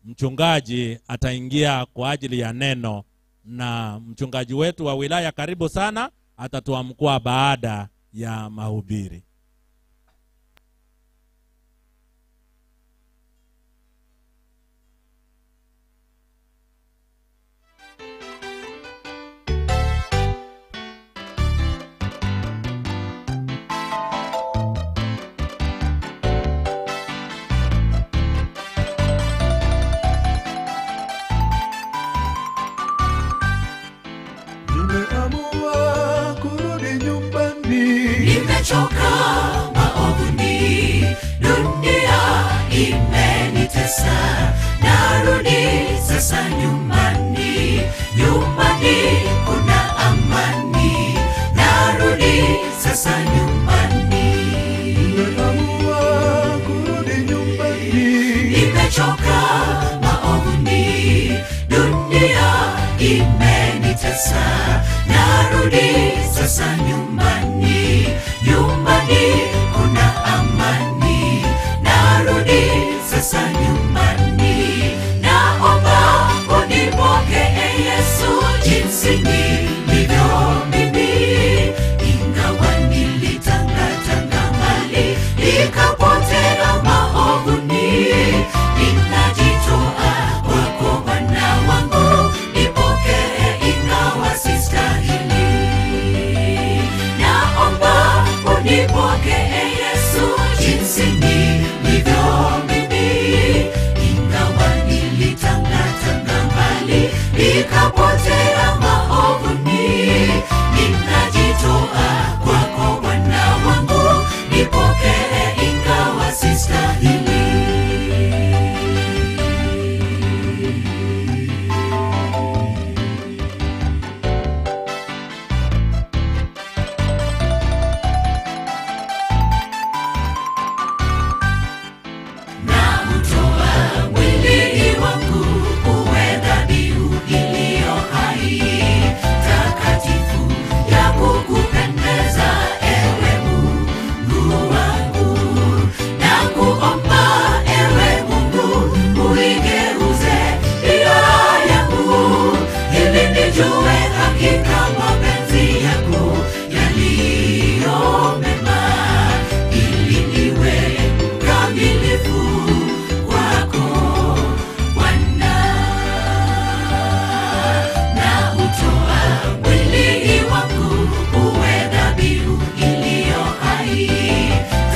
mchungaji ataingia kwa ajili ya neno, na mchungaji wetu wa wilaya karibu sana atatuamkua baada ya mahubiri. Nimechoka maovuni, dunia imenitesa, narudi sasa nyumbani, nyumbani kuna amani, narudi sasa nyumbani. Nimeamua kurudi nyumbani. Nimechoka maovuni, dunia imenitesa, narudi sasa nyumbani, nyumbani kuna amani, narudi sasa nyumbani. Naomba unipokee Yesu jinsi nilivyo mimi, ingawa nilitangatanga mbali nikapotea maovuni, ninajitoa kwako Bwana wangu, nipokee ingawa sistahili. Naomba unipokee Yesu jinsi nilivyo mimi, ingawa nilitangatanga mbali nikapotea maovuni, ninajitoa kwako Bwana wangu, nipokee ingawa sistahili. Nautoa mwili wangu uwe dhabihu iliyo hai, takatifu ya kukupendeza ewe Mungu wangu. Nakuomba ewe Mungu uigeuze nia yangu, ili nijue hakika mapenzi yako yaliyo mema, ili niwe mkamilifu kwako Bwana. Nautoa mwili wangu uwe dhabihu iliyo hai,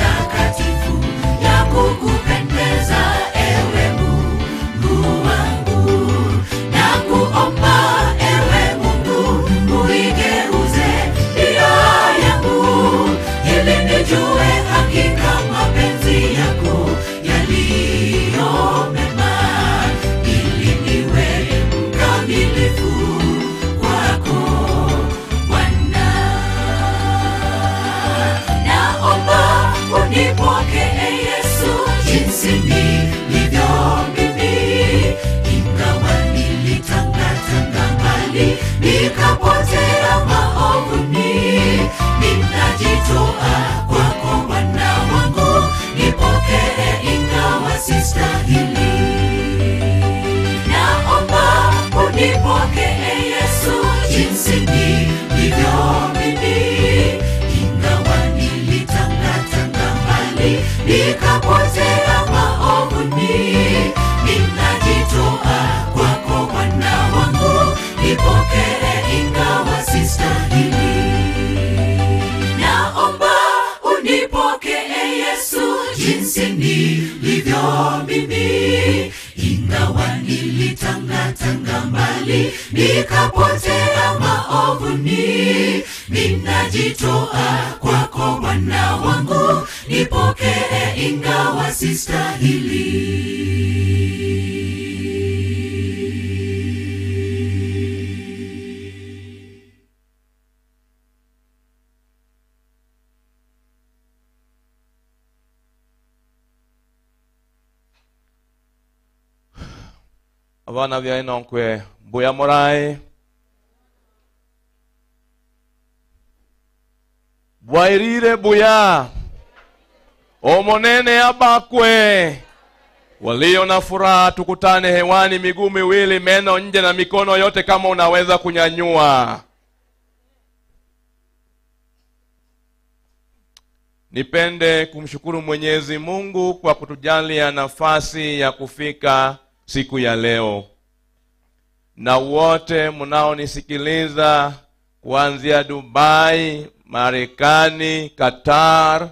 takatifu ya kukupendeza ewe Mungu wangu. Nakuomba ewe Mungu uigeuze nia yangu, ili nijue hakika mapenzi yako yaliyo mema, ili niwe mkamilifu kwako Bwana. Naomba unipokee Yesu jinsi nilivyo mimi, ingawa nilitangatanga mbali nikapotea maovuni, ninajitoa kwako Bwana wangu, nipokee ingawa sistahili. Naomba unipokee Yesu jinsi nilivyo mimi, ingawa nilitangatanga mbali nikapotea maovuni, ninajitoa kwako Bwana wangu, nipokee ingawa sistahili. Naomba unipokee Nilitangatanga mbali, nikapotea maovuni. Ninajitoa kwako Bwana wangu, nipokee ingawa sistahili. Abana bya inonkwe mbuya morai bwairire buya omonene abakwe. Walio na furaha tukutane hewani, miguu miwili, meno nje na mikono yote kama unaweza kunyanyua. Nipende kumshukuru Mwenyezi Mungu kwa kutujalia nafasi ya kufika siku ya leo. Na wote mnaonisikiliza kuanzia Dubai, Marekani, Qatar,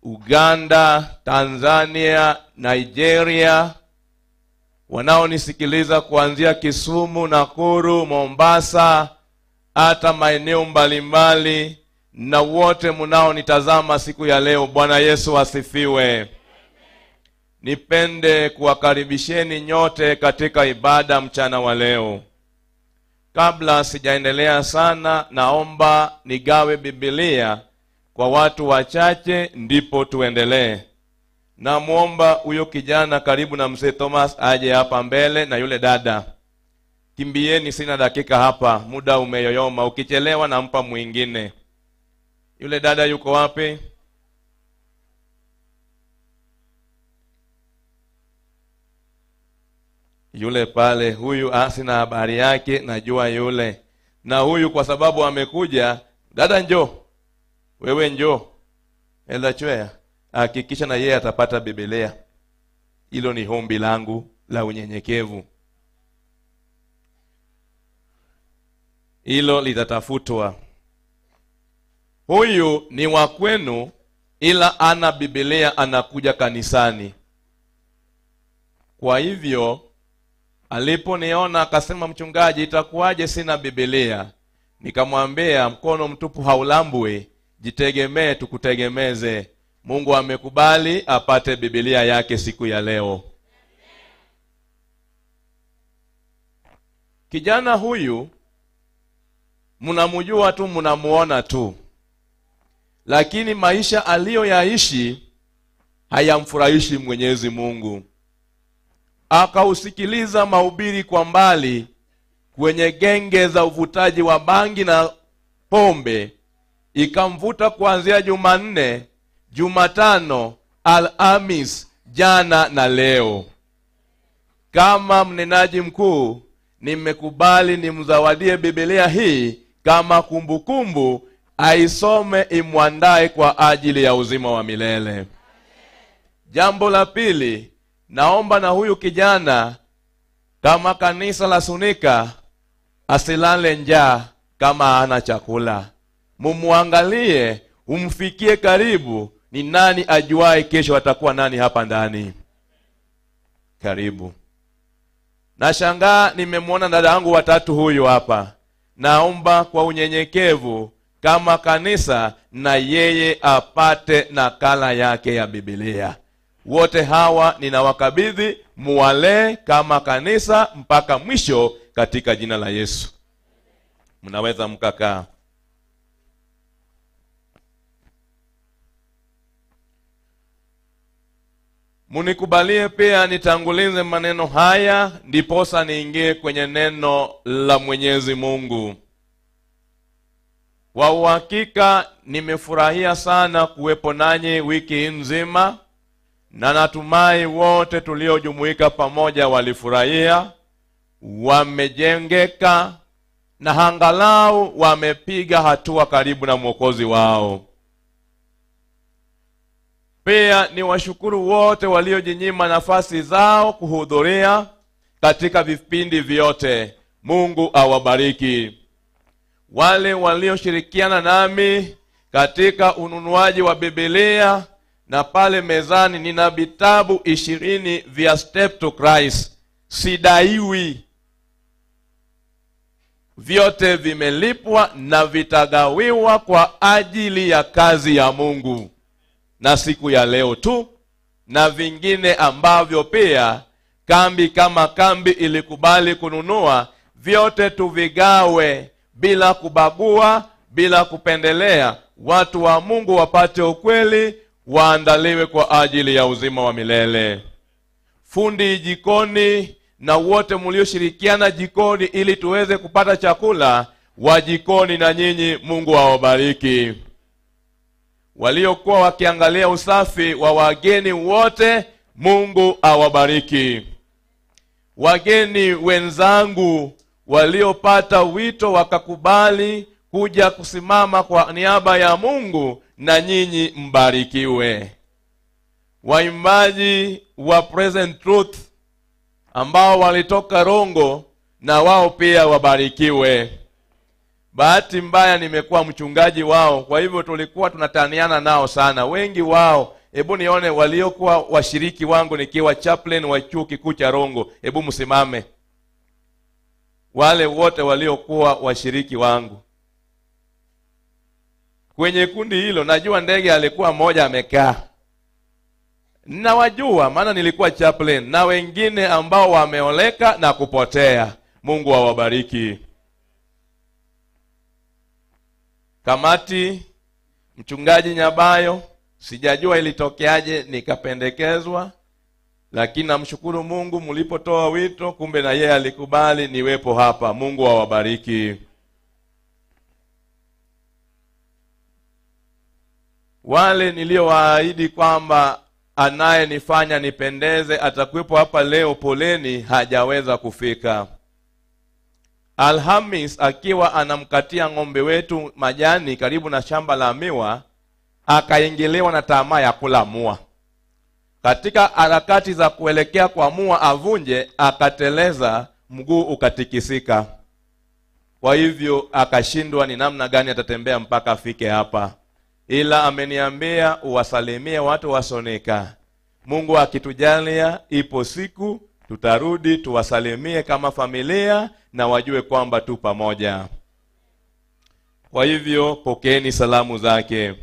Uganda, Tanzania, Nigeria, wanaonisikiliza kuanzia Kisumu, Nakuru, Mombasa, hata maeneo mbalimbali, na wote mnaonitazama siku ya leo, Bwana Yesu asifiwe. Nipende kuwakaribisheni nyote katika ibada mchana wa leo. Kabla sijaendelea sana, naomba nigawe Biblia kwa watu wachache ndipo tuendelee. Namuomba huyo kijana karibu na mzee Thomas aje hapa mbele na yule dada. Kimbieni, sina dakika hapa, muda umeyoyoma. Ukichelewa nampa mwingine. Yule dada yuko wapi? Yule pale, huyu sina habari yake, najua yule. Na huyu kwa sababu amekuja, dada njoo. Wewe njoo. Elda Chwea, hakikisha na yeye atapata Biblia. Hilo ni ombi langu la unyenyekevu. Hilo litatafutwa. Huyu ni wa kwenu, ila ana Biblia, anakuja kanisani. Kwa hivyo aliponiona akasema, mchungaji, itakuwaje sina Biblia? Nikamwambia, mkono mtupu haulambwi, jitegemee tukutegemeze. Mungu amekubali apate Biblia yake siku ya leo. Kijana huyu mnamjua tu, mnamuona tu, lakini maisha aliyoyaishi hayamfurahishi Mwenyezi Mungu. Akausikiliza mahubiri kwa mbali kwenye genge za uvutaji wa bangi na pombe, ikamvuta kuanzia Jumanne, Jumatano, Alhamis, jana na leo. Kama mnenaji mkuu, nimekubali nimzawadie Biblia hii kama kumbukumbu, aisome imwandae kwa ajili ya uzima wa milele. Jambo la pili, naomba na huyu kijana kama kanisa la Sunika asilale njaa kama hana chakula. Mumuangalie, umfikie karibu. Ni nani ajuae kesho atakuwa nani hapa ndani? Karibu. Nashangaa nimemwona dada yangu watatu huyu hapa. Naomba kwa unyenyekevu kama kanisa na yeye apate nakala yake ya Biblia. Wote hawa ninawakabidhi, muwalee kama kanisa mpaka mwisho katika jina la Yesu. Mnaweza mkakaa. Munikubalie pia nitangulize maneno haya, ndiposa niingie kwenye neno la Mwenyezi Mungu. Kwa uhakika nimefurahia sana kuwepo nanyi wiki nzima, na natumai wote tuliojumuika pamoja walifurahia, wamejengeka na angalau wamepiga hatua karibu na Mwokozi wao. Pia ni washukuru wote waliojinyima nafasi zao kuhudhuria katika vipindi vyote. Mungu awabariki. Wale walioshirikiana nami katika ununuaji wa Biblia, na pale mezani nina vitabu 20 vya Step to Christ. Sidaiwi. Vyote vimelipwa na vitagawiwa kwa ajili ya kazi ya Mungu. Na siku ya leo tu, na vingine ambavyo pia kambi kama kambi ilikubali kununua, vyote tuvigawe bila kubagua, bila kupendelea. Watu wa Mungu wapate ukweli, waandaliwe kwa ajili ya uzima wa milele. Fundi jikoni na wote mlioshirikiana jikoni ili tuweze kupata chakula wa jikoni, na nyinyi Mungu awabariki. Waliokuwa wakiangalia usafi wa wageni wote, Mungu awabariki. Wageni wenzangu waliopata wito wakakubali kuja kusimama kwa niaba ya Mungu, na nyinyi mbarikiwe. Waimbaji wa Present Truth ambao walitoka Rongo, na wao pia wabarikiwe. Bahati mbaya nimekuwa mchungaji wao, kwa hivyo tulikuwa tunataniana nao sana. Wengi wao, hebu nione waliokuwa washiriki wangu nikiwa chaplain wa chuo kikuu cha Rongo, hebu msimame. Wale wote waliokuwa washiriki wangu kwenye kundi hilo, najua Ndege alikuwa mmoja amekaa. Nawajua maana nilikuwa chaplain, na wengine ambao wameoleka na kupotea. Mungu awabariki. Kamati, mchungaji Nyabayo, sijajua ilitokeaje nikapendekezwa, lakini namshukuru Mungu mlipotoa wito, kumbe na yeye alikubali niwepo hapa. Mungu awabariki. Wale niliowaahidi kwamba anayenifanya nipendeze atakuwepo hapa leo, poleni, hajaweza kufika. Alhamis akiwa anamkatia ng'ombe wetu majani karibu na shamba la miwa, akaingiliwa na tamaa ya kula mua. Katika harakati za kuelekea kwa mua avunje, akateleza, mguu ukatikisika. Kwa hivyo akashindwa ni namna gani atatembea mpaka afike hapa. Ila ameniambia uwasalimie watu wa Sonika. Mungu akitujalia, ipo siku tutarudi tuwasalimie kama familia na wajue kwamba tu pamoja. Kwa hivyo pokeeni salamu zake.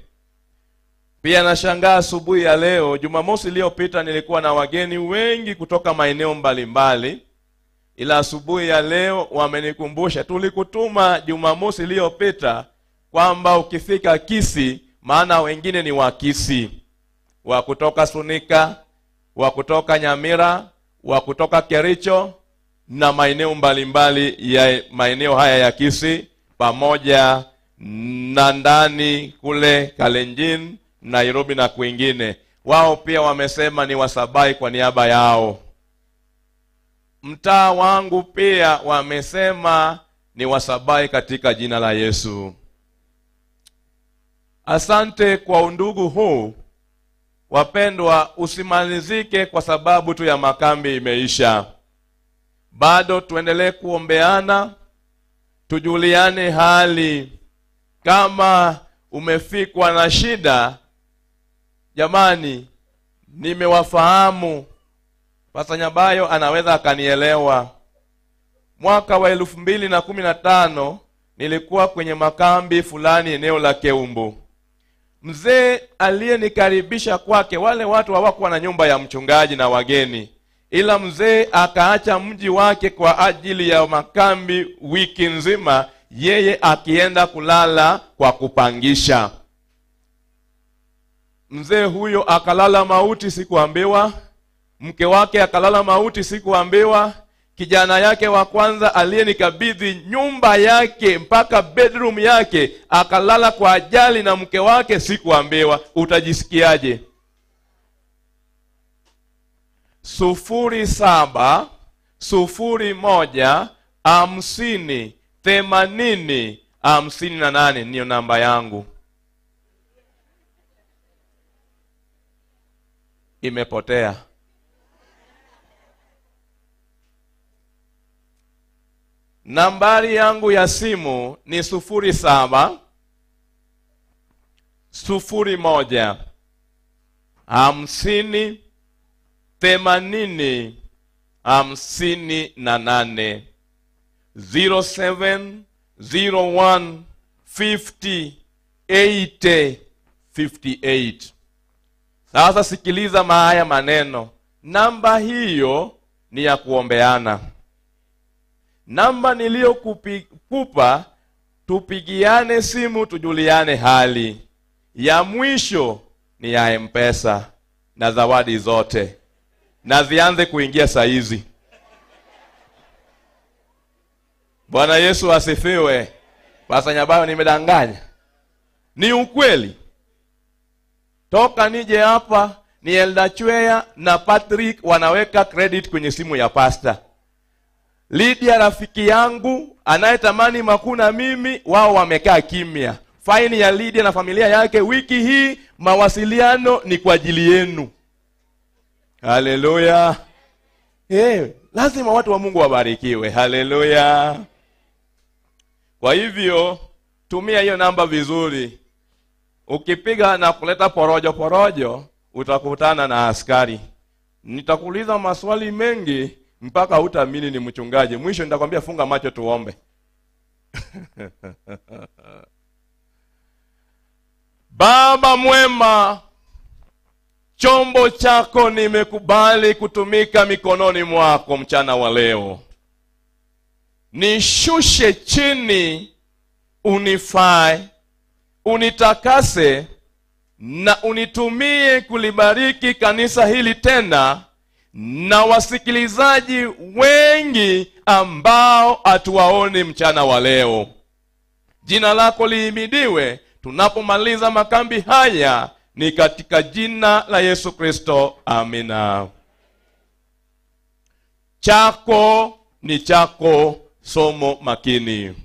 Pia nashangaa asubuhi ya leo, Jumamosi iliyopita nilikuwa na wageni wengi kutoka maeneo mbalimbali, ila asubuhi ya leo wamenikumbusha tulikutuma Jumamosi iliyopita kwamba ukifika Kisii, maana wengine ni wa Kisii, wa kutoka Sunika, wa kutoka Nyamira, wa kutoka Kericho na maeneo mbalimbali ya maeneo haya ya Kisii, pamoja na ndani kule Kalenjin, Nairobi na kwingine. Wao pia wamesema ni wasabai kwa niaba yao. Mtaa wangu pia wamesema ni wasabai katika jina la Yesu. Asante kwa undugu huu. Wapendwa, usimalizike kwa sababu tu ya makambi imeisha. Bado tuendelee kuombeana, tujuliane hali. Kama umefikwa na shida, jamani, nimewafahamu. Pastor Nyabayo anaweza akanielewa. Mwaka wa 2015 nilikuwa kwenye makambi fulani eneo la Keumbu. Mzee aliyenikaribisha kwake, wale watu hawakuwa na nyumba ya mchungaji na wageni, ila mzee akaacha mji wake kwa ajili ya makambi wiki nzima, yeye akienda kulala kwa kupangisha. Mzee huyo akalala mauti, sikuambiwa. Mke wake akalala mauti, sikuambiwa. Kijana yake wa kwanza aliyenikabidhi nyumba yake mpaka bedroom yake akalala kwa ajali na mke wake, sikuambiwa. Utajisikiaje? 07 01 50 80 58 ndiyo namba yangu. Imepotea. Nambari yangu ya simu ni 07 01 50 80 58. 07 01 50 80 58. Sasa sikiliza haya maneno. Namba hiyo ni ya kuombeana. Namba niliyokupa tupigiane simu tujuliane hali. Ya mwisho ni ya M-Pesa na zawadi zote. Na zianze kuingia saa hizi. Bwana Yesu asifiwe. Pastor Nyabayo, nimedanganya? Ni ukweli. Toka nije hapa ni Elda Chwea na Patrick wanaweka credit kwenye simu ya pastor. Lydia rafiki yangu anayetamani makuu na mimi, wao wamekaa kimya. Faini ya Lydia na familia yake wiki hii, mawasiliano ni kwa ajili yenu. Haleluya. Lazima watu wa Mungu wabarikiwe. Haleluya. Kwa hivyo tumia hiyo namba vizuri. Ukipiga na kuleta porojo porojo, utakutana na askari. Nitakuuliza maswali mengi mpaka hutaamini ni mchungaji. Mwisho nitakwambia funga macho tuombe. Baba mwema, chombo chako nimekubali kutumika mikononi mwako mchana wa leo. Nishushe chini, unifae, unitakase na unitumie kulibariki kanisa hili tena na wasikilizaji wengi ambao hatuwaoni mchana wa leo. Jina lako lihimidiwe tunapomaliza makambi haya, ni katika jina la Yesu Kristo, amina. Chako ni chako, somo makini.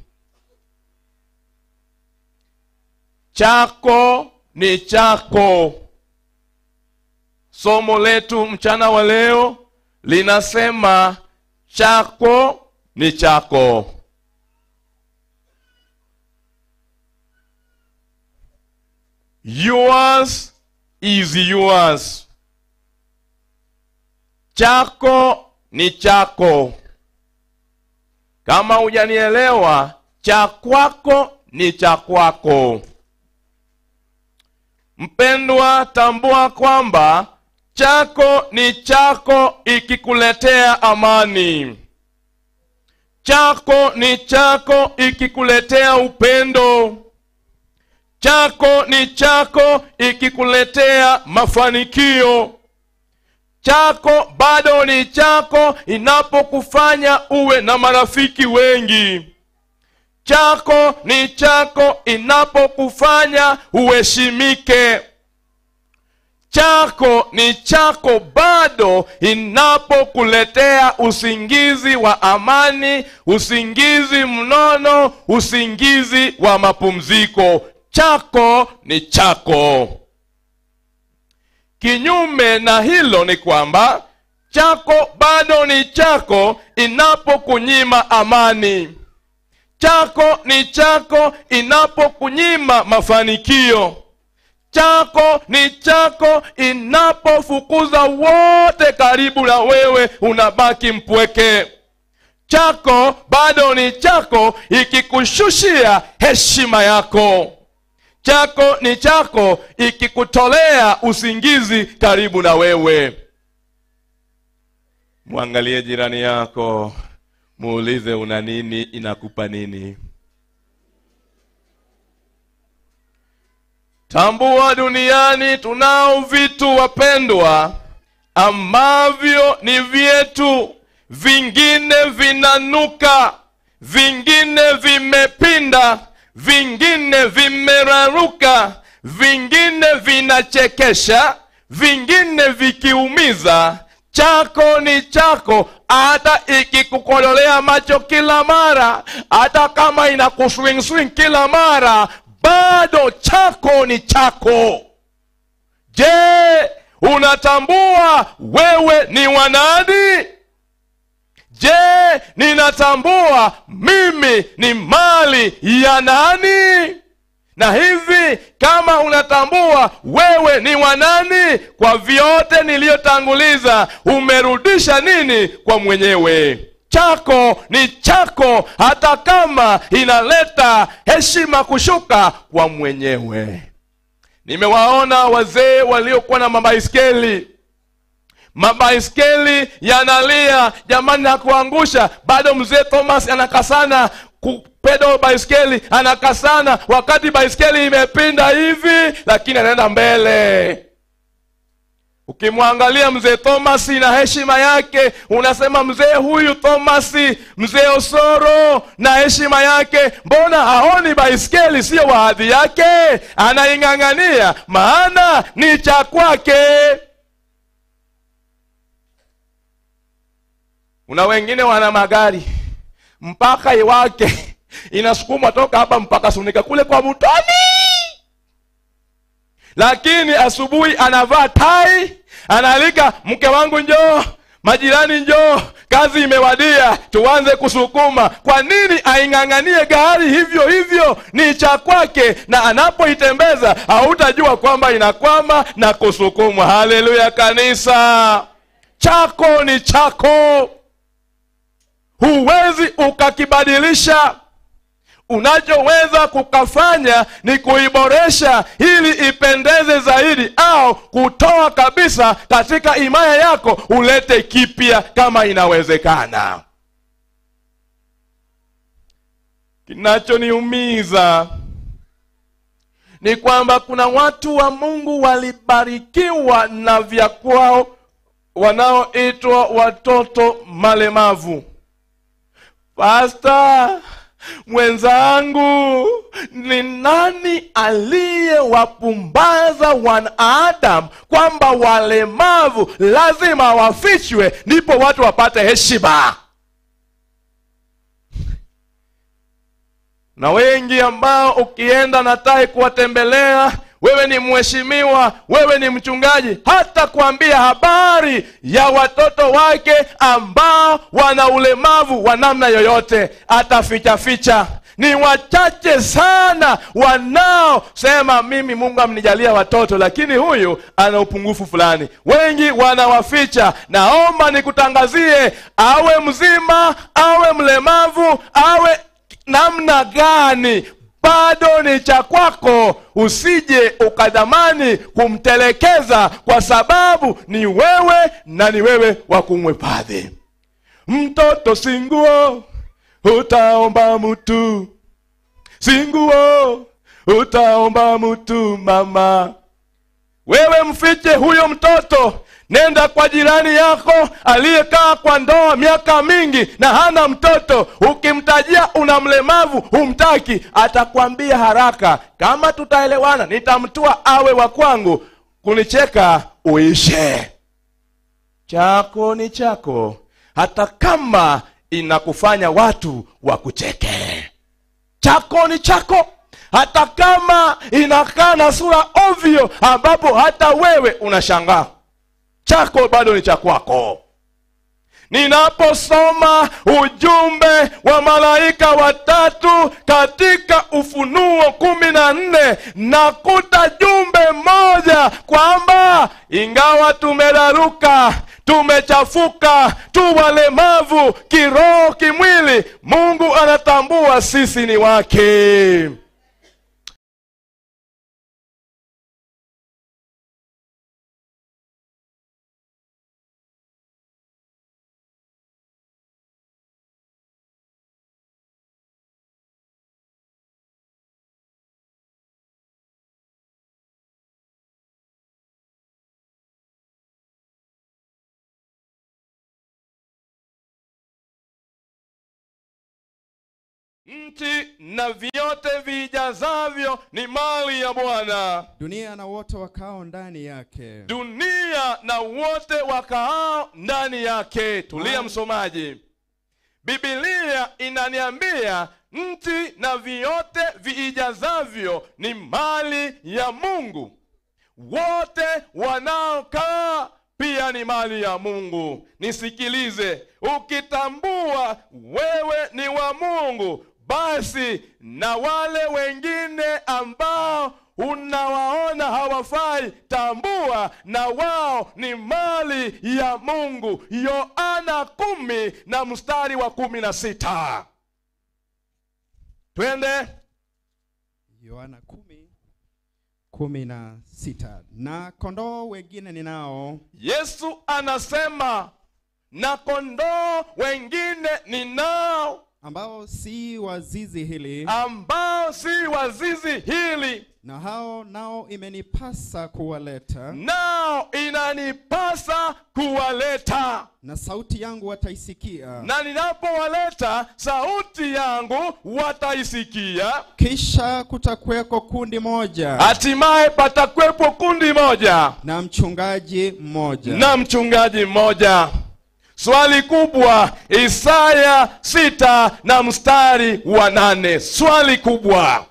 Chako ni chako. Somo letu mchana wa leo linasema chako ni chako. Yours is yours. Chako ni chako. Kama hujanielewa, cha kwako ni cha kwako. Mpendwa, tambua kwamba chako ni chako ikikuletea amani. Chako ni chako ikikuletea upendo. Chako ni chako ikikuletea mafanikio. Chako bado ni chako inapokufanya uwe na marafiki wengi. Chako ni chako inapokufanya uheshimike. Chako ni chako bado inapokuletea usingizi wa amani, usingizi mnono, usingizi wa mapumziko. Chako ni chako. Kinyume na hilo ni kwamba chako bado ni chako inapokunyima amani. Chako ni chako inapokunyima mafanikio. Chako ni chako inapofukuza wote karibu na wewe, unabaki mpweke. Chako bado ni chako ikikushushia heshima yako. Chako ni chako ikikutolea usingizi karibu na wewe. Muangalie jirani yako, muulize una nini, inakupa nini. Tambua duniani tunao vitu wapendwa ambavyo ni vyetu, vingine vinanuka, vingine vimepinda, vingine vimeraruka, vingine vinachekesha, vingine vikiumiza. Chako ni chako hata ikikukodolea macho kila mara, hata kama inakuswing swing kila mara, bado chako ni chako. Je, unatambua wewe ni wanani? Je, ninatambua mimi ni mali ya nani? Na hivi kama unatambua wewe ni wanani, kwa vyote niliyotanguliza, umerudisha nini kwa mwenyewe? Chako ni chako, hata kama inaleta heshima kushuka kwa mwenyewe. Nimewaona wazee waliokuwa na mabaiskeli. Mabaiskeli yanalia, jamani, na kuangusha. Bado mzee Thomas anakasana kupedo baiskeli, anakasana wakati baiskeli imepinda hivi, lakini anaenda mbele. Ukimwangalia mzee Thomas na heshima yake, unasema mzee huyu Thomas, mzee Osoro na heshima yake, mbona haoni baiskeli sio wa hadhi yake? Anaing'ang'ania maana ni cha kwake. Una wengine wana magari mpaka iwake inasukumwa toka hapa mpaka Sunika kule kwa Mutoni, lakini asubuhi anavaa tai, analika mke wangu njoo, majirani njoo, kazi imewadia, tuanze kusukuma. Kwa nini aing'ang'anie gari hivyo hivyo? Ni cha kwake, na anapoitembeza hautajua kwamba inakwama na kusukumwa. Haleluya kanisa. Chako ni chako, huwezi ukakibadilisha. Unachoweza kukafanya ni kuiboresha ili ipendeze zaidi, au kutoa kabisa katika imaya yako ulete kipya kama inawezekana. Kinachoniumiza ni kwamba kuna watu wa Mungu walibarikiwa na vya kwao wanaoitwa watoto malemavu. Pastor mwenzangu, ni nani aliyewapumbaza wanadamu kwamba walemavu lazima wafichwe ndipo watu wapate heshima? Na wengi ambao ukienda na tai kuwatembelea, wewe ni mheshimiwa, wewe ni mchungaji, hata kuambia habari ya watoto wake ambao wana ulemavu wa namna yoyote ataficha ficha. Ni wachache sana wanaosema mimi Mungu amnijalia watoto, lakini huyu ana upungufu fulani. Wengi wanawaficha. Naomba nikutangazie, awe mzima, awe mlemavu, awe namna gani, bado ni cha kwako. Usije ukadhamani kumtelekeza, kwa sababu ni wewe na ni wewe wa kumhifadhi. Mtoto si nguo, utaomba mtu. Si nguo, utaomba mtu mama. Wewe mfiche huyo mtoto. Nenda kwa jirani yako aliyekaa kwa ndoa miaka mingi na hana mtoto. Ukimtajia una mlemavu humtaki, atakwambia haraka, kama tutaelewana nitamtua awe wa kwangu, kunicheka uishe. Chako ni chako, hata kama inakufanya watu wakucheke. Chako ni chako, hata kama inakaa na sura ovyo ambapo hata wewe unashangaa. Chako bado ni cha kwako. Ninaposoma ujumbe wa malaika watatu katika Ufunuo 14, nakuta jumbe moja kwamba ingawa tumeraruka, tumechafuka, tu walemavu kiroho, kimwili, Mungu anatambua sisi ni wake. Nchi na vyote vijazavyo ni mali ya Bwana. Dunia na wote wakao ndani yake. Dunia na wote wakao ndani yake. Tulia msomaji. Biblia inaniambia nchi na vyote vijazavyo ni mali ya Mungu. Wote wanaokaa pia ni mali ya Mungu. Nisikilize, ukitambua wewe ni wa Mungu, basi na wale wengine ambao Baba na wao ni mali ya Mungu. Yohana 10 na mstari wa 16. Twende. Yohana 10:16. Na kondoo wengine ninao. Yesu anasema na kondoo wengine ninao, ambao si wa zizi hili, ambao si wa zizi hili, na hao nao imenipasa kuwaleta, nao inanipasa kuwaleta, na sauti yangu wataisikia, na ninapowaleta sauti yangu wataisikia. Kisha kutakuweko kundi moja, hatimaye patakuwepo kundi moja, na mchungaji mmoja, na mchungaji mmoja. Swali kubwa, Isaya 6 na mstari wa 8. Swali kubwa.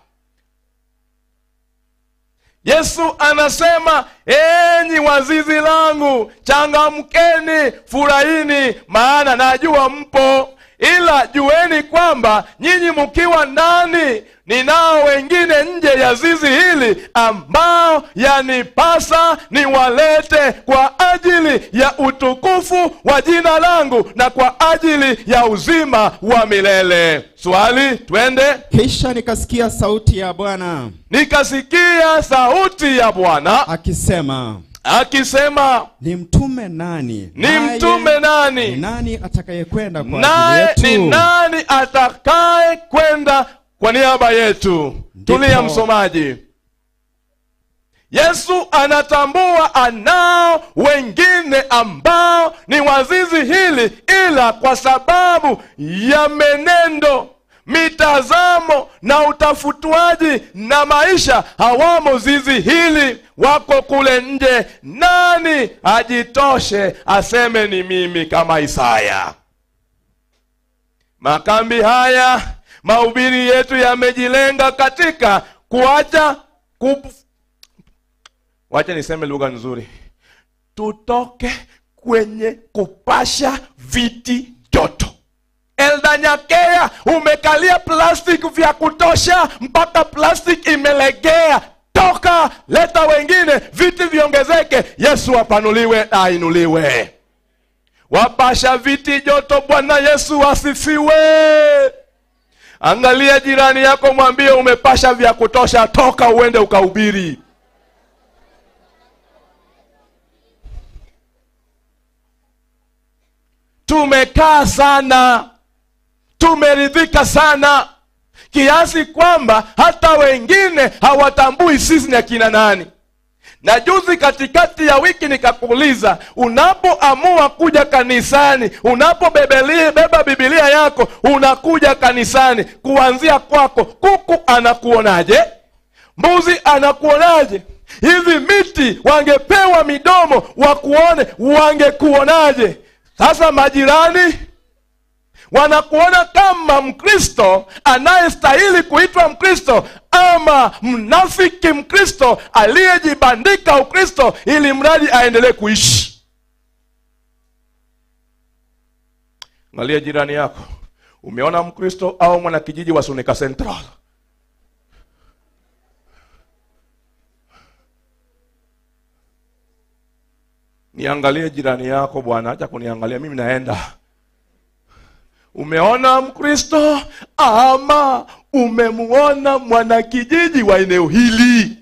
Yesu anasema, enyi wazizi langu, changamkeni, furahini, maana najua mpo. Ila jueni kwamba nyinyi mkiwa ndani, ninao wengine nje ya zizi hili ambao yanipasa niwalete kwa ajili ya utukufu wa jina langu na kwa ajili ya uzima wa milele. Swali, twende. Kisha nikasikia sauti ya Bwana, nikasikia sauti ya Bwana akisema, akisema, ni mtume nani? Ni mtume nani? Ni nani atakayekwenda kwa ajili yetu? Ni nani atakaye kwenda kwa niaba yetu? Tulia msomaji. Yesu anatambua anao wengine ambao ni wazizi hili, ila kwa sababu ya menendo, mitazamo na utafutwaji na maisha hawamo zizi hili, wako kule nje. Nani ajitoshe aseme ni mimi kama Isaya? Makambi haya, mahubiri yetu yamejilenga katika kuacha wacha niseme lugha nzuri, tutoke kwenye kupasha viti joto. Elda Nyakea, umekalia plastic vya kutosha mpaka plastic imelegea. Toka, leta wengine, viti viongezeke, Yesu apanuliwe na ainuliwe. Wapasha viti joto, Bwana Yesu asifiwe. Angalia jirani yako, mwambie umepasha vya kutosha, toka uende ukahubiri. Tumekaa sana, tumeridhika sana, kiasi kwamba hata wengine hawatambui sisi ni akina nani. Na juzi katikati ya wiki nikakuuliza, unapoamua kuja kanisani, unapobeba Biblia yako, unakuja kanisani, kuanzia kwako, kuku anakuonaje? Mbuzi anakuonaje? Hivi miti wangepewa midomo wakuone, wangekuonaje? Sasa majirani wanakuona kama Mkristo anayestahili kuitwa Mkristo, ama mnafiki Mkristo aliyejibandika Ukristo ili mradi aendelee kuishi. Angalia jirani yako, umeona Mkristo au mwanakijiji wa Sunika Central? Niangalie jirani yako bwana, acha kuniangalia mimi, naenda. Umeona Mkristo ama umemuona mwanakijiji wa eneo hili?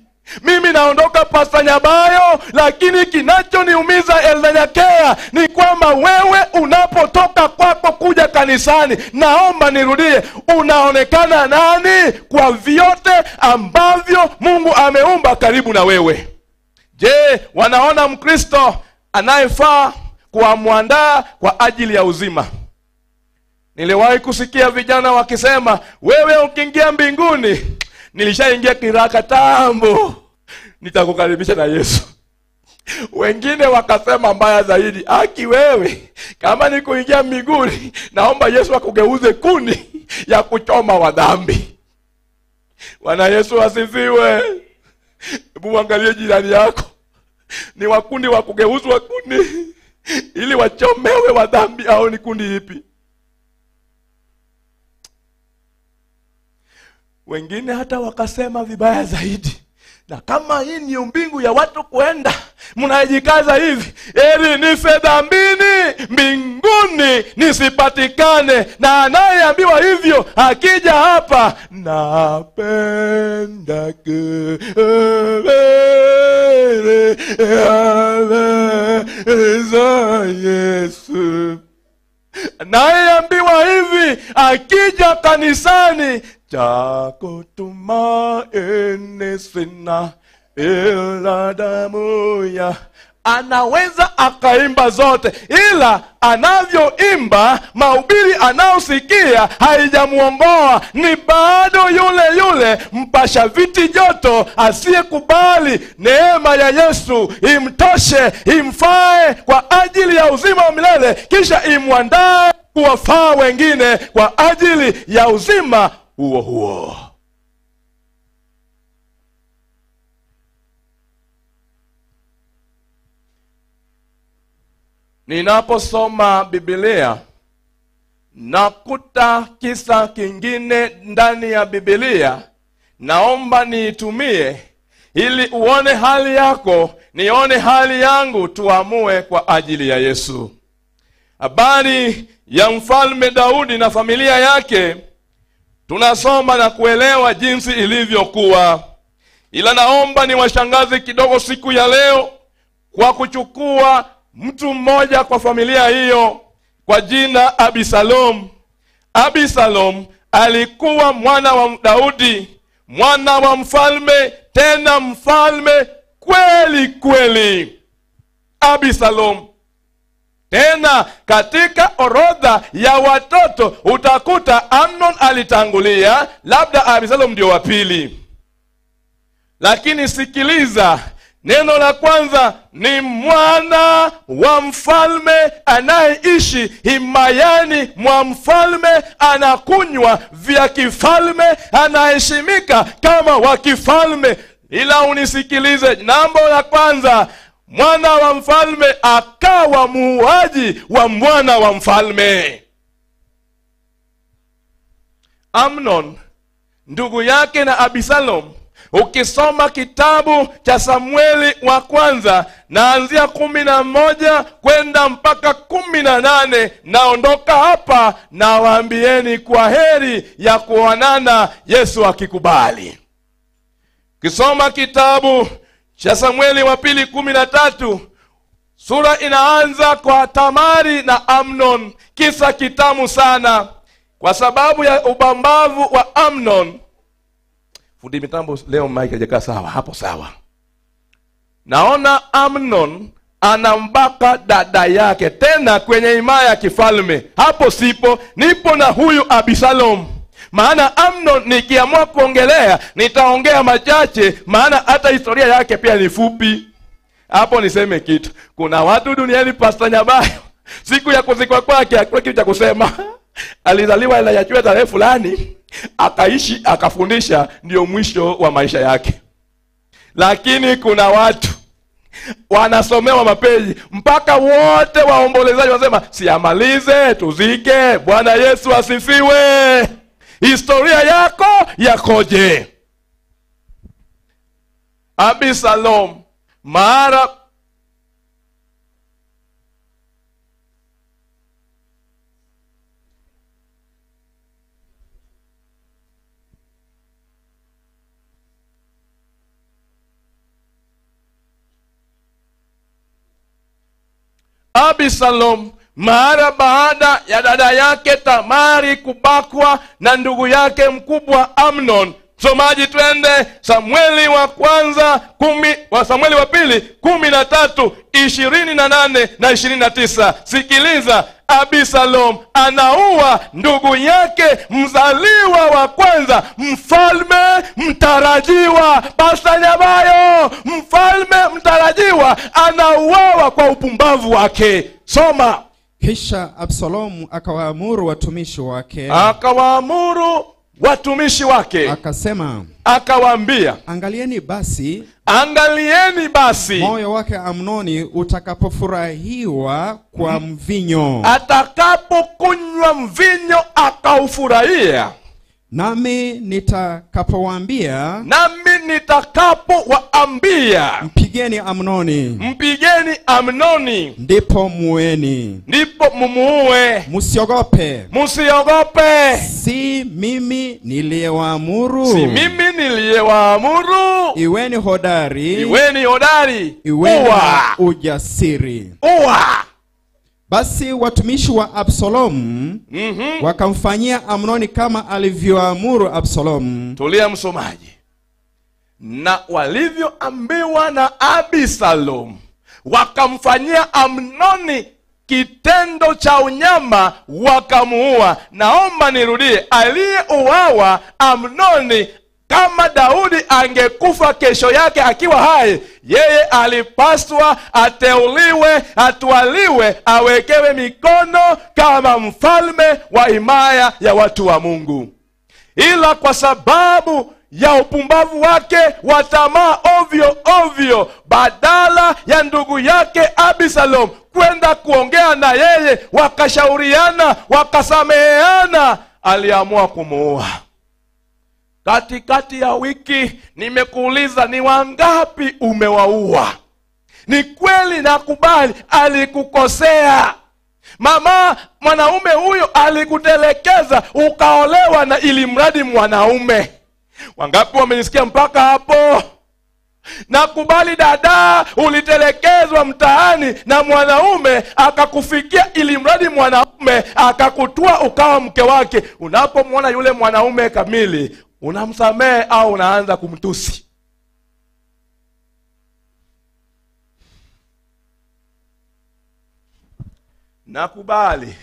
Mimi naondoka Pastor Nyabayo, lakini kinachoniumiza Elda Nyakea ni kwamba wewe unapotoka kwako kuja kanisani, naomba nirudie, unaonekana nani kwa vyote ambavyo Mungu ameumba karibu na wewe? Je, wanaona Mkristo anayefaa kuamwandaa kwa ajili ya uzima? Niliwahi kusikia vijana wakisema, wewe ukiingia mbinguni, nilishaingia kiraka tambo, nitakukaribisha na Yesu. Wengine wakasema mbaya zaidi, aki wewe, kama ni kuingia mbinguni, naomba Yesu akugeuze kuni ya kuchoma wa dhambi. Bwana Yesu asifiwe. Hebu angalie jirani yako, ni wakundi wa kugeuzwa kuni ili wachomewe wa dhambi au ni kundi ipi? Wengine hata wakasema vibaya zaidi, Na kama hii ni mbingu ya watu kuenda, mnajikaza hivi, eli nife dhambini, mbinguni nisipatikane. Na anayeambiwa hivyo akija hapa, napenda za Yesu. Nayeambiwa hivi akija kanisani, chako tumaini sina ila damu ya. Anaweza akaimba zote, ila anavyoimba, mahubiri anaosikia haijamuongoa. Ni bado yule yule mpasha viti joto asiyekubali neema ya Yesu imtoshe, imfae kwa ajili ya uzima wa milele, kisha imwandae kuwafaa wengine kwa ajili ya uzima huo huo. Ninaposoma Biblia nakuta kisa kingine ndani ya Biblia. Naomba niitumie ili uone hali yako, nione hali yangu, tuamue kwa ajili ya Yesu. Habari ya mfalme Daudi na familia yake tunasoma na kuelewa jinsi ilivyokuwa. Ila naomba niwashangaze kidogo siku ya leo kwa kuchukua mtu mmoja kwa familia hiyo kwa jina Abisalom. Abisalom alikuwa mwana wa Daudi, mwana wa mfalme, tena mfalme kweli kweli. Abisalom. Tena katika orodha ya watoto utakuta Amnon alitangulia, labda Abisalom ndio wa pili. Lakini sikiliza, neno la kwanza ni mwana wa mfalme anayeishi himayani mwa mfalme, anakunywa vya kifalme, anaheshimika kama wa kifalme. Ila unisikilize, jambo la kwanza, mwana wa mfalme akawa muuaji wa mwana wa mfalme. Amnon ndugu yake na Abisalom, ukisoma kitabu cha Samueli wa kwanza naanzia 11 kwenda mpaka 18, naondoka hapa na waambieni kwa heri ya kuonana Yesu akikubali. Kisoma kitabu cha Samueli wa pili 13, sura inaanza kwa Tamari na Amnon, kisa kitamu sana kwa sababu ya ubambavu wa Amnon. Fundi mitambo leo mic haijakaa sawa, hapo sawa. Naona Amnon anambaka dada yake tena kwenye himaya ya kifalme. Hapo sipo, nipo na huyu Abisalom. Maana Amnon nikiamua kuongelea nitaongea machache, maana hata historia yake pia ni fupi. Hapo niseme kitu. Kuna watu duniani, Pastor Nyabayo, siku ya kuzikwa kwake hakuna kitu cha kusema. Alizaliwa ila yachua tarehe fulani, akaishi, akafundisha, ndio mwisho wa maisha yake. Lakini kuna watu wanasomewa mapeji mpaka wote waombolezaji wanasema siamalize tuzike. Bwana Yesu asifiwe. Historia yako yakoje? Abisalom mara Abisalom mara baada ya dada yake Tamari kubakwa na ndugu yake mkubwa Amnon. Somaji, twende Samueli wa kwanza Samueli wa pili 13 28 na 29. Sikiliza, Abisalom anaua ndugu yake mzaliwa wa kwanza, mfalme mtarajiwa. Pastor Nyabayo, mfalme mtarajiwa anauawa kwa upumbavu wake. Soma. Kisha Absalomu akawaamuru watumishi wake. Akawaamuru watumishi wake. Akasema, akawaambia, angalieni basi, angalieni basi, moyo wake Amnoni utakapofurahiwa kwa mvinyo, atakapokunywa mvinyo akaufurahia, nami nitakapowaambia, nami nitakapowaambia, mpigeni Amnoni, mpigeni Amnoni, ndipo mueni, ndipo mumuue. Msiogope, msiogope, si mimi niliyewaamuru, si mimi niliyewaamuru. Iweni hodari, iweni hodari, iweni ujasiri. Uwa. Basi watumishi wa Absalomu wakamfanyia Amnoni kama alivyoamuru Absalomu. Tulia msomaji. Na walivyoambiwa na Absalom wakamfanyia Amnoni kitendo cha unyama, wakamuua. Naomba nirudie, aliyeuawa Amnoni, kama Daudi angekufa kesho yake akiwa hai, yeye alipaswa ateuliwe, atwaliwe, awekewe mikono kama mfalme wa himaya ya watu wa Mungu. Ila kwa sababu ya upumbavu wake wa tamaa ovyo ovyo, badala ya ndugu yake Absalom kwenda kuongea na yeye, wakashauriana, wakasameheana, aliamua kumuua. Katikati ya wiki nimekuuliza ni wangapi umewaua? Ni kweli nakubali alikukosea. Mama, mwanaume huyo alikutelekeza ukaolewa na ilimradi mwanaume. Wangapi wamenisikia mpaka hapo? Nakubali dada, ulitelekezwa mtaani na mwanaume akakufikia, ilimradi mwanaume akakutua ukawa mke wake. Unapomwona yule mwanaume kamili, unamsamehe au unaanza kumtusi? Nakubali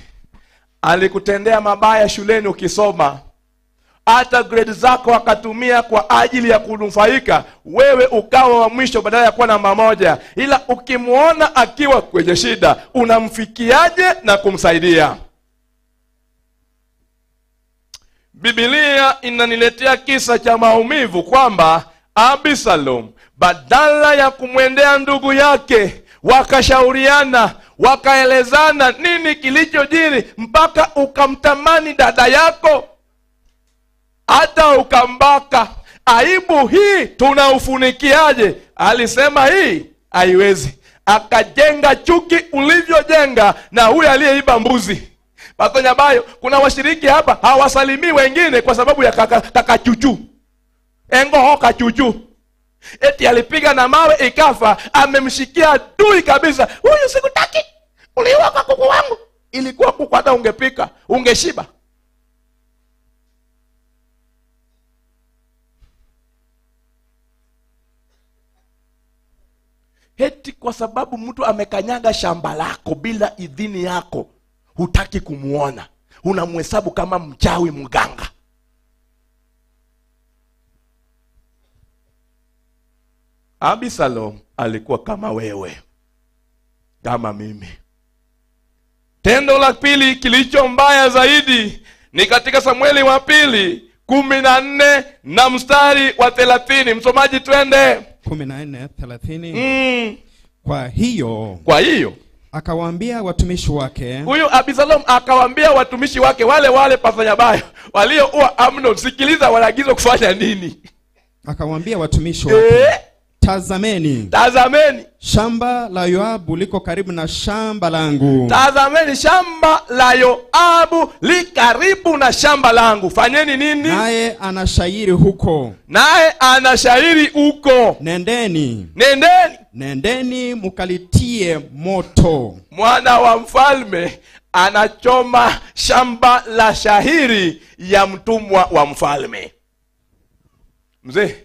alikutendea mabaya shuleni ukisoma, hata grade zako akatumia kwa ajili ya kunufaika, wewe ukawa wa mwisho badala ya kuwa namba moja. Ila ukimuona akiwa kwenye shida, unamfikiaje na kumsaidia? Biblia inaniletea kisa cha maumivu kwamba Absalom badala ya kumwendea ndugu yake, wakashauriana, wakaelezana nini kilichojiri mpaka ukamtamani dada yako hata ukambaka. Aibu hii tunaufunikiaje? Alisema hii haiwezi. Akajenga chuki ulivyojenga na huyu aliyeiba mbuzi. Pastor Nyabayo, kuna washiriki hapa hawasalimii wengine kwa sababu ya kaka chuchu. Engo hoka chuchu. Eti alipiga na mawe ikafa, amemshikia adui kabisa. Huyu sikutaki. Uliua kwa kuku wangu. Ilikuwa kuku hata ungepika, ungeshiba. Eti kwa sababu mtu amekanyaga shamba lako bila idhini yako, hutaki kumuona, unamhesabu kama mchawi mganga. Absalom alikuwa kama wewe, kama mimi. Tendo la pili kilicho mbaya zaidi ni katika Samueli wa pili 14 na mstari wa 30. Msomaji twende. 14:30. Kwa hiyo akawaambia watumishi wake. Huyu Absalom akawaambia watumishi wake wale wale Pastor Nyabayo walioua Amnon, sikiliza wanaagizwa kufanya nini? Akawaambia watumishi wake, tazameni, tazameni shamba la Yoabu liko karibu na shamba langu. Tazameni shamba la Yoabu li karibu na shamba langu. Fanyeni nini? Naye anashairi huko. Naye anashairi huko. Nendeni. Nendeni. Nendeni mukalitie moto. Mwana wa mfalme anachoma shamba la shahiri ya mtumwa wa mfalme. Mzee,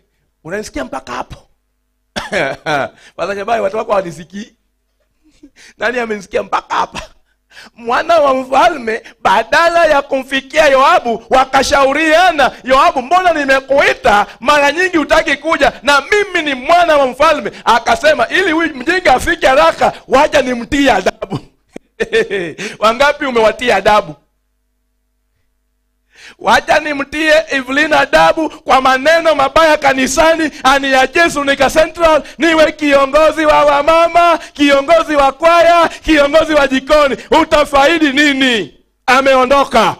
unanisikia mpaka hapo? Pastor watu wako hawanisikii. Nani amenisikia mpaka hapa? Mwana wa mfalme badala ya kumfikia Yoabu wakashauriana, Yoabu, mbona nimekuita mara nyingi hutaki kuja na mimi ni mwana wa mfalme? Akasema ili huyu mjinga afike haraka, wacha nimtie adabu. Wangapi umewatia adabu? Wacha nimtie Evelyn adabu kwa maneno mabaya kanisani, aniachie Sunika Central, niwe kiongozi wa wamama, kiongozi wa kwaya, kiongozi wa jikoni. Utafaidi nini? Ameondoka.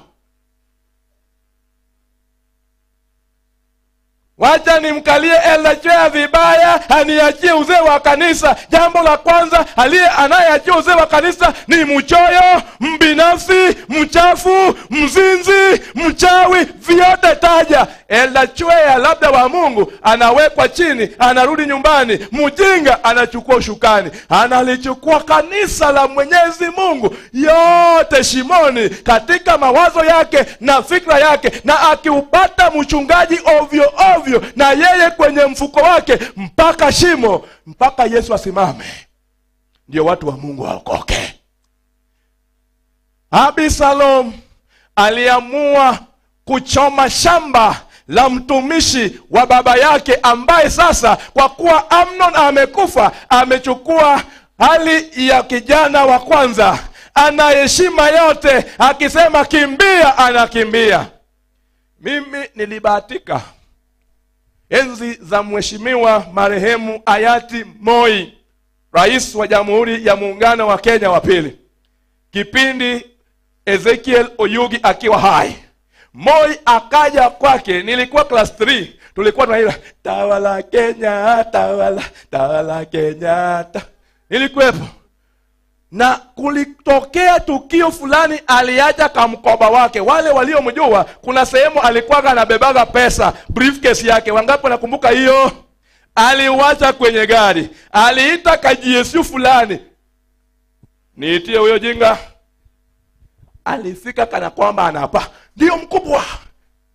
Wacha nimkalie Elder Chwea vibaya, aniachie uzee wa kanisa. Jambo la kwanza, anayeachia uzee wa kanisa ni mchoyo, mbinafsi, mchafu, mzinzi, mchawi, vyote taja. Elder Chwea labda wa Mungu anawekwa chini, anarudi nyumbani, mjinga anachukua ushukani, analichukua kanisa la Mwenyezi Mungu yote shimoni katika mawazo yake na fikra yake, na akiupata mchungaji ovyo ovyo na yeye kwenye mfuko wake mpaka shimo, mpaka Yesu asimame, ndio watu wa Mungu waokoke. Abisalom aliamua kuchoma shamba la mtumishi wa baba yake, ambaye sasa kwa kuwa Amnon amekufa, amechukua hali ya kijana wa kwanza, ana heshima yote, akisema kimbia anakimbia. Mimi nilibahatika enzi za mheshimiwa marehemu hayati Moi, rais wa Jamhuri ya Muungano wa Kenya wa pili, kipindi Ezekiel Oyugi akiwa hai, Moi akaja kwake, nilikuwa class 3, tulikuwa tunaimba tawala Kenya, tawala, tawala Kenya, nilikuwepo. Na kulitokea tukio fulani, aliacha kamkoba wake. Wale waliomjua, kuna sehemu alikuwa anabebaga pesa, briefcase yake. Wangapi wanakumbuka hiyo? Aliwacha kwenye gari. Aliita kajisu fulani, niitie huyo jinga. Alifika kana kwamba anapa, ndio mkubwa.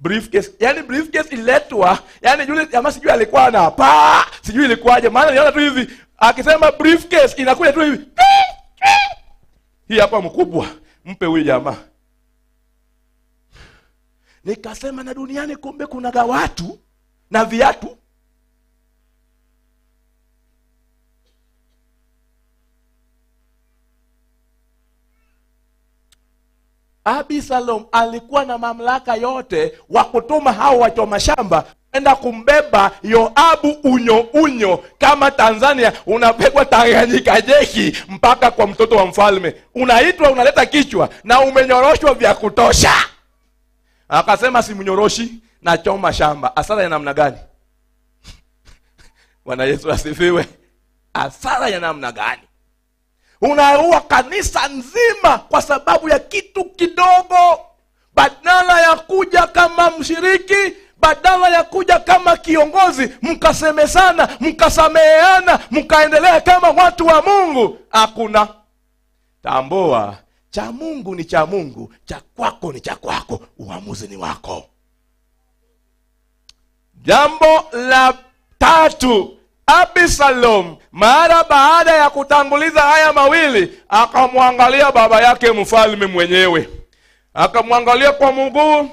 Briefcase, yani briefcase iletwa, yani yule jamaa sijui alikuwa anapa, sijui ilikuwaje, maana niona tu hivi akisema briefcase inakuja tu hivi. Hii hapa mkubwa, mpe huyu jamaa. Nikasema na duniani kumbe kuna watu na viatu. Abisalom alikuwa na mamlaka yote wa kutuma hao wachoma shamba enda kumbeba Yoabu unyo unyo. Kama Tanzania unapegwa Tanganyika jeki mpaka kwa mtoto wa mfalme, unaitwa unaleta kichwa na umenyoroshwa vya kutosha. Akasema simnyoroshi, na choma shamba. Hasara ya namna gani? Bwana Yesu asifiwe. Hasara ya namna gani? Unaua kanisa nzima kwa sababu ya kitu kidogo. Badala ya kuja kama mshiriki, badala ya kuja kama kiongozi, mkasemesana, mkasameheana, mkaendelea kama watu wa Mungu. Hakuna. Tambua, cha Mungu ni cha Mungu, cha kwako ni cha kwako, uamuzi ni wako. Jambo la tatu, Abisalom mara baada ya kutanguliza haya mawili, akamwangalia baba yake mfalme mwenyewe. Akamwangalia kwa mguu,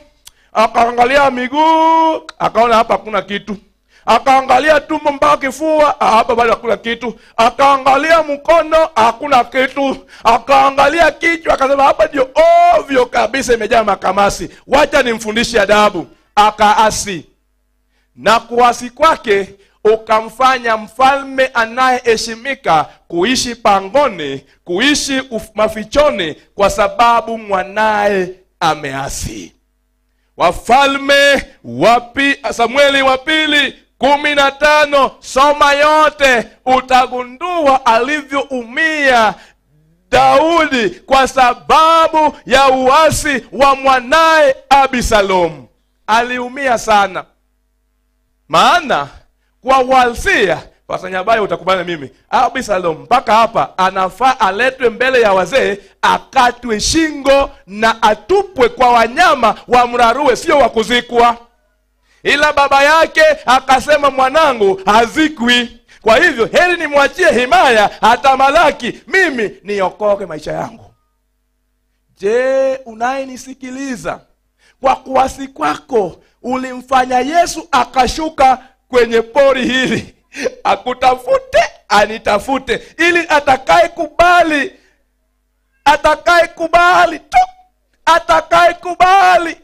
akaangalia miguu, akaona hapa hakuna kitu. Akaangalia tumbo mpaka kifua, hapa bado hakuna kitu. Akaangalia mkono, hakuna kitu. Akaangalia kichwa, akasema hapa ndio ovyo kabisa, imejaa makamasi, wacha nimfundishe adabu. Akaasi. Na kuasi kwake ukamfanya mfalme anayeheshimika kuishi pangoni, kuishi mafichoni, kwa sababu mwanae ameasi. Wafalme wapi, Samueli wa pili 15, soma yote, utagundua alivyoumia Daudi kwa sababu ya uasi wa mwanae Abisalom. Aliumia sana. Maana kwa walsia, Pastor Nyabayo utakubali mimi, Abisalom mpaka hapa anafaa aletwe mbele ya wazee, akatwe shingo na atupwe kwa wanyama wamrarue, sio wa kuzikwa. Ila baba yake akasema mwanangu hazikwi, kwa hivyo heri nimwachie himaya atamalaki, mimi niokoke maisha yangu. Je, unayenisikiliza, kwa kuasi kwako ulimfanya Yesu akashuka kwenye pori hili akutafute anitafute, ili atakayekubali, atakayekubali tu, atakayekubali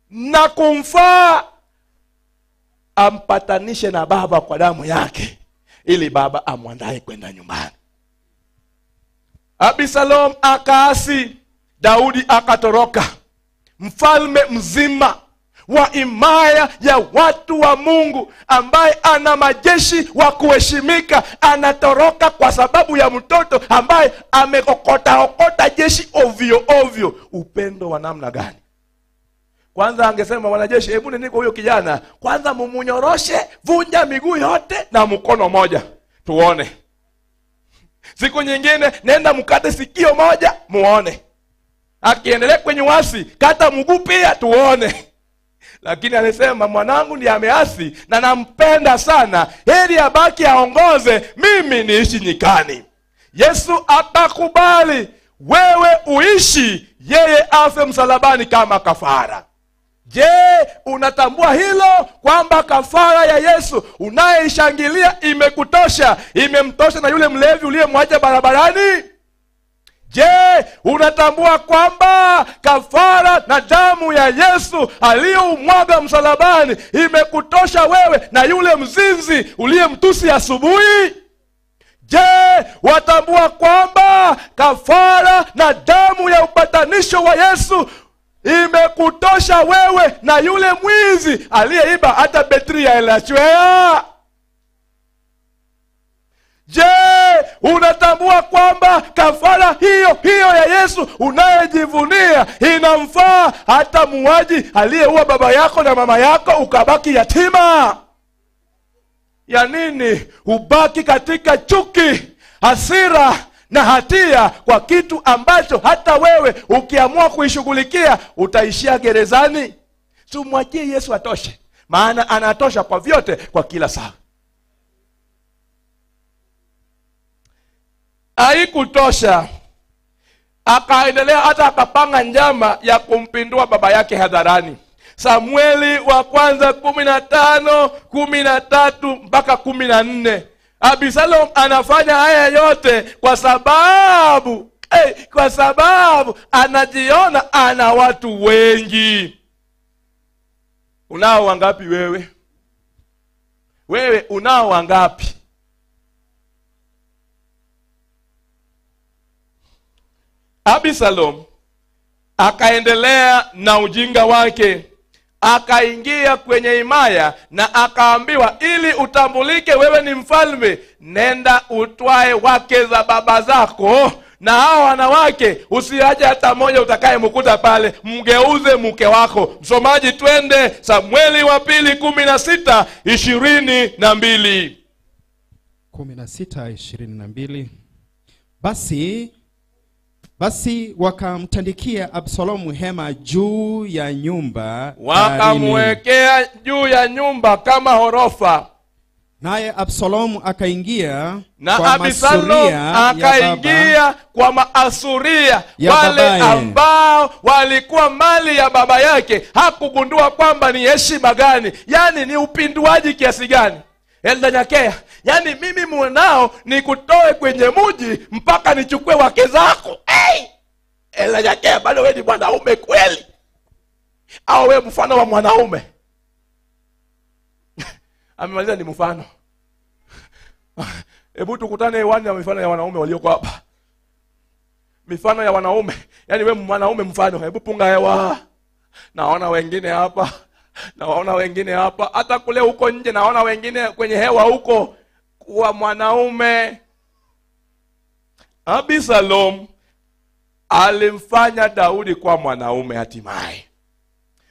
na kumfaa ampatanishe na Baba kwa damu yake, ili Baba amwandae kwenda nyumbani. Abisalom akaasi, Daudi akatoroka. Mfalme mzima, wa himaya ya watu wa Mungu, ambaye ana majeshi wa kuheshimika, anatoroka kwa sababu ya mtoto ambaye amekokota okota jeshi ovyo ovyo. Upendo wa namna gani? Kwanza angesema wanajeshi, hebu nini kwa huyo kijana, kwanza mumunyoroshe, vunja miguu yote na mkono moja, tuone. Siku nyingine nenda mkate sikio moja, muone. Akiendelea kwenye uasi, kata mguu pia, tuone. Lakini alisema mwanangu ndiye ameasi na nampenda sana, heri abaki aongoze, mimi niishi nyikani. Yesu atakubali wewe uishi, yeye afe msalabani kama kafara. Je, unatambua hilo kwamba kafara ya Yesu unayeishangilia imekutosha, imemtosha na yule mlevi uliyemwacha barabarani? Je, unatambua kwamba kafara na damu ya Yesu aliyoumwaga msalabani imekutosha wewe na yule mzinzi uliyemtusi asubuhi? Je, watambua kwamba kafara na damu ya upatanisho wa Yesu imekutosha wewe na yule mwizi aliyeiba hata betri ya Elachwea? Je, unatambua kwamba kafara hiyo hiyo ya Yesu unayejivunia inamfaa hata muuaji aliyeua baba yako na mama yako ukabaki yatima? Ya nini ubaki katika chuki, hasira na hatia kwa kitu ambacho hata wewe ukiamua kuishughulikia utaishia gerezani? Tumwachie Yesu atoshe, maana anatosha kwa vyote, kwa kila saa. Haikutosha, akaendelea hata akapanga njama ya kumpindua baba yake hadharani. Samueli wa kwanza 15:13 mpaka 14. Abisalom anafanya haya yote kwa sababu kwa sababu anajiona ana watu wengi. Unao wangapi wewe? Wewe unao wangapi? Abisalom akaendelea na ujinga wake, akaingia kwenye himaya na akaambiwa, ili utambulike wewe ni mfalme, nenda utwae wake za baba zako, na hao wanawake usiache hata moja utakayemkuta pale, mgeuze mke wako. Msomaji, twende Samueli wa pili 16:22. 16:22. Basi wakamtandikia Absalomu hema juu ya nyumba, wakamwekea juu ya nyumba kama horofa. Naye Absalomu akaingia na kwa Absalom akaingia kwa maasuria wale ambao walikuwa mali ya baba yake. Hakugundua kwamba ni heshima gani, yani ni upinduaji kiasi gani. Elda Nyakea, yani mimi mwanao nikutoe kwenye mji mpaka nichukue wake zako. Hey! Elda Nyakea, bado wewe ni mwanaume kweli? Au wewe mfano wa mwanaume? Amemaliza ni mfano. Hebu tukutane hewani na mifano ya wanaume walioko hapa. Mifano ya wanaume. Yani wewe mwanaume mfano. Hebu punga hewa. Naona wengine hapa. Naona wengine hapa, hata kule huko nje naona wengine kwenye hewa huko kuwa mwanaume. Abisalom alimfanya Daudi kwa mwanaume hatimaye.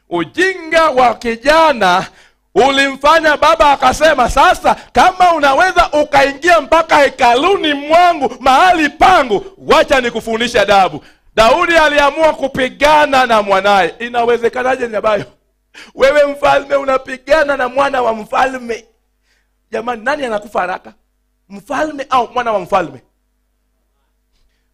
Ujinga wa kijana ulimfanya baba akasema, sasa kama unaweza ukaingia mpaka hekaluni mwangu, mahali pangu, wacha nikufundishe adabu. Daudi aliamua kupigana na mwanaye. Inawezekanaje Nyabayo? Wewe mfalme unapigana na mwana wa mfalme. Jamani, nani anakufa haraka? Mfalme au mwana wa mfalme?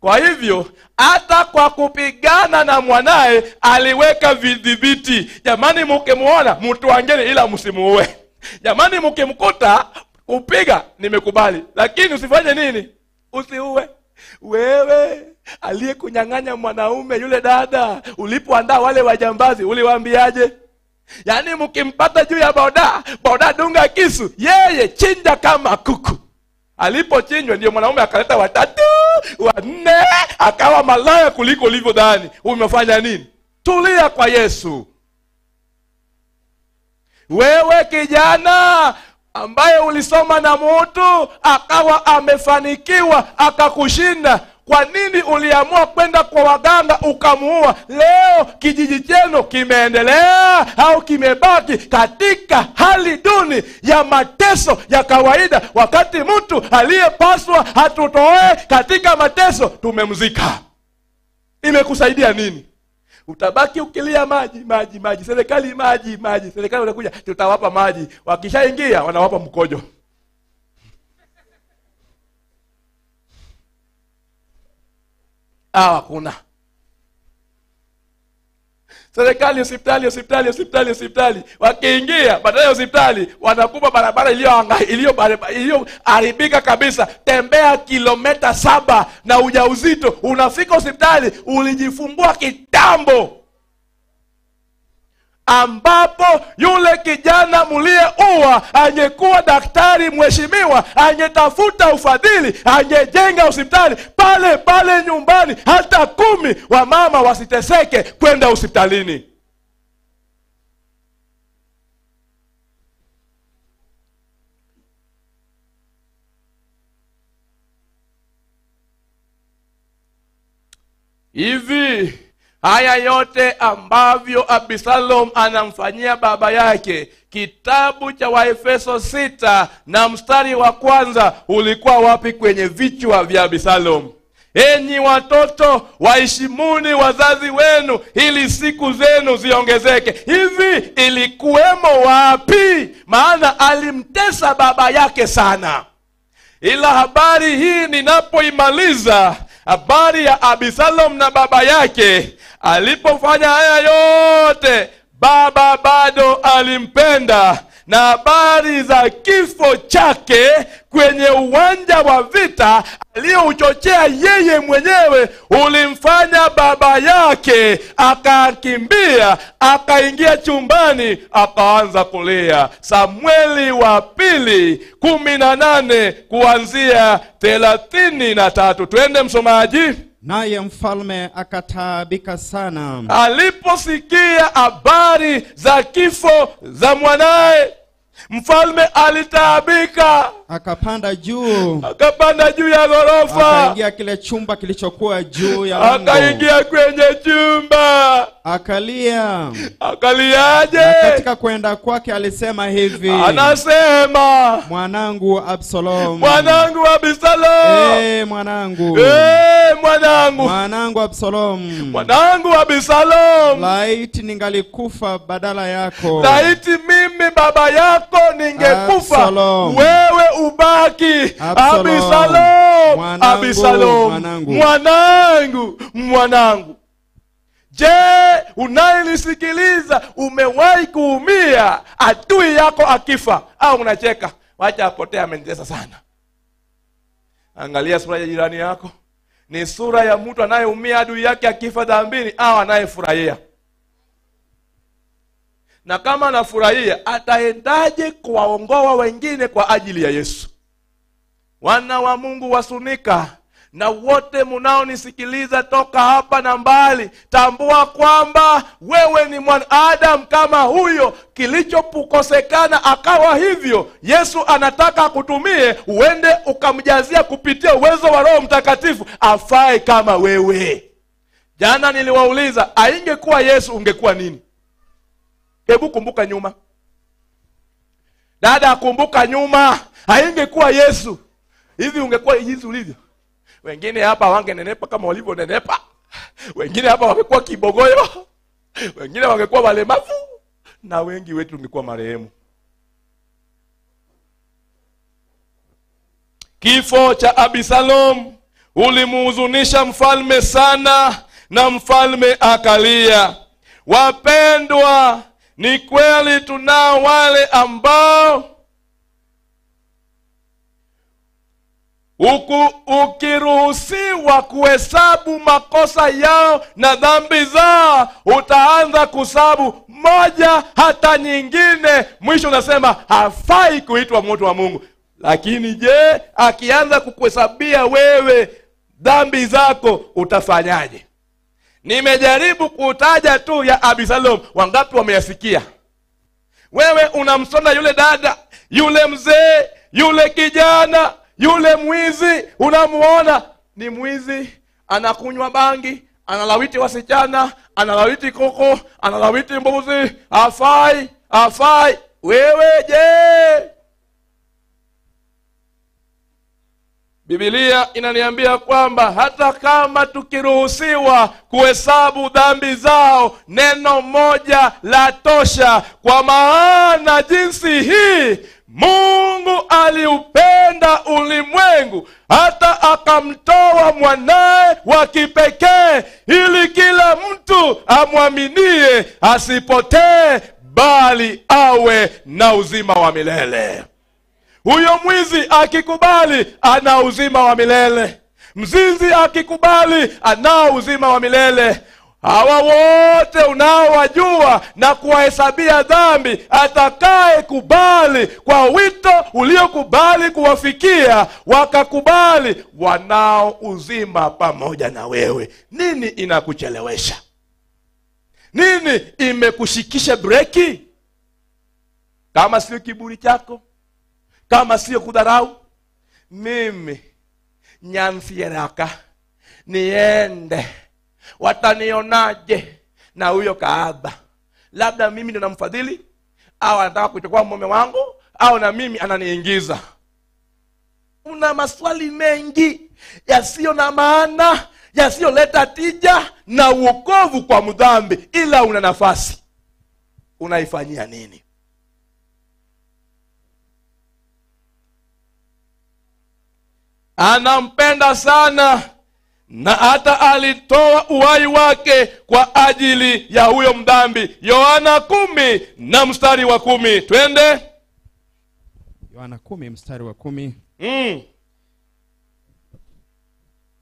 Kwa hivyo hata kwa kupigana na mwanae aliweka vidhibiti. Jamani, mkimuona mtuangeni ila msimuue. Jamani, mkimkuta kupiga nimekubali, lakini usifanye nini? Usiue. Wewe aliyekunyang'anya mwanaume yule dada, ulipoandaa wale wajambazi uliwaambiaje? Yaani mkimpata juu ya boda, boda dunga kisu, yeye chinja kama kuku. Alipochinjwa ndio mwanaume akaleta watatu, wanne, akawa malaya kuliko ulivyodhani. Umefanya nini? Tulia kwa Yesu. Wewe kijana ambaye ulisoma na mtu akawa amefanikiwa akakushinda, kwa nini uliamua kwenda kwa waganga ukamuua? Leo kijiji chenu kimeendelea au kimebaki katika hali duni ya mateso ya kawaida, wakati mtu aliyepaswa hatutoe katika mateso tumemzika? Imekusaidia nini? Utabaki ukilia maji, maji, maji. Serikali maji, maji. Serikali wanakuja, tutawapa maji. Wakishaingia wanawapa mkojo. Hakuna. Serikali hospitali, hospitali, hospitali, hospitali. Wakiingia badala ya hospitali wanakupa barabara iliyoharibika kabisa. Tembea kilomita 7 na ujauzito, unafika hospitali ulijifungua kitambo. Ambapo yule kijana mliyeua angekuwa daktari mheshimiwa, angetafuta ufadhili, angejenga hospitali pale pale nyumbani, hata 10 wamama wasiteseke kwenda hospitalini. Hivi haya yote ambavyo Absalom anamfanyia baba yake, kitabu cha Waefeso 6 na mstari wa 1 ulikuwa wapi kwenye vichwa vya Absalom? Enyi watoto, waheshimuni wazazi wenu ili siku zenu ziongezeke. Hivi ilikuwemo wapi? Maana alimtesa baba yake sana. Ila habari hii ninapoimaliza, habari ya Absalom na baba yake, alipofanya haya yote, baba bado alimpenda. Na habari za kifo chake kwenye uwanja wa vita aliyouchochea yeye mwenyewe ulimfanya baba yake akakimbia, akaingia chumbani, akaanza kulia. Samueli wa pili 18 kuanzia 33. Twende msomaji. Naye mfalme akataabika sana aliposikia habari za kifo za mwanae. Mfalme alitaabika, akapanda juu, akapanda juu ya ghorofa, akaingia kile chumba kilichokuwa juu ya lango, akaingia kwenye chumba, akalia. Akaliaje? Na katika kwenda kwake alisema hivi, anasema, mwanangu Absalom, mwanangu Absalom, mwanangu, mwanangu, mwanangu Absalom, mwanangu Absalom, laiti ningalikufa badala yako, laiti mimi baba yako ningekufa, wewe ubaki. Absalom, Absalom, mwanangu, mwanangu. Je, unayenisikiliza, umewahi kuumia adui yako akifa au unacheka? Wacha apotea, amenitesa sana. Angalia sura ya jirani yako. Ni sura ya mtu anayeumia adui yake akifa dhambini au anayefurahia? Na kama anafurahia, ataendaje kuwaongoa wengine kwa ajili ya Yesu? Wana wa Mungu wasunika, na wote mnaonisikiliza toka hapa na mbali, tambua kwamba wewe ni mwanadamu kama huyo. Kilichokukosekana akawa hivyo, Yesu anataka akutumie uende ukamjazia kupitia uwezo wa Roho Mtakatifu afae kama wewe. Jana niliwauliza, aingekuwa Yesu ungekuwa nini? Hebu kumbuka nyuma. Dada, kumbuka nyuma. Haingekuwa Yesu, hivi ungekuwa jinsi ulivyo? Wengine hapa wangenenepa kama walivyonenepa. Wengine hapa wangekuwa kibogoyo. Wengine wangekuwa walemavu. Na wengi wetu tungekuwa marehemu. Kifo cha Absalom ulimuhuzunisha mfalme sana, na mfalme akalia. Wapendwa, ni kweli tunao wale ambao ukiruhusiwa kuhesabu makosa yao na dhambi zao, utaanza kuhesabu moja hata nyingine, mwisho unasema hafai kuitwa mtu wa Mungu. Lakini je, akianza kukuhesabia wewe dhambi zako utafanyaje? Nimejaribu kutaja tu ya Absalom. Wangapi wameyasikia? Wewe unamsonda yule dada, yule mzee, yule kijana, yule mwizi. Unamuona ni mwizi, anakunywa bangi, analawiti wasichana, analawiti kuku, analawiti mbuzi, hafai, hafai. Wewe je? Biblia inaniambia kwamba hata kama tukiruhusiwa kuhesabu dhambi zao, neno moja la tosha. Kwa maana jinsi hii Mungu aliupenda ulimwengu hata akamtoa mwanae wa kipekee, ili kila mtu amwaminie asipotee, bali awe na uzima wa milele. Huyo mwizi akikubali ana uzima wa milele. Mzinzi akikubali ana uzima wa milele. Hawa wote unaowajua na kuwahesabia dhambi, atakaye kubali kwa wito uliokubali kuwafikia, wakakubali, wanao uzima pamoja na wewe. Nini inakuchelewesha? Nini imekushikisha breki? Kama sio kiburi chako, kama sio kudharau. Mimi nyanfieraka niende, watanionaje na huyo kaaba? Labda mimi ndo namfadhili, au anataka kuchukua mume wangu, au na mimi ananiingiza. Una maswali mengi yasiyo na maana, yasiyoleta tija na wokovu kwa mdhambi, ila una nafasi. Unaifanyia nini? Anampenda sana, na hata alitoa uhai wake kwa ajili ya huyo mdhambi. Yohana 10 na mstari wa 10. Twende. Yohana 10 mstari wa 10.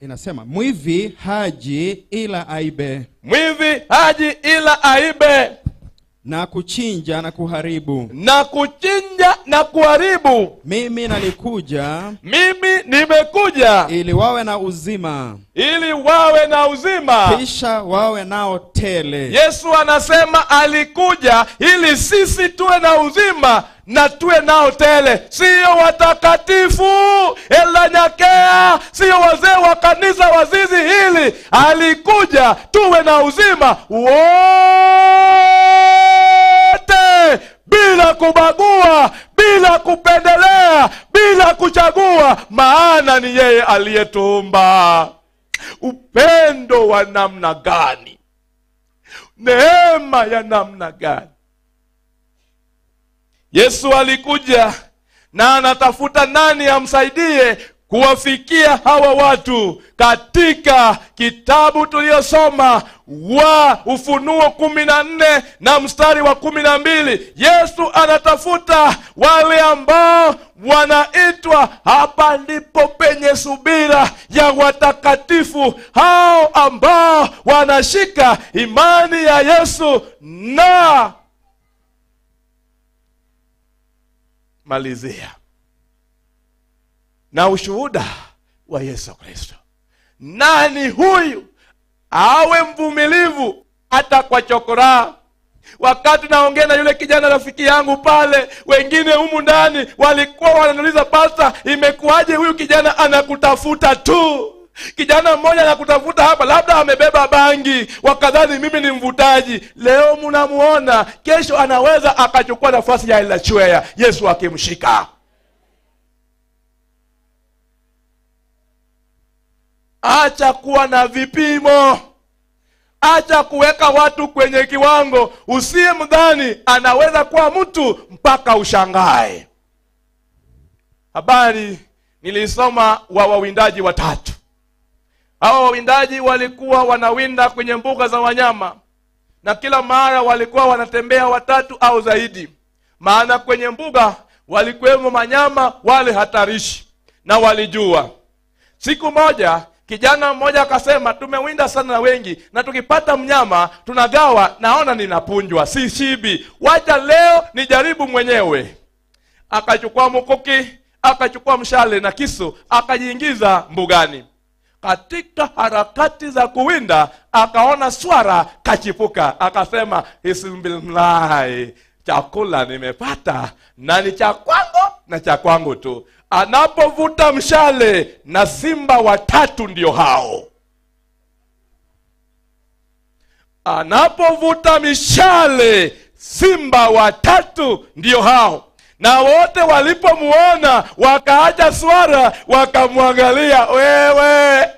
Inasema, mwivi haji ila aibe. Mwivi haji ila aibe. Na kuchinja na kuharibu. Na kuchinja na kuharibu. Mimi nalikuja. Mimi nimekuja. Ili wawe na uzima. Ili wawe na uzima. Kisha wawe nao tele. Yesu anasema alikuja ili sisi tuwe na uzima na tuwe nao tele. Sio watakatifu elanyakea, sio wazee wa kanisa wazizi hili. Alikuja tuwe na uzima wote, bila kubagua, bila kupendelea, bila kuchagua, maana ni yeye aliyetuumba. Upendo wa namna gani? Neema ya namna gani? Yesu alikuja na anatafuta nani amsaidie kuwafikia hawa watu. Katika kitabu tuliyosoma wa Ufunuo 14 na mstari wa 12, Yesu anatafuta wale ambao wanaitwa. Hapa ndipo penye subira ya watakatifu, hao ambao wanashika imani ya Yesu. Na malizia na ushuhuda wa Yesu Kristo. Nani huyu awe mvumilivu hata kwa chokoraa? Wakati naongea na yule kijana rafiki yangu pale, wengine humu ndani walikuwa wananiuliza, pastor, imekuwaje huyu kijana anakutafuta tu? Kijana mmoja anakutafuta hapa, labda amebeba bangi, wakadhani mimi ni mvutaji. Leo mnamuona, kesho anaweza akachukua nafasi ya Elachwea, Yesu akimshika. Acha kuwa na vipimo. Acha kuweka watu kwenye kiwango. Usiye mdhani anaweza kuwa mtu mpaka ushangae. Habari nilisoma wa wawindaji watatu. Hawa wawindaji walikuwa wanawinda kwenye mbuga za wanyama, na kila mara walikuwa wanatembea watatu au zaidi, maana kwenye mbuga walikuwemo manyama wale hatarishi na walijua. Siku moja kijana mmoja akasema, tumewinda sana na wengi, na tukipata mnyama tunagawa, naona ninapunjwa, si shibi, wacha leo nijaribu mwenyewe. Akachukua mkuki, akachukua mshale na kisu, akajiingiza mbugani. Katika harakati za kuwinda akaona swara kachipuka, akasema bismillah, Chakula nimepata na ni cha kwangu na cha kwangu tu. Anapovuta mshale na simba watatu ndio hao. Anapovuta mishale simba watatu ndio hao. Na wote walipomuona wakaacha swara, wakamwangalia, wewe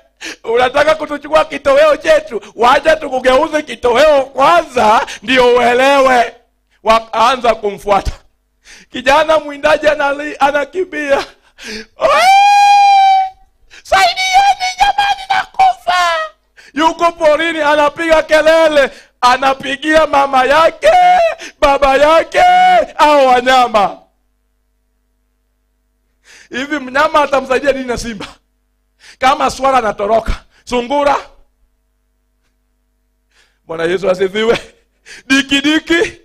unataka kutuchukua kitoweo chetu, wacha tukugeuze kitoweo kwanza ndio uelewe. Wakaanza kumfuata. Kijana mwindaji anakimbia. Saidieni jamani, nakufa. Yuko porini anapiga kelele, anapigia mama yake, baba yake au wanyama. Hivi mnyama atamsaidia nini na simba? Kama swara anatoroka, sungura. Bwana Yesu asifiwe. Diki diki,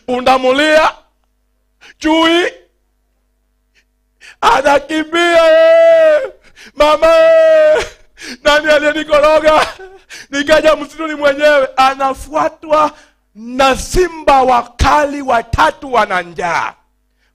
pundamulia, chui anakimbia. Mama, nani aliyenikoroga? Nikaja msituni mwenyewe. Anafuatwa na simba wakali watatu wana njaa.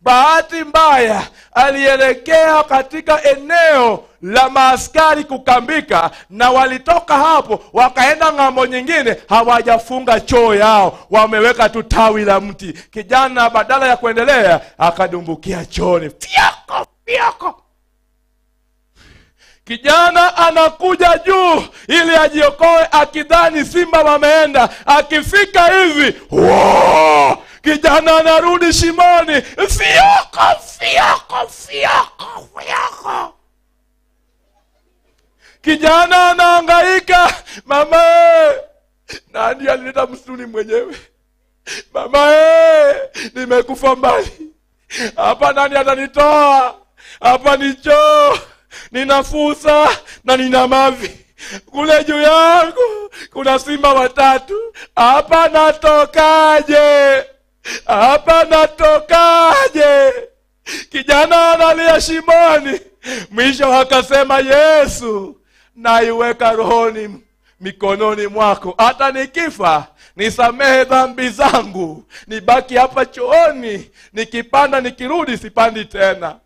Bahati mbaya alielekea katika eneo la maaskari kukambika, na walitoka hapo wakaenda ng'ambo nyingine, hawajafunga choo yao, wameweka tu tawi la mti. Kijana badala ya kuendelea akadumbukia chooni. Fiako fiako. Kijana anakuja juu ili ajiokoe akidhani simba wameenda. Akifika hivi, wow! Kijana anarudi shimoni. Fioko fioko fioko fioko. Kijana anahangaika, mama, nani alileta msituni mwenyewe? Mama, nimekufa mbali. Hapa nani atanitoa? Hapa ni choo, nina fursa na nina mavi. Kule juu yangu kuna simba watatu. Hapa natokaje? Hapa natokaje? Kijana analia shimoni. Mwisho akasema, Yesu, naiweka rohoni mikononi mwako. Hata nikifa nisamehe dhambi zangu, nibaki hapa chooni, nikipanda nikirudi sipandi tena.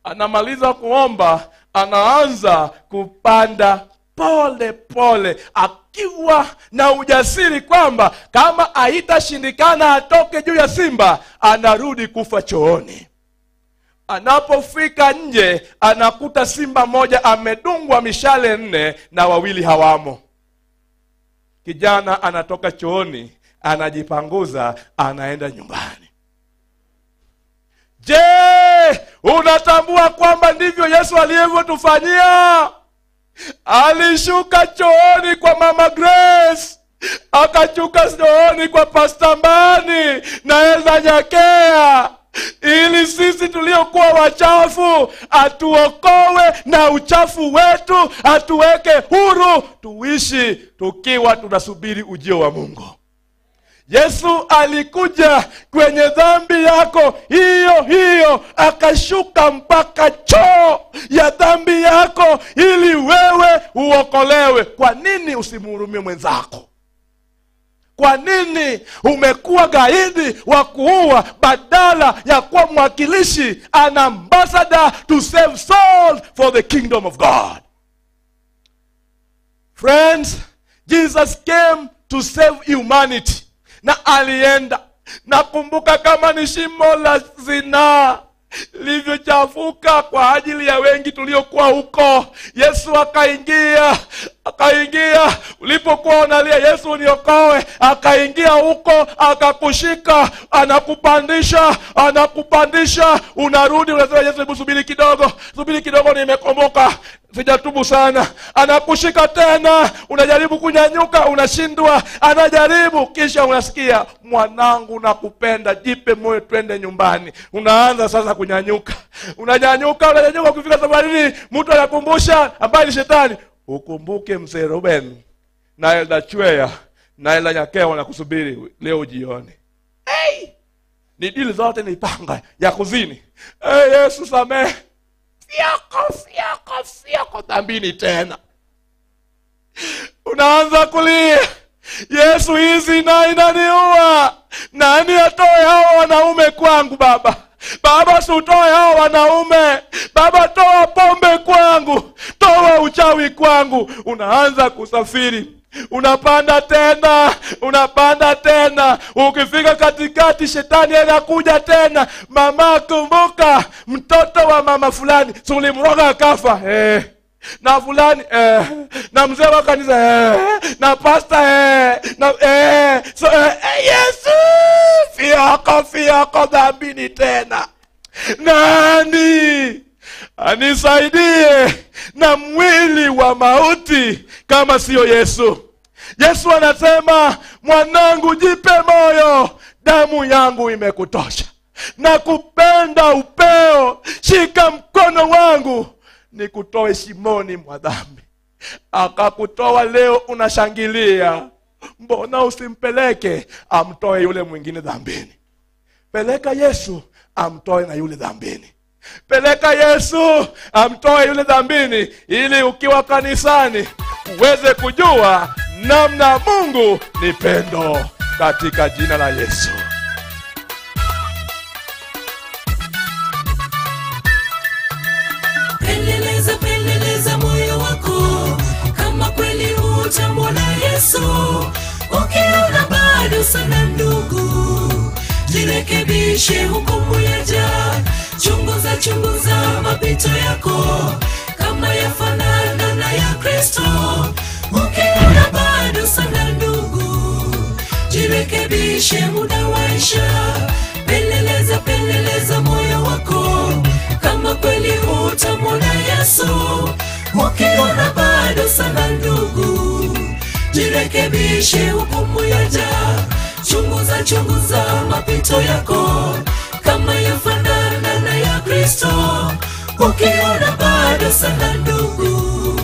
Anamaliza kuomba, anaanza kupanda pole pole, akiwa na ujasiri kwamba kama haitashindikana atoke juu ya simba, anarudi kufa chooni. Anapofika nje anakuta simba moja amedungwa mishale 4 na wawili hawamo. Kijana anatoka chooni, anajipanguza, anaenda nyumbani. Je, unatambua kwamba ndivyo Yesu alivyotufanyia? Alishuka chooni kwa Mama Grace, akachuka chooni kwa Pastor Mbani na Elda Nyakea, ili sisi tuliokuwa wachafu atuokoe na uchafu wetu, atuweke huru, tuishi tukiwa tunasubiri ujio wa Mungu. Yesu alikuja kwenye dhambi yako hiyo hiyo, akashuka mpaka choo ya dhambi yako ili wewe uokolewe. Kwa nini usimhurumie mwenzako? Kwa nini umekuwa gaidi wa kuua badala ya kuwa mwakilishi, an ambassador to save souls for the kingdom of God? Friends, Jesus came to save humanity. Na alienda. Nakumbuka kama ni shimo la zinaa livyochafuka kwa ajili ya wengi tuliokuwa huko. Yesu akaingia, akaingia. Ulipokuwa unalia Yesu niokoe, akaingia huko, akakushika, anakupandisha, anakupandisha, unarudi unasema Yesu hebu subiri kidogo, subiri kidogo, nimekomboka, sijatubu sana. Anakushika tena, unajaribu kunyanyuka, unashindwa. Anajaribu, kisha unasikia mwanangu nakupenda, jipe moyo twende nyumbani. Unaanza sasa kunyanyuka. Unanyanyuka, unanyanyuka, ukifika safarini mtu anakumbusha ambaye ni shetani, ukumbuke mzee Ruben na Elda Chwea na Elda Nyakea wanakusubiri leo jioni. Hey! Ni dili zote ni panga ya kuzini. Hey, Yesu samehe. Fiako, fiako, fiako, dhambini tena. Unaanza kulia, Yesu hizi na inaniua. Nani atoe hao wanaume kwangu Baba? Baba, sutoe hao wanaume. Baba, toa pombe kwangu, toa uchawi kwangu. Unaanza kusafiri, unapanda tena, unapanda tena. Ukifika katikati, shetani anakuja tena. Mama, kumbuka mtoto wa mama fulani, sulimroga akafa. Na fulani, na mzee wa kanisa, na pastor, na so Yesu, fiako fiako dhambini tena. Nani anisaidie na mwili wa mauti kama sio Yesu? Yesu anasema, mwanangu, jipe moyo, damu yangu imekutosha. Nakupenda upeo, shika mkono wangu nikutoe shimoni mwa dhambi. Akakutoa leo unashangilia. Mbona usimpeleke amtoe yule mwingine dhambini? Peleka Yesu amtoe na yule dhambini. Peleka Yesu amtoe yule dhambini, ili ukiwa kanisani uweze kujua namna Mungu ni pendo, katika jina la Yesu. Peleleza, peleleza moyo wako, kama kweli utamwona Yesu. Ukiona bado sana ndugu, jirekebishe, hukumu yaja. Chunguza, chunguza mapito yako, kama yafanana na ya Kristo. Ukiona bado sana ndugu, jirekebishe, muda waisha. Peleleza, peleleza moyo wako, kama kweli utamwona Yesu. Ukiona bado sana ndugu, jirekebishe, hukumu yaja. Chunguza, chunguza mapito yako, kama yafanana na ya Kristo. Ukiona bado sana ndugu,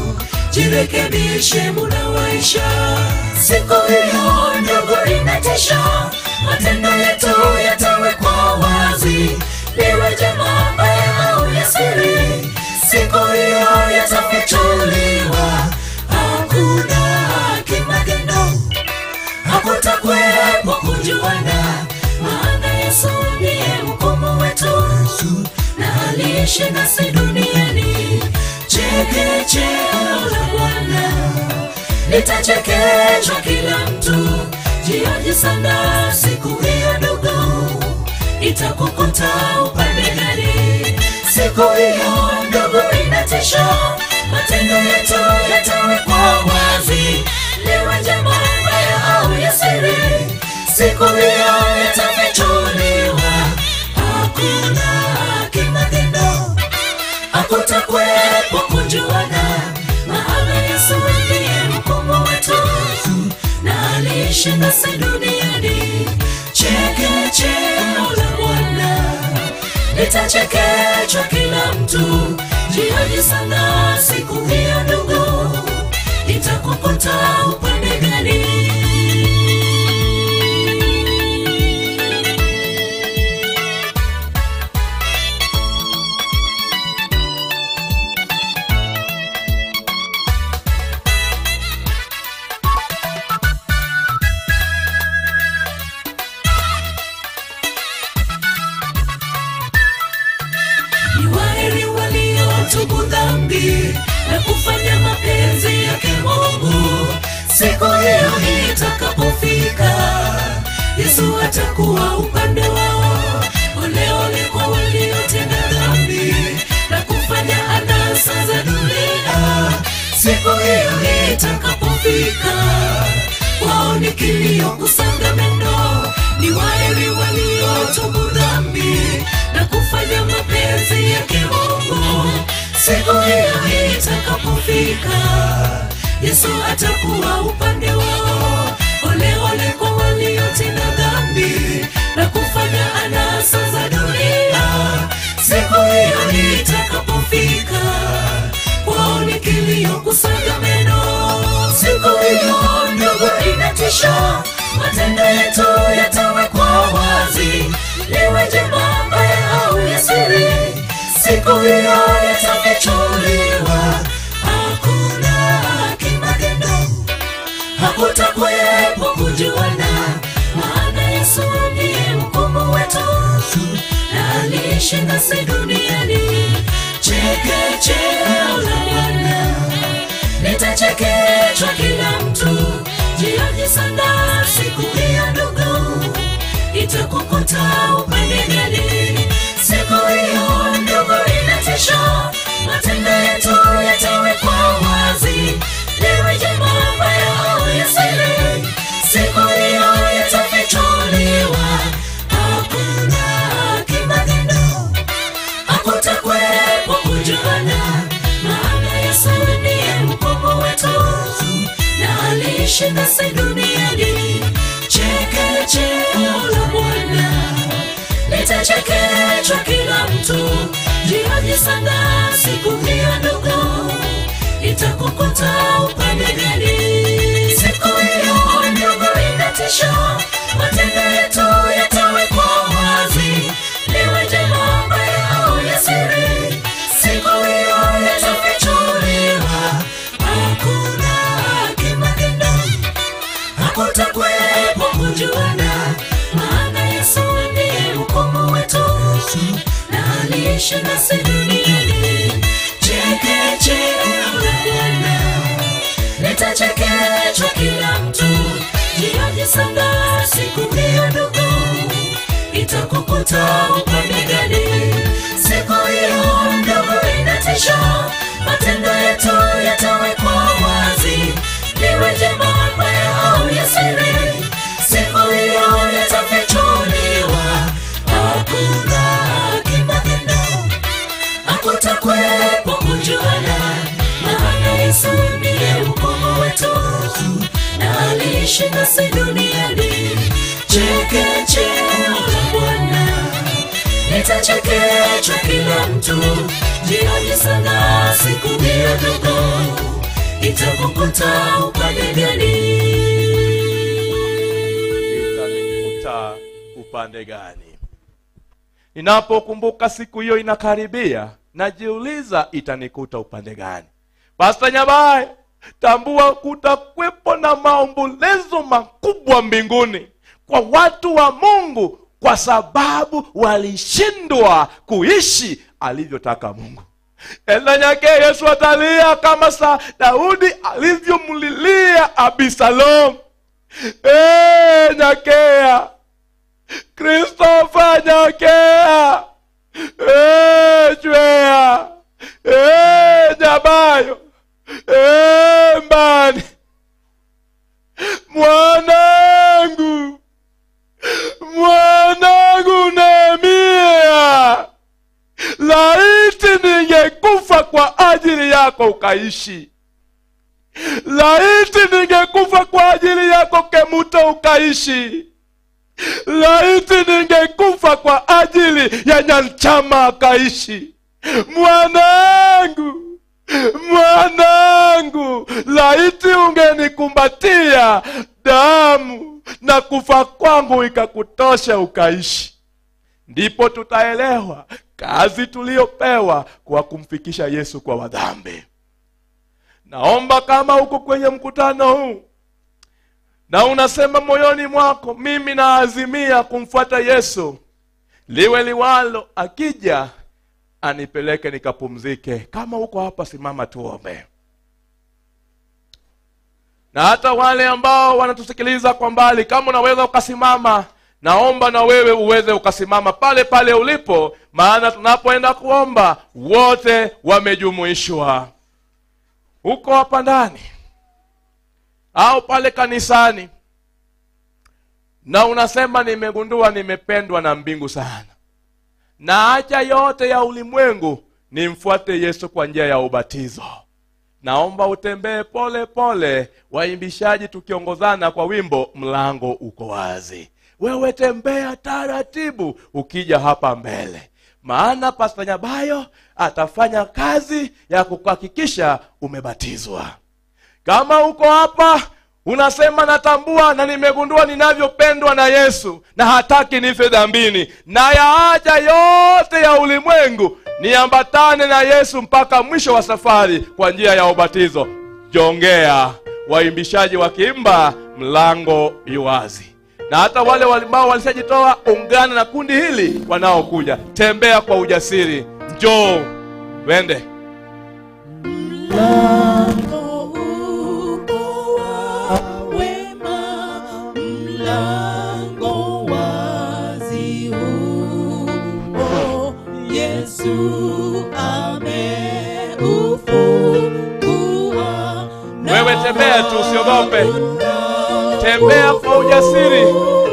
jirekebishe, muda waisha. Siku hiyo ndugu inatisha, matendo yetu yatawekwa wazi, liwe jema baya au ya siri. Siku hiyo yatafichuliwa, hakuna kimagendo, hakutakuwepo kujuana. Maana Yesu ndiye mhukumu wetu, na aliishi nasi duniani. Chekecheo la Bwana litachekeshwa kila mtu. Jioji sana siku hiyo ndugu, itakukuta upande gani? Siku hiyo ndugu inatisha, matendo yetu yatawekwa wazi, liwe jema baya au ya siri. Siku hiyo yatafichuliwa, hakuna kimagendo, hakutakuwepo kujuana. Maana Yesu ndiye mhukumu wetu, na aliishi nasi duniani. Chekecheo la Bwana litachekechwa kila mtu. Jioji sana siku hiyo ndugu, itakukuta upande gani? Tubu dhambi na kufanya mapenzi yake Mungu. Siku hiyo itakapofika, Yesu atakuwa upande wao. Ole ole kwa waliotenda dhambi na kufanya anasa za dunia. Siku hiyo itakapofika, wao ni kilio kusaga meno. Ni waheri waliotubu dhambi na kufanya mapenzi yake Mungu. Siku hiyo itakapofika, Yesu atakuwa upande wao. Ole ole kwa waliotenda dhambi na kufanya anasa za dunia. Siku hiyo itakapofika, wao ni kilio kusaga meno. Siku hiyo ndugu inatisha, matendo yetu yatawekwa wazi, liwe jema baya au ya siri. Siku hiyo yatafichuliwa, hakuna kimagendo, hakutakuwepo kujuana. Maana Yesu ndiye aliishi nasi duniani. Chekecheo la Bwana litachekechwa kila mtu. Jiaji sana siku hiyo ndugu, itakukuta upande gani? Siku hiyo ndugu inatisha, matendo yetu yatawekwa wazi. Liwe jema baya au ya siri, siku hiyo yatafichuliwa. Hakuna kimagendo, hakutakuwepo kujuana, maana Yesu ndiye mkombozi wetu na aliishi nasi duniani. Chekecheo la Bwana litachekechwa kila mtu. Jiaji sana siku hiyo ndugu, itakukuta upande gani? Siku hiyo ndugu inatisha, matendo yetu yatawekwa wazi. Liwe jema baya au ya siri, siku hiyo yatafichuliwa. Hakuna kimagendo, hakutakuwepo kujuana, maana Yesu ndiye mkombozi wetu na aliishi nasi duniani. Chekecheo la Bwana litachekechwa kila mtu. Jiaji sana siku hiyo ndugu, itakukuta upande gani? Siku hiyo ndugu inatisha, matendo yetu yatawekwa wazi. Liwe jema baya au ya siri, siku hiyo yatafichuliwa. Hakuna kimagendo, hakutakuwepo kujuana, maana Yesu ndiye mkombozi wetu na aliishi nasi duniani. Chekecheo la Bwana litachekechwa kila mtu. Jiaji sana siku hiyo ndugu, itakukuta upande gani? Itanikuta upande gani? Ninapokumbuka siku hiyo inakaribia, najiuliza itanikuta upande gani? Pastor Nyabaye, tambua kutakuwepo na maombolezo makubwa mbinguni kwa watu wa Mungu, kwa sababu walishindwa kuishi alivyotaka Mungu. Elanyake Yesu atalia kama sa Daudi alivyomlilia Abisalom. Nyakea Christopher, nyakea Chwea, Nyabayo, Mbani, mwanangu, mwanangu Nehemia, laiti ningekufa kwa ajili yako ukaishi. Laiti ningekufa kwa ajili yako Kemuto ukaishi. Laiti ningekufa kwa ajili ya Nyanchama akaishi. Mwanangu, mwanangu, laiti ungenikumbatia damu na kufa kwangu ikakutosha ukaishi. Ndipo tutaelewa kazi tuliyopewa kwa kumfikisha Yesu kwa wadhambi. Naomba kama uko kwenye mkutano huu na unasema moyoni mwako, mimi naazimia kumfuata Yesu, liwe liwalo, akija anipeleke nikapumzike. Kama uko hapa, simama tuombe. Na hata wale ambao wanatusikiliza kwa mbali, kama unaweza ukasimama, naomba na wewe uweze ukasimama pale pale ulipo, maana tunapoenda kuomba wote wamejumuishwa. Uko hapa ndani au pale kanisani na unasema nimegundua nimependwa na mbingu sana, na acha yote ya ulimwengu nimfuate Yesu kwa njia ya ubatizo. Naomba utembee pole pole, waimbishaji tukiongozana kwa wimbo mlango uko wazi. Wewe tembea taratibu ukija hapa mbele, maana Pastor Nyabayo atafanya kazi ya kukuhakikisha umebatizwa. Kama uko hapa unasema natambua na nimegundua ninavyopendwa na Yesu na hataki nife dhambini, na yaacha yote ya ulimwengu niambatane na Yesu mpaka mwisho wa safari kwa njia ya ubatizo, jongea. Waimbishaji wakiimba mlango yuwazi. Na hata wale ambao walishajitoa, ungana na kundi hili wanaokuja. Tembea kwa ujasiri, njoo wende. Mlango uko wa wema, mlango wazi huo, Yesu ameufungua. Wewe tembea tu, usiogope. Tembea kwa ujasiri.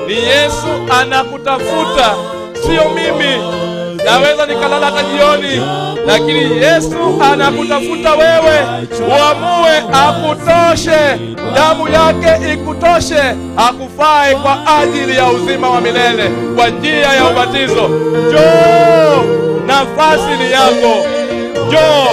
Ni Yesu anakutafuta, sio mimi. Naweza nikalala hata jioni, lakini Yesu anakutafuta wewe. Uamue akutoshe, damu yake ikutoshe, akufae kwa ajili ya uzima wa milele kwa njia ya ubatizo. Njoo, nafasi ni yako. Njoo.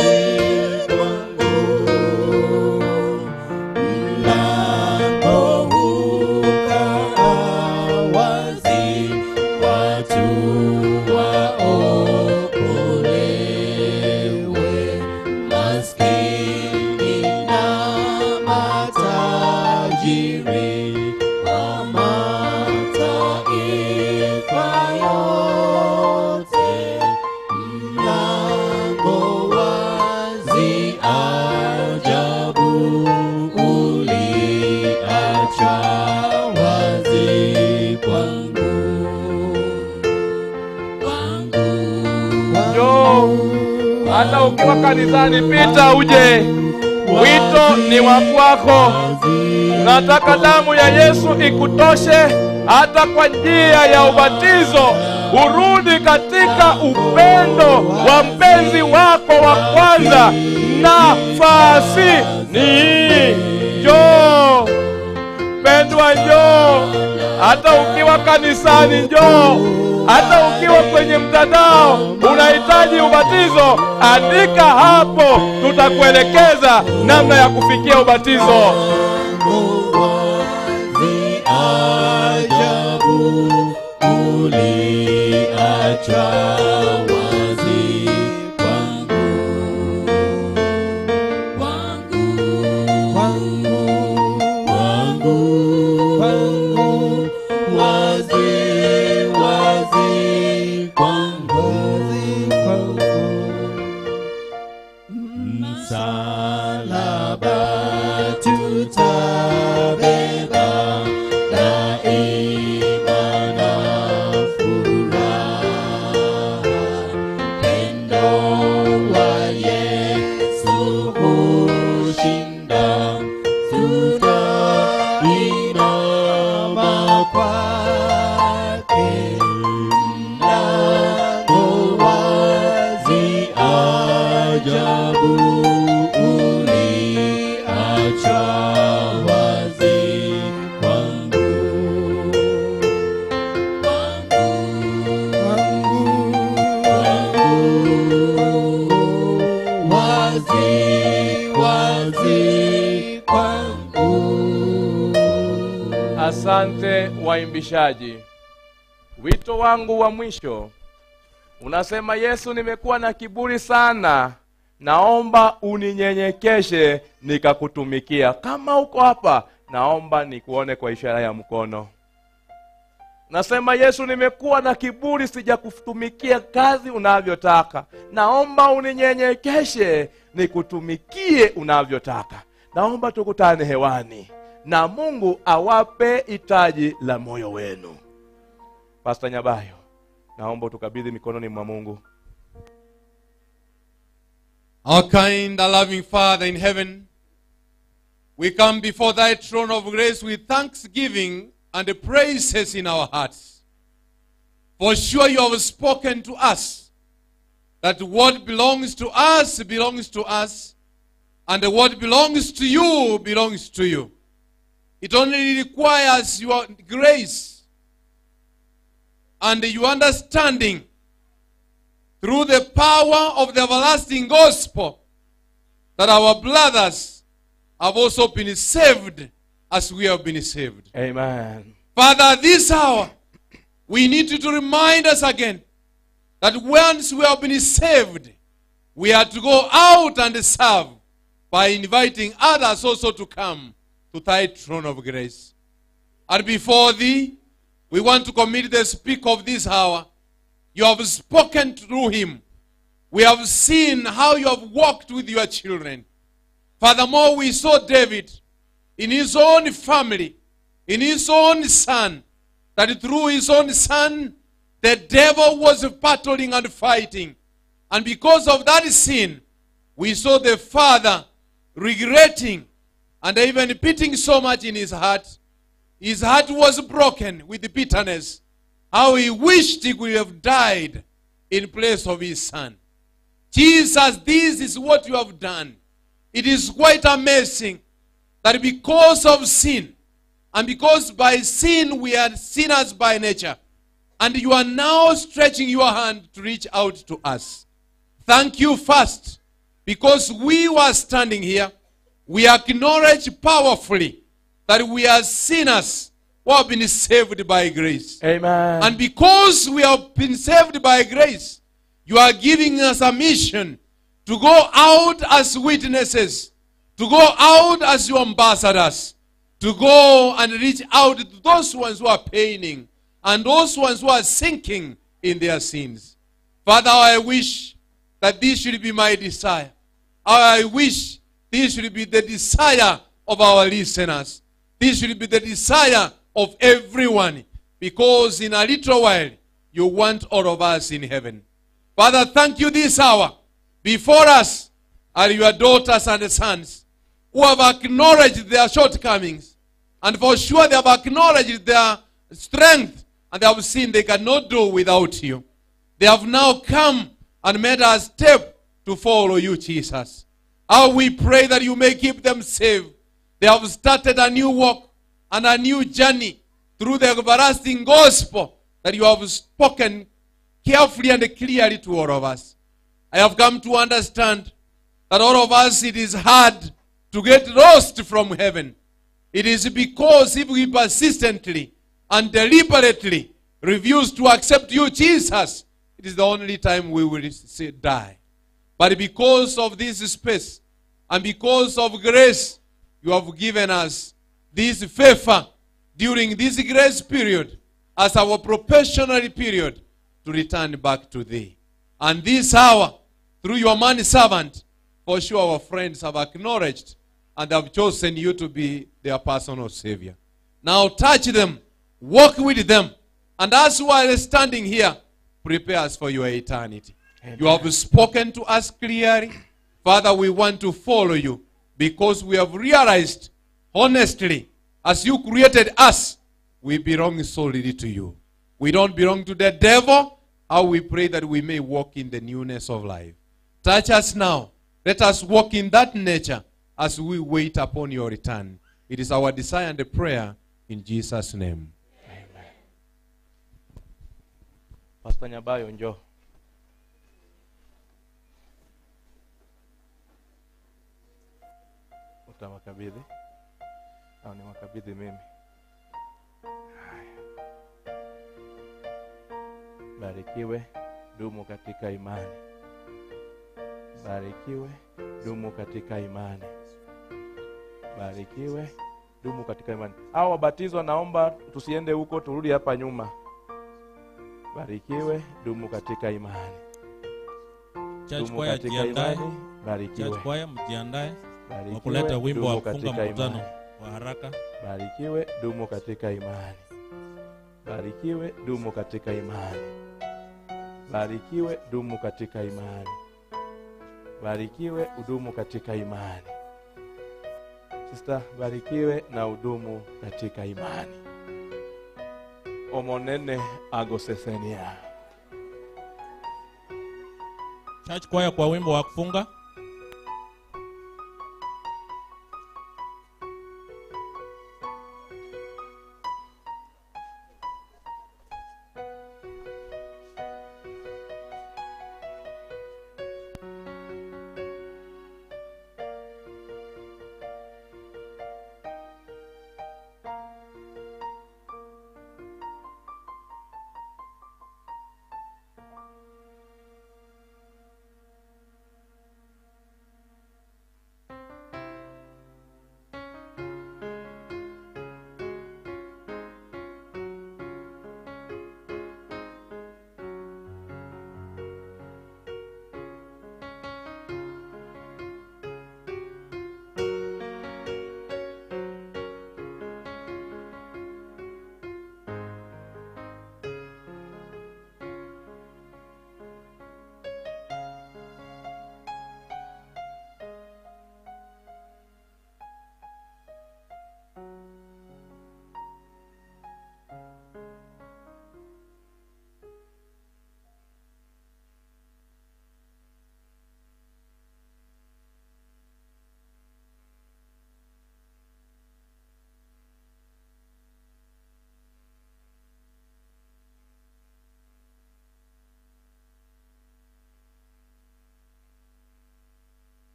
Hata ukiwa kanisani, pita uje. Wito ni wa kwako. Nataka damu ya Yesu ikutoshe hata kwa njia ya ubatizo. Urudi katika upendo wa mpenzi wako wa kwanza. Nafasi ni hii. Njoo pendwa, njoo. Hata ukiwa kanisani, njoo. Hata ukiwa kwenye mtandao unahitaji ubatizo, andika hapo, tutakuelekeza namna ya kufikia ubatizo. Asante waimbishaji. Wito wangu wa mwisho unasema, Yesu, nimekuwa na kiburi sana, naomba uninyenyekeshe nikakutumikia. Kama uko hapa, naomba nikuone kwa ishara ya mkono. Nasema, Yesu, nimekuwa na kiburi, sijakutumikia kazi unavyotaka, naomba uninyenyekeshe nikutumikie unavyotaka. Naomba tukutane hewani, na Mungu awape hitaji la moyo wenu. Pastor Nyabayo, naomba tukabidhi mikononi mwa Mungu. Our kind and loving Father in heaven, we come before thy throne of grace with thanksgiving and praises in our hearts. For sure you have spoken to us that what belongs to us belongs to us, and what belongs to you belongs to you. It only requires your grace and your understanding through the power of the everlasting gospel that our brothers have also been saved as we have been saved. Amen. Father, this hour, we need you to remind us again that once we have been saved, we are to go out and serve by inviting others also to come to thy throne of grace. And before thee, We want to commit the speaker of this hour. You have spoken through him. We have seen how you have walked with your children. Furthermore, we saw David in his own family, in his own son, that through his own son, the devil was battling and fighting. And because of that sin, we saw the father regretting and even pitying so much in his heart. His heart was broken with bitterness. How he wished he could have died in place of his son. Jesus, this is what you have done. It is quite amazing that because of sin, and because by sin we are sinners by nature, and you are now stretching your hand to reach out to us. Thank you first, because we were standing here, we acknowledge powerfully that we are sinners who have been saved by grace. Amen. And because we have been saved by grace, you are giving us a mission to go out as witnesses, to go out as your ambassadors, to go and reach out to those ones who are paining and those ones who are sinking in their sins. Father, I wish that this should be my desire. I wish this should be the desire of our listeners. This should be the desire of everyone, because in a little while, you want all of us in heaven. Father, thank you this hour. Before us are your daughters and sons who have acknowledged their shortcomings. And for sure they have acknowledged their strength, and they have seen they cannot do without you. They have now come and made a step to follow you, Jesus. How we pray that you may keep them safe. They have started a new walk and a new journey through the everlasting gospel that you have spoken carefully and clearly to all of us. I have come to understand that all of us, it is hard to get lost from heaven. It is because if we persistently and deliberately refuse to accept you, Jesus, it is the only time we will die. But because of this space and because of grace, you have given us this favor during this grace period as our probationary period to return back to thee. And this hour, through your man servant, for sure our friends have acknowledged and have chosen you to be their personal savior. Now touch them, walk with them, and as we are standing here, prepare us for your eternity. Amen. You have spoken to us clearly. Father, we want to follow you because we have realized, honestly, as you created us, we belong solely to you. We don't belong to the devil. How we pray that we may walk in the newness of life. Touch us now. Let us walk in that nature as we wait upon your return. It is our desire and prayer in Jesus' name. Amen. Pastor Nyabayo, njoo. Utawakabidhi au ni wakabidhi mimi? Barikiwe, dumu katika imani. Barikiwe, dumu katika imani. Barikiwe, dumu katika imani. Hao wabatizwa, naomba tusiende huko, turudi hapa nyuma. Barikiwe, dumu katika imani. Church choir jiandae. Barikiwe. Church choir mjiandae kwa kuleta wimbo wa kufunga mkutano wa haraka. Barikiwe, dumu katika imani. Barikiwe, dumu katika imani. Barikiwe, dumu katika imani. Barikiwe, udumu katika imani. Sister, barikiwe na udumu katika imani. Omonene agosesenia. Church choir kwa wimbo wa kufunga.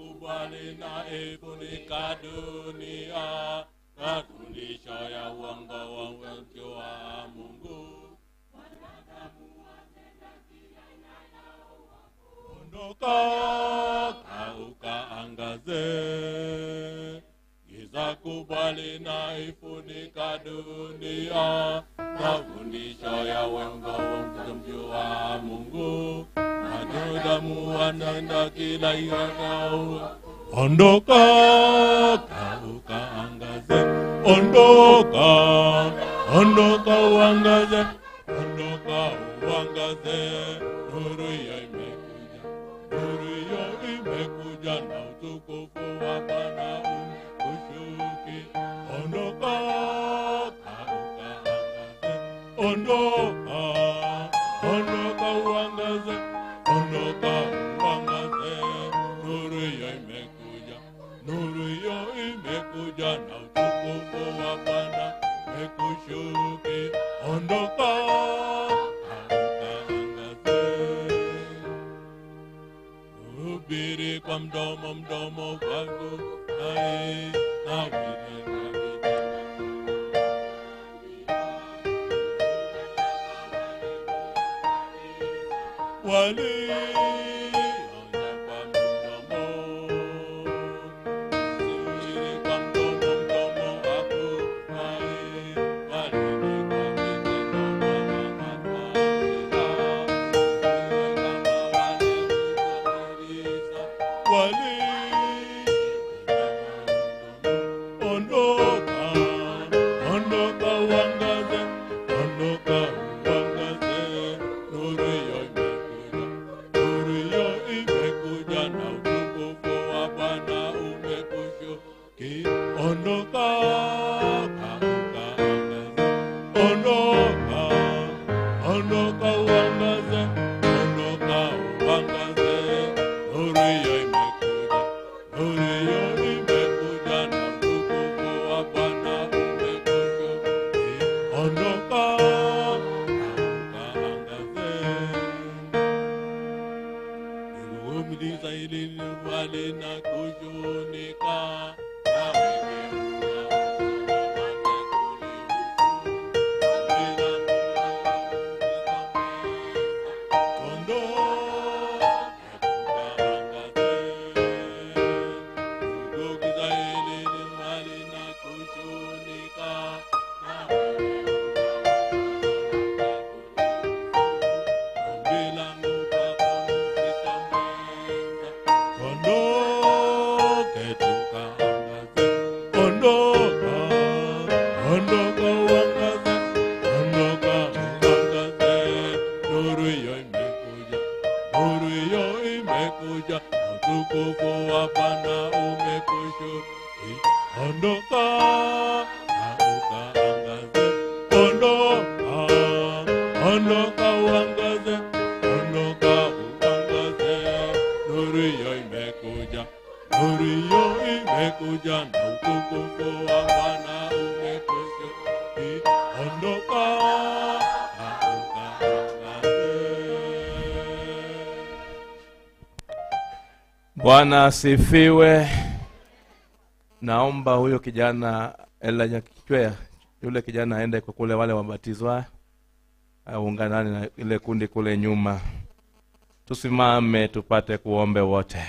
kubwa linaifunika dunia, mafundisho ya uongo wa Mungu. Ondoka ukaangaze, giza kubwa linaifunika dunia, mafundisho ya uongo wa Mungu. Wanadamu wanaenda kila ihakao. Ondoka ukaangaze, ondoka, ondoka uangaze, ondoka uangaze, nuru ya imekuja, nuru ya imekuja na utukufu wa Bwana umekushuki. Ondoka ukaangaze, ondoka, ondoka uangaze, ondoka uangaze, nuru ya imekuja, nuru ya imekuja na utukufu wa Bwana umekushuki. Ondoka ukaangaze, hubiri kwa mdomo, mdomo wangu na na wali kwa mdomo, siri kwa mdomo, mdomo wako hai, bali ni kwa vitendo Bwana kama wale wali ondoka, ondoka uangaze, ondoka uangaze, nuru ya imekuja, nuru ya imekuja na utukufu wa Bwana umekushuki. Ondoka ukaangaze, ondoka, ondoka uangaze, ondoka uangaze, nuru ya imekuja, nuru ya imekuja na utukufu wa Bwana umekushuki. Ondoka ukaangaze, umliza ili wale na kushunika na wewe Ondoka, ondoka uangaze, ondoka uangaze, nuru ya imekuja, nuru ya imekuja, utukufu wa Bwana umekushuki. Ondoka ukaangaze, ondoka, ondoka uangaze, ondoka uangaze, nuru ya imekuja, nuru ya imekuja na utukufu wa Bwana umekushuki. Ondoka ukaangaze. Bwana asifiwe. Naomba huyo kijana Elijah Kichwea, yule kijana aende kwa kule wale wabatizwa, aunganane na ile kundi kule nyuma. Tusimame tupate kuombe wote.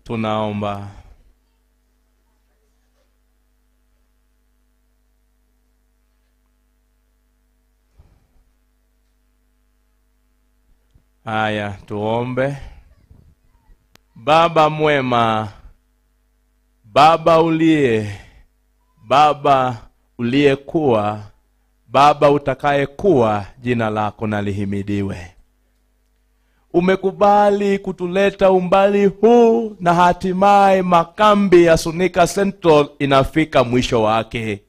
Tunaomba. Haya, tuombe. Baba mwema, Baba uliye, Baba uliyekuwa, Baba utakayekuwa, jina lako na lihimidiwe. Umekubali kutuleta umbali huu na hatimaye makambi ya Sunika Central inafika mwisho wake.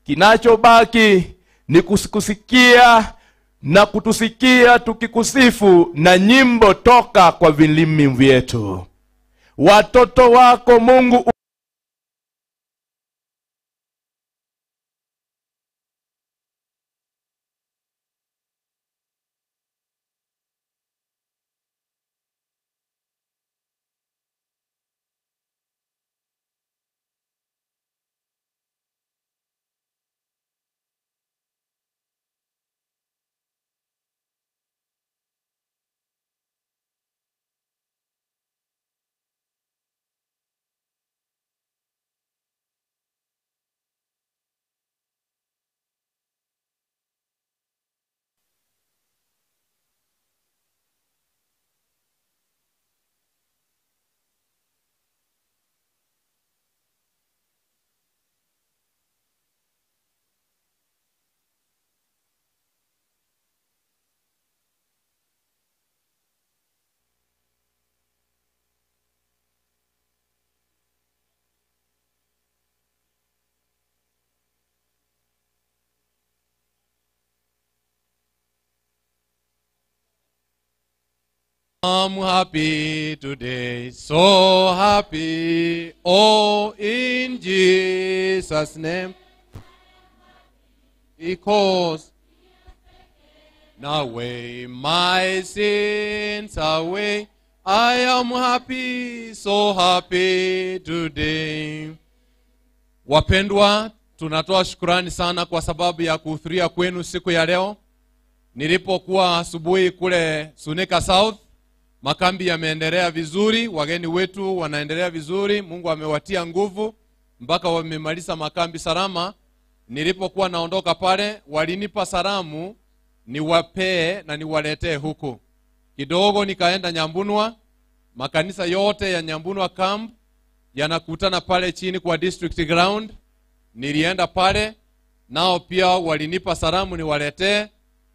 Kinachobaki ni kusikia na kutusikia tukikusifu na nyimbo toka kwa vilimi vyetu. Watoto wako Mungu I'm happy today, so happy, oh, in Jesus' name. Because now away my sins away, I am happy, so happy today. Wapendwa, tunatoa shukrani sana kwa sababu ya kuhudhuria kwenu siku ya leo. Nilipokuwa asubuhi kule Sunika South, makambi yameendelea vizuri, wageni wetu wanaendelea vizuri, Mungu amewatia nguvu mpaka wamemaliza makambi salama. Nilipokuwa naondoka pale, walinipa salamu niwapee na niwaletee huku. Kidogo nikaenda Nyambunwa, makanisa yote ya Nyambunwa camp yanakutana pale chini kwa district ground. Nilienda pale, nao pia walinipa salamu niwaletee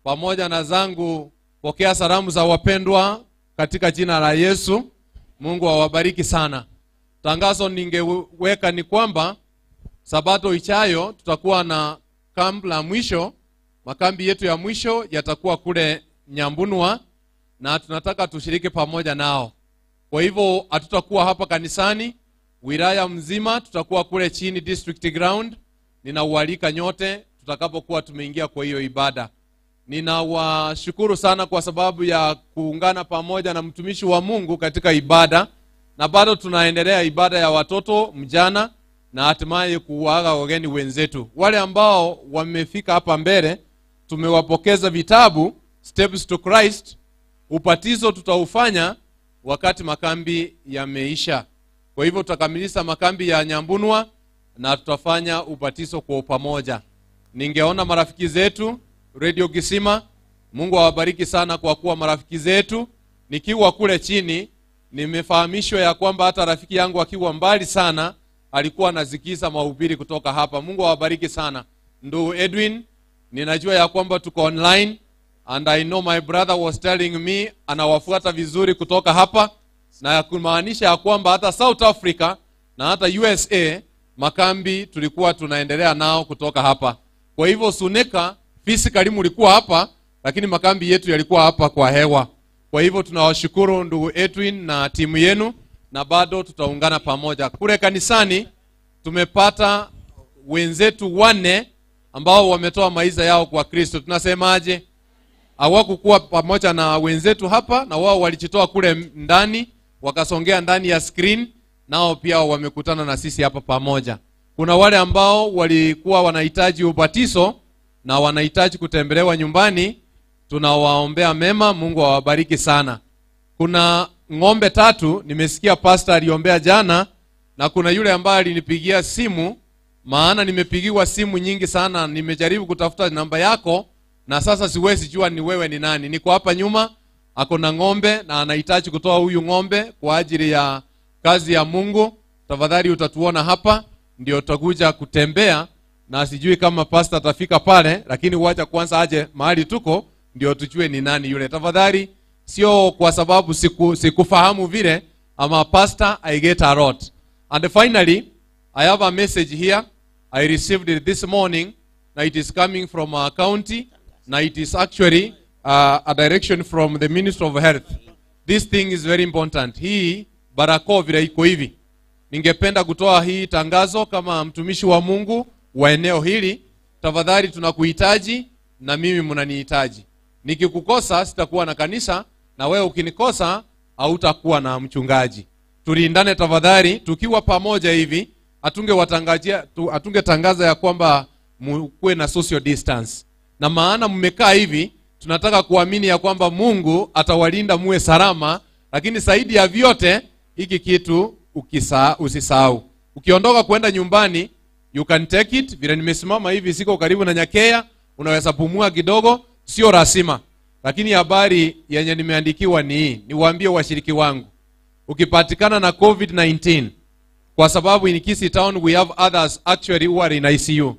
pamoja na zangu. Pokea salamu za wapendwa katika jina la Yesu. Mungu awabariki sana. Tangazo ningeweka ni kwamba Sabato ichayo tutakuwa na kambi la mwisho. Makambi yetu ya mwisho yatakuwa kule Nyambunwa na tunataka tushiriki pamoja nao. Kwa hivyo hatutakuwa hapa kanisani, wilaya mzima tutakuwa kule chini district ground. Ninaualika nyote tutakapokuwa tumeingia kwa hiyo ibada. Ninawashukuru sana kwa sababu ya kuungana pamoja na mtumishi wa Mungu katika ibada, na bado tunaendelea ibada ya watoto mjana na hatimaye kuwaaga wageni wenzetu. Wale ambao wamefika hapa mbele tumewapokeza vitabu Steps to Christ. Upatizo tutaufanya wakati makambi yameisha. Kwa hivyo tutakamilisha makambi ya Nyambunwa na tutafanya upatizo kwa pamoja. Ningeona marafiki zetu Radio Kisima, Mungu awabariki sana kwa kuwa marafiki zetu. Nikiwa kule chini nimefahamishwa ya kwamba hata rafiki yangu akiwa mbali sana alikuwa anazikiza mahubiri kutoka hapa. Mungu awabariki sana. Ndugu Edwin, ninajua ya kwamba tuko online and I know my brother was telling me anawafuata vizuri kutoka hapa, na kumaanisha ya kwamba hata South Africa na hata USA makambi tulikuwa tunaendelea nao kutoka hapa. Kwa hivyo Suneka physically mlikuwa hapa, lakini makambi yetu yalikuwa hapa kwa hewa. Kwa hivyo tunawashukuru ndugu Edwin na timu yenu, na bado tutaungana pamoja. Kule kanisani tumepata wenzetu 4 ambao wametoa maisha yao kwa Kristo. Tunasemaje? Hawakukuwa pamoja na wenzetu hapa, na wao walijitoa kule ndani, wakasongea ndani ya screen, nao pia wamekutana na sisi hapa pamoja. Kuna wale ambao walikuwa wanahitaji ubatizo na wanahitaji kutembelewa nyumbani, tunawaombea mema, Mungu awabariki sana. Kuna ng'ombe 3 nimesikia pastor aliombea jana, na kuna yule ambaye alinipigia simu, maana nimepigiwa simu nyingi sana, nimejaribu kutafuta namba yako na sasa siwezi jua ni wewe ni nani. Niko hapa nyuma, ako na ng'ombe na anahitaji kutoa huyu ng'ombe kwa ajili ya kazi ya Mungu. Tafadhali utatuona hapa, ndio tutakuja kutembea, na sijui kama pastor atafika pale, lakini wacha kwanza aje mahali tuko ndio tujue ni nani yule. Tafadhali, sio kwa sababu sikufahamu vile, ama pastor, I get a lot. And finally, I have a message here. I received it this morning. Now it is coming from our county. Now it is actually a direction from the Minister of Health. This thing is very important. Hii barakoa vile iko hivi. Ningependa kutoa hii tangazo kama mtumishi wa Mungu wa eneo hili. Tafadhali tunakuhitaji na mimi mnanihitaji. Nikikukosa sitakuwa na kanisa, na wewe ukinikosa hautakuwa na mchungaji. Tulindane tafadhali, tukiwa pamoja hivi hatungetangaza ya kwamba mkuwe na social distance. Na maana mmekaa hivi, tunataka kuamini ya kwamba Mungu atawalinda muwe salama, lakini zaidi ya vyote hiki kitu usisahau. Ukiondoka kwenda nyumbani, you can take it. Vile nimesimama hivi siko karibu na Nyakea, unaweza pumua kidogo, sio rasima. Lakini habari yenye nimeandikiwa ni hii, niwaambie washiriki wangu. Ukipatikana na COVID-19, kwa sababu in Kisii town we have others actually who are in ICU.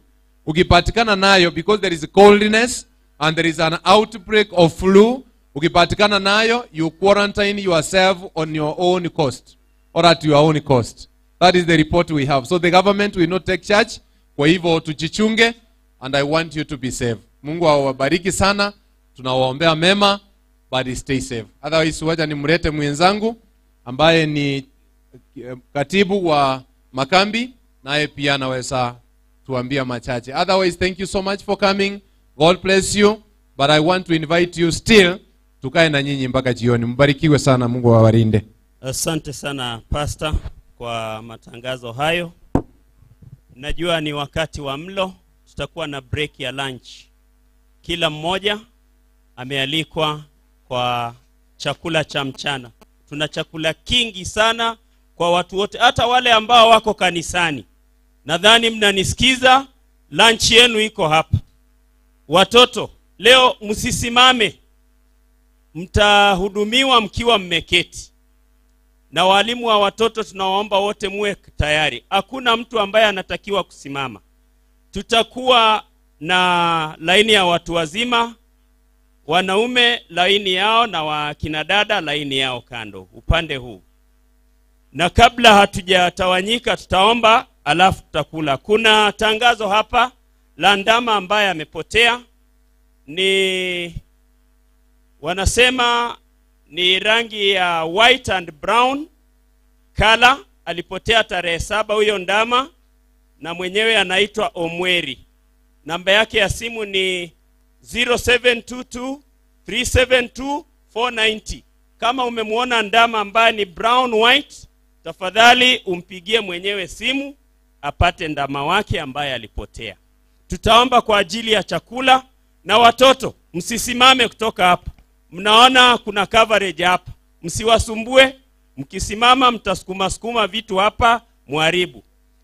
Ukipatikana nayo, because there is coldness and there is an outbreak of flu, ukipatikana nayo, you quarantine yourself on your own cost or at your own cost. That is the report we have. So the government will not take charge. Kwa hivyo tujichunge, and I want you to be safe. Mungu awabariki sana. Tunawaombea mema. but stay safe. Otherwise, wacha nimlete mwenzangu ambaye ni katibu wa makambi, naye pia anaweza tuambia machache. Otherwise, thank you so much for coming. God bless you. But I want to invite you still tukae na nyinyi mpaka jioni. Mbarikiwe sana, Mungu awalinde. Asante sana Pastor kwa matangazo hayo. Najua ni wakati wa mlo, tutakuwa na break ya lunch. Kila mmoja amealikwa kwa chakula cha mchana. Tuna chakula kingi sana kwa watu wote, hata wale ambao wako kanisani. Nadhani mnanisikiza, lunch yenu iko hapa. Watoto, leo msisimame, mtahudumiwa mkiwa mmeketi. Na walimu wa watoto tunawaomba wote muwe tayari. Hakuna mtu ambaye anatakiwa kusimama. Tutakuwa na laini ya watu wazima, wanaume laini yao na wakina dada laini yao kando upande huu. Na kabla hatujatawanyika tutaomba, alafu tutakula. Kuna tangazo hapa la ndama ambaye amepotea. Ni wanasema ni rangi ya white and brown color. Alipotea tarehe 7 huyo ndama, na mwenyewe anaitwa Omweri. Namba yake ya simu ni 0722 372 490. Kama umemuona ndama ambaye ni brown white, tafadhali umpigie mwenyewe simu apate ndama wake ambaye alipotea. Tutaomba kwa ajili ya chakula. Na watoto msisimame kutoka hapa. Mnaona kuna coverage hapa. Msiwasumbue. Mkisimama mtasukuma sukuma vitu hapa muharibu.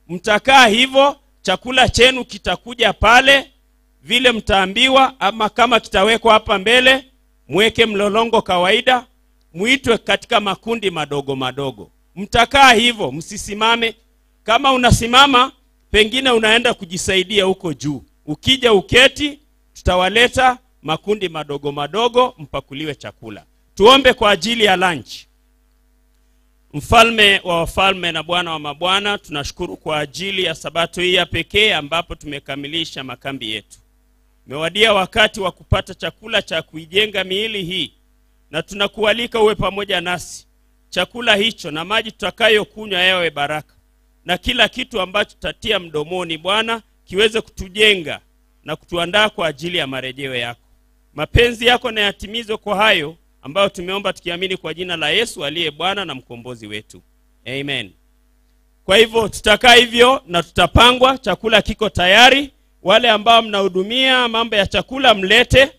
Mtakaa hivyo, chakula chenu kitakuja pale vile mtaambiwa, ama kama kitawekwa hapa mbele, mweke mlolongo kawaida, muitwe katika makundi madogo madogo. Mtakaa hivyo, msisimame. Kama unasimama, pengine unaenda kujisaidia huko juu. Ukija uketi, tutawaleta makundi madogo madogo, mpakuliwe chakula. Tuombe kwa ajili ya lunch. Mfalme wa wafalme na Bwana wa mabwana, tunashukuru kwa ajili ya sabato hii ya pekee ambapo tumekamilisha makambi yetu. Umewadia wakati wa kupata chakula cha kuijenga miili hii, na tunakualika uwe pamoja nasi. Chakula hicho na maji tutakayokunywa yawe baraka, na kila kitu ambacho tutatia mdomoni Bwana kiweze kutujenga na kutuandaa kwa ajili ya marejeo yako. Mapenzi yako na yatimizwe kwa hayo ambayo tumeomba tukiamini kwa jina la Yesu aliye Bwana na mkombozi wetu. Amen. Kwa hivyo tutakaa hivyo na tutapangwa, chakula kiko tayari. Wale ambao mnahudumia mambo ya chakula mlete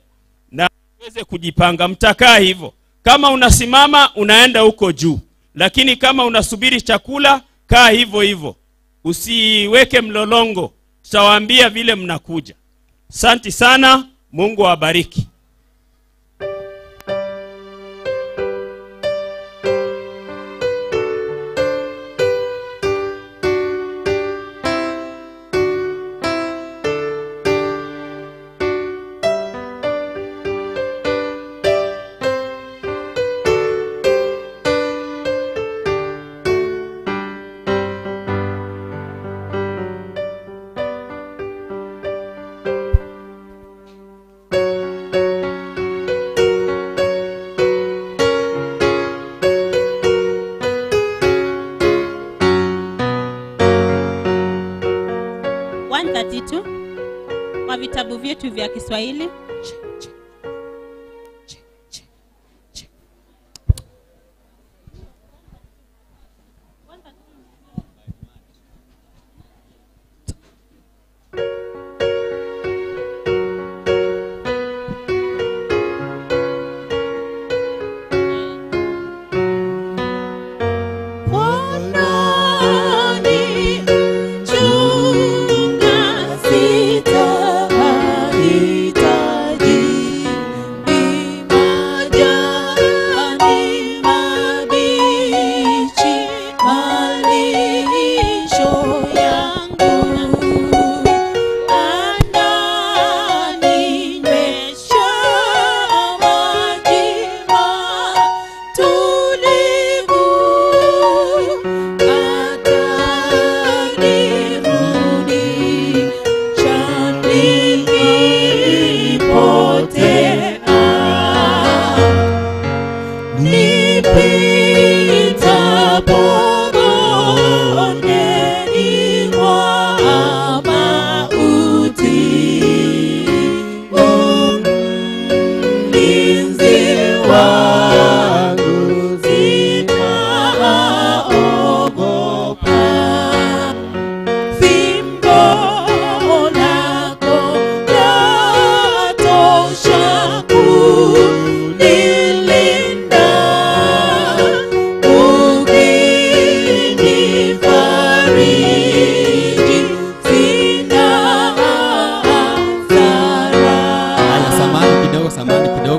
na uweze kujipanga. Mtakaa hivyo. Kama unasimama unaenda huko juu, lakini kama unasubiri chakula kaa hivyo hivyo. Usiweke mlolongo. Tutawaambia vile mnakuja. Asante sana, Mungu awabariki. Kwa vitabu vyetu vya Kiswahili. Sitahitaji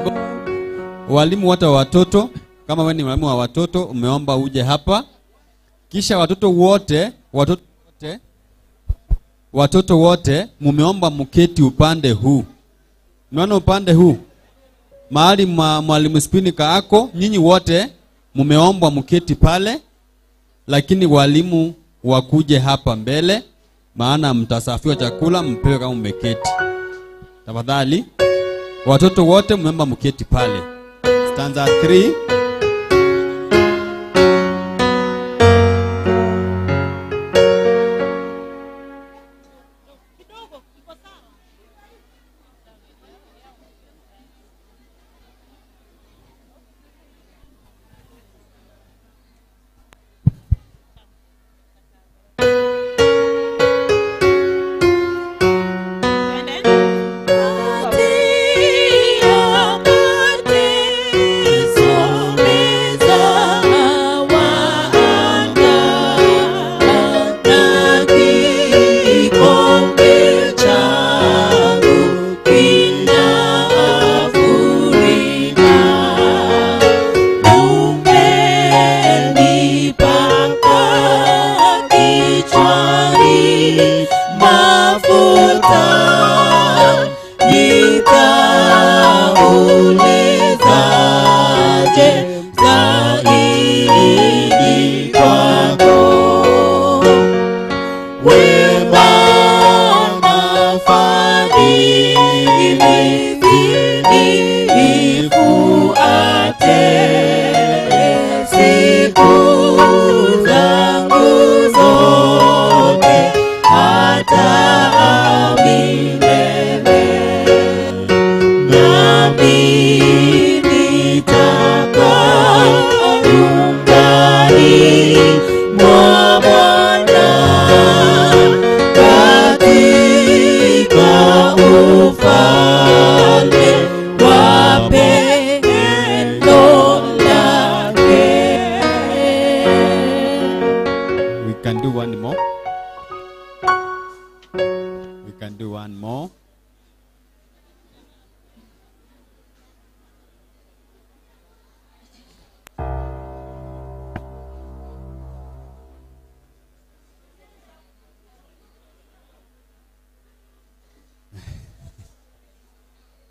Kidogo. Walimu wote wa watoto, kama wewe ni mwalimu wa watoto, umeomba uje hapa. Kisha watoto wote mumeomba mketi upande huu. Unaona upande huu? Mahali mwalimu Spinika ako, nyinyi wote mumeombwa mketi pale, lakini walimu wakuje hapa mbele, maana mtasafiwa chakula mpewe kama mmeketi. Tafadhali watoto wote mumeomba mketi pale. Stanza 3.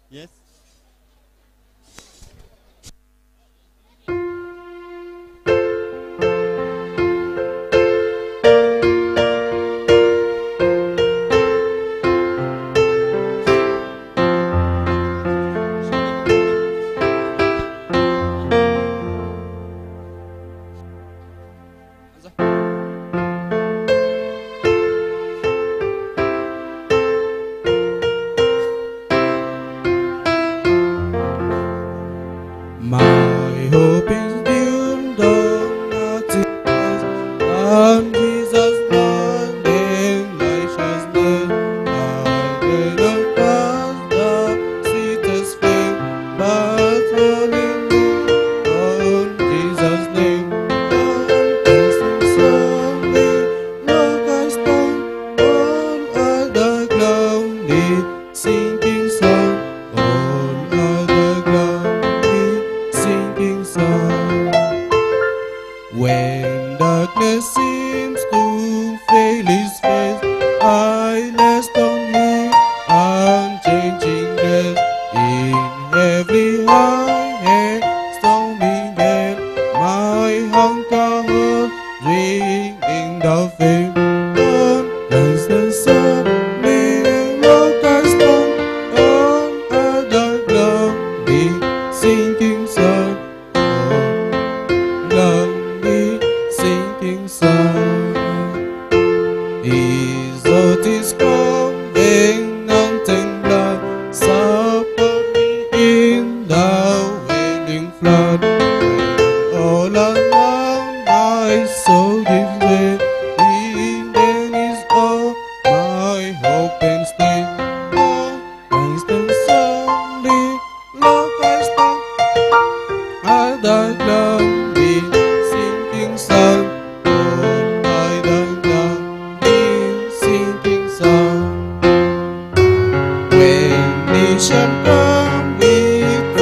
Yes. When he shall come with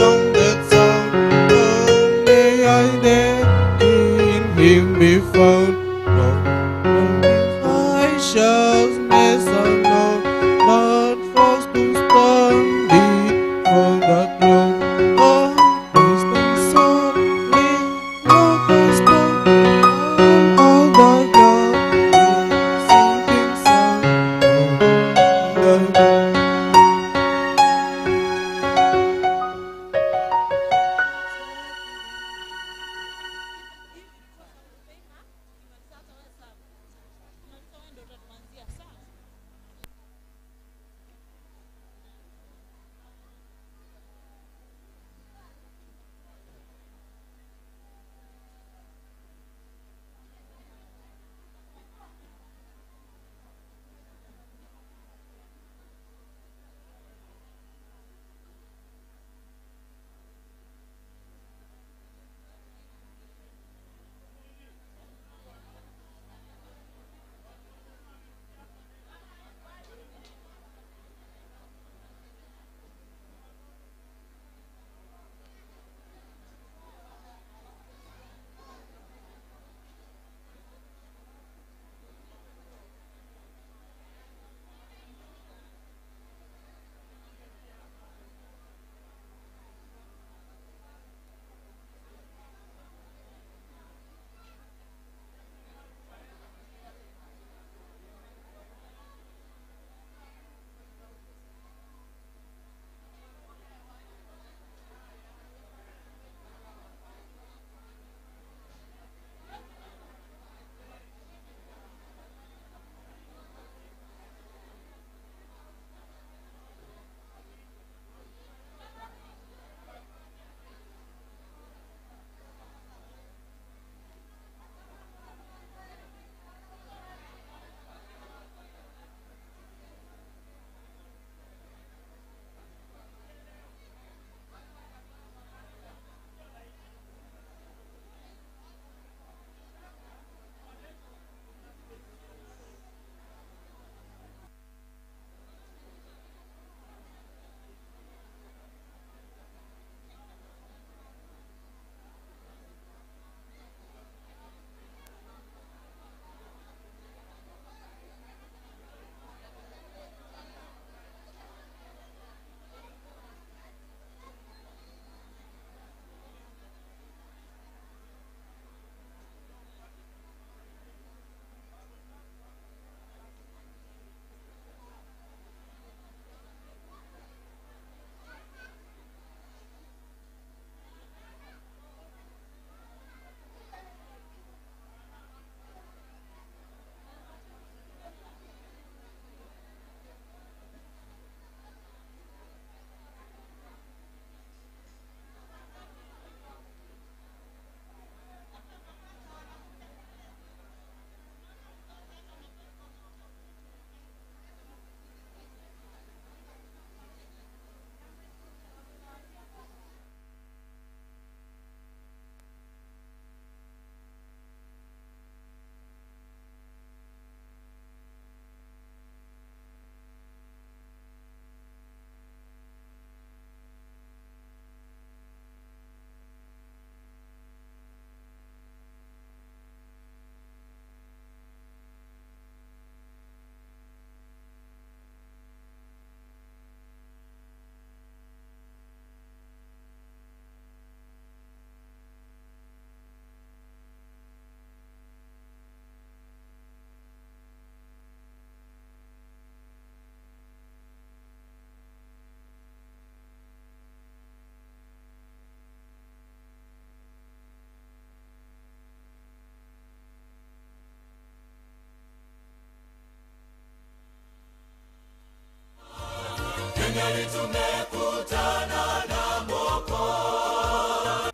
Kenya tumekutana na Mwokozi.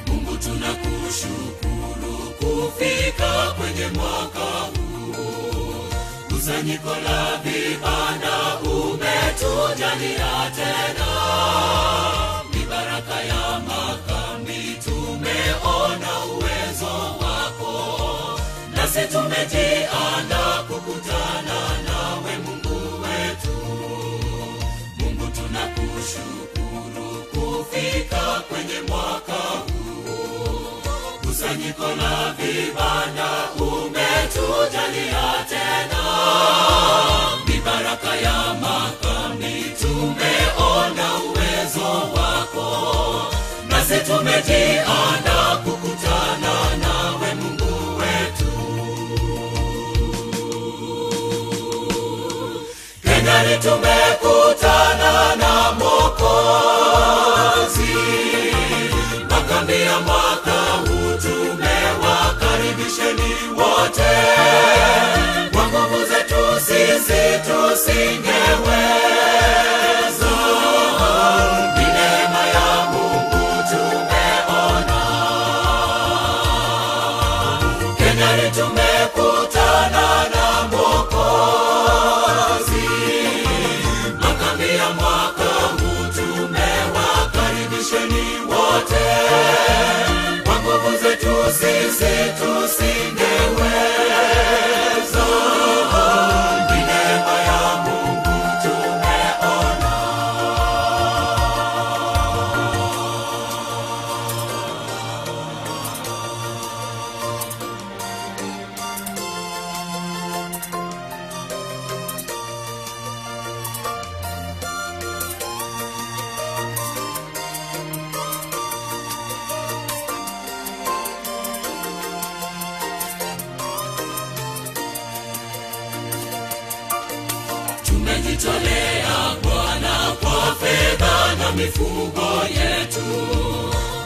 Mungu tunakushukuru kufika kwenye mwaka huu. Kusanyiko la vibanda umetujalia tena. Ni baraka ya makambi tumeona uwezo wako. Nasi tumejiandaa kukutana nawe Mungu wetu. Mungu tunakushukuru kufika kwenye mwaka huu. Kusanyiko la vibanda umetujalia tena. Ni baraka ya makambi tumeona uwezo wako. Nasi tumejiandaa kukutana nawe Mungu wetu. Kenya tumekutana na Mwokozi. Makambi ya mwaka huu tumewakaribisheni wote. Kwa nguvu zetu sisi tusingeweza. Ni neema ya Mungu tumeona. Kenya tumekutana na Mwokozi. Makambi ya mwaka huu tumewakaribisheni wote. Kwa nguvu zetu sisi tusingeweza. Ni neema ya Mungu tumeona. Tumejitolea Bwana kwa fedha na mifugo yetu.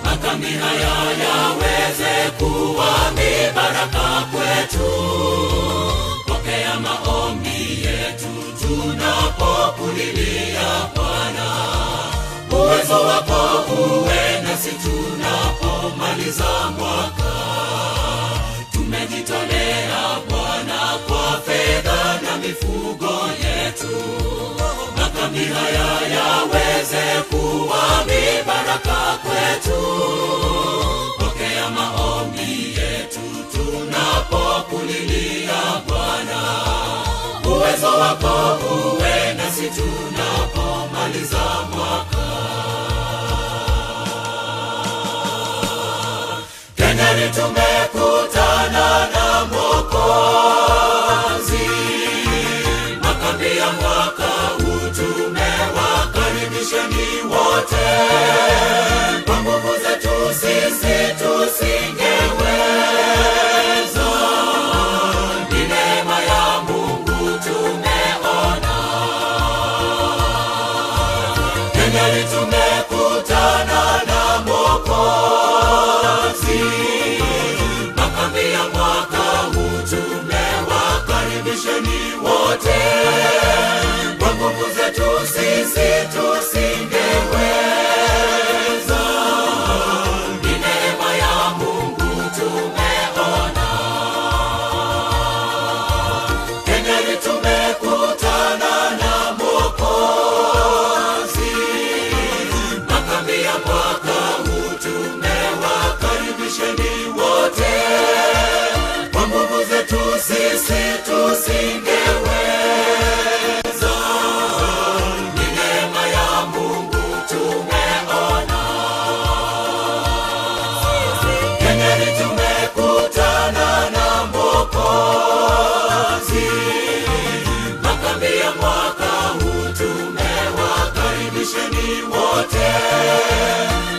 Makambi haya yaweze kuwa mibaraka kwetu. Pokea maombi yetu tunapokulilia Bwana. Uwezo wako uwe nasi tunapomaliza mwaka. Tumejitolea Bwana kwa fedha na mifugo yetu. Makambi haya yaweze kuwa mibaraka kwetu. Pokea maombi yetu tunapokulilia Bwana. Uwezo wako uwe nasi tunapomaliza mwaka. Kenya tumekutana na Mwokozi. Makambi ya mwaka huu tumewakaribisheni wote. Kwa nguvu zetu sisi tusingeweza. Ni neema ya Mungu tumeona. Kenya tumekutana na Mwokozi. Makambi ya mwaka huu tumewakaribisheni wote. Kwa nguvu zetu sisi tusingeweza. Ni neema ya Mungu tumeona. Kenya tumekutana na Mwokozi. Makambi ya mwaka huu tumewakaribisheni wote. Kwa nguvu zetu sisi tusingeweza. Ni neema ya Mungu tumeona. Kenya tumekutana na Mwokozi. Makambi ya mwaka huu tumewakaribisheni wote.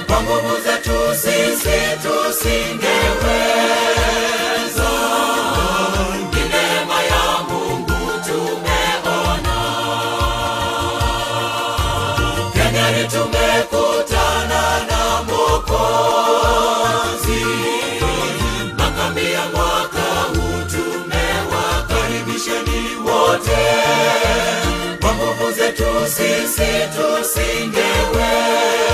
Kwa nguvu zetu sisi tusingeweza. Ni neema ya Tumekutana na Mwokozi. Makambi ya mwaka huu tumewakaribisheni wote. Kwa nguvu zetu sisi tusingeweza.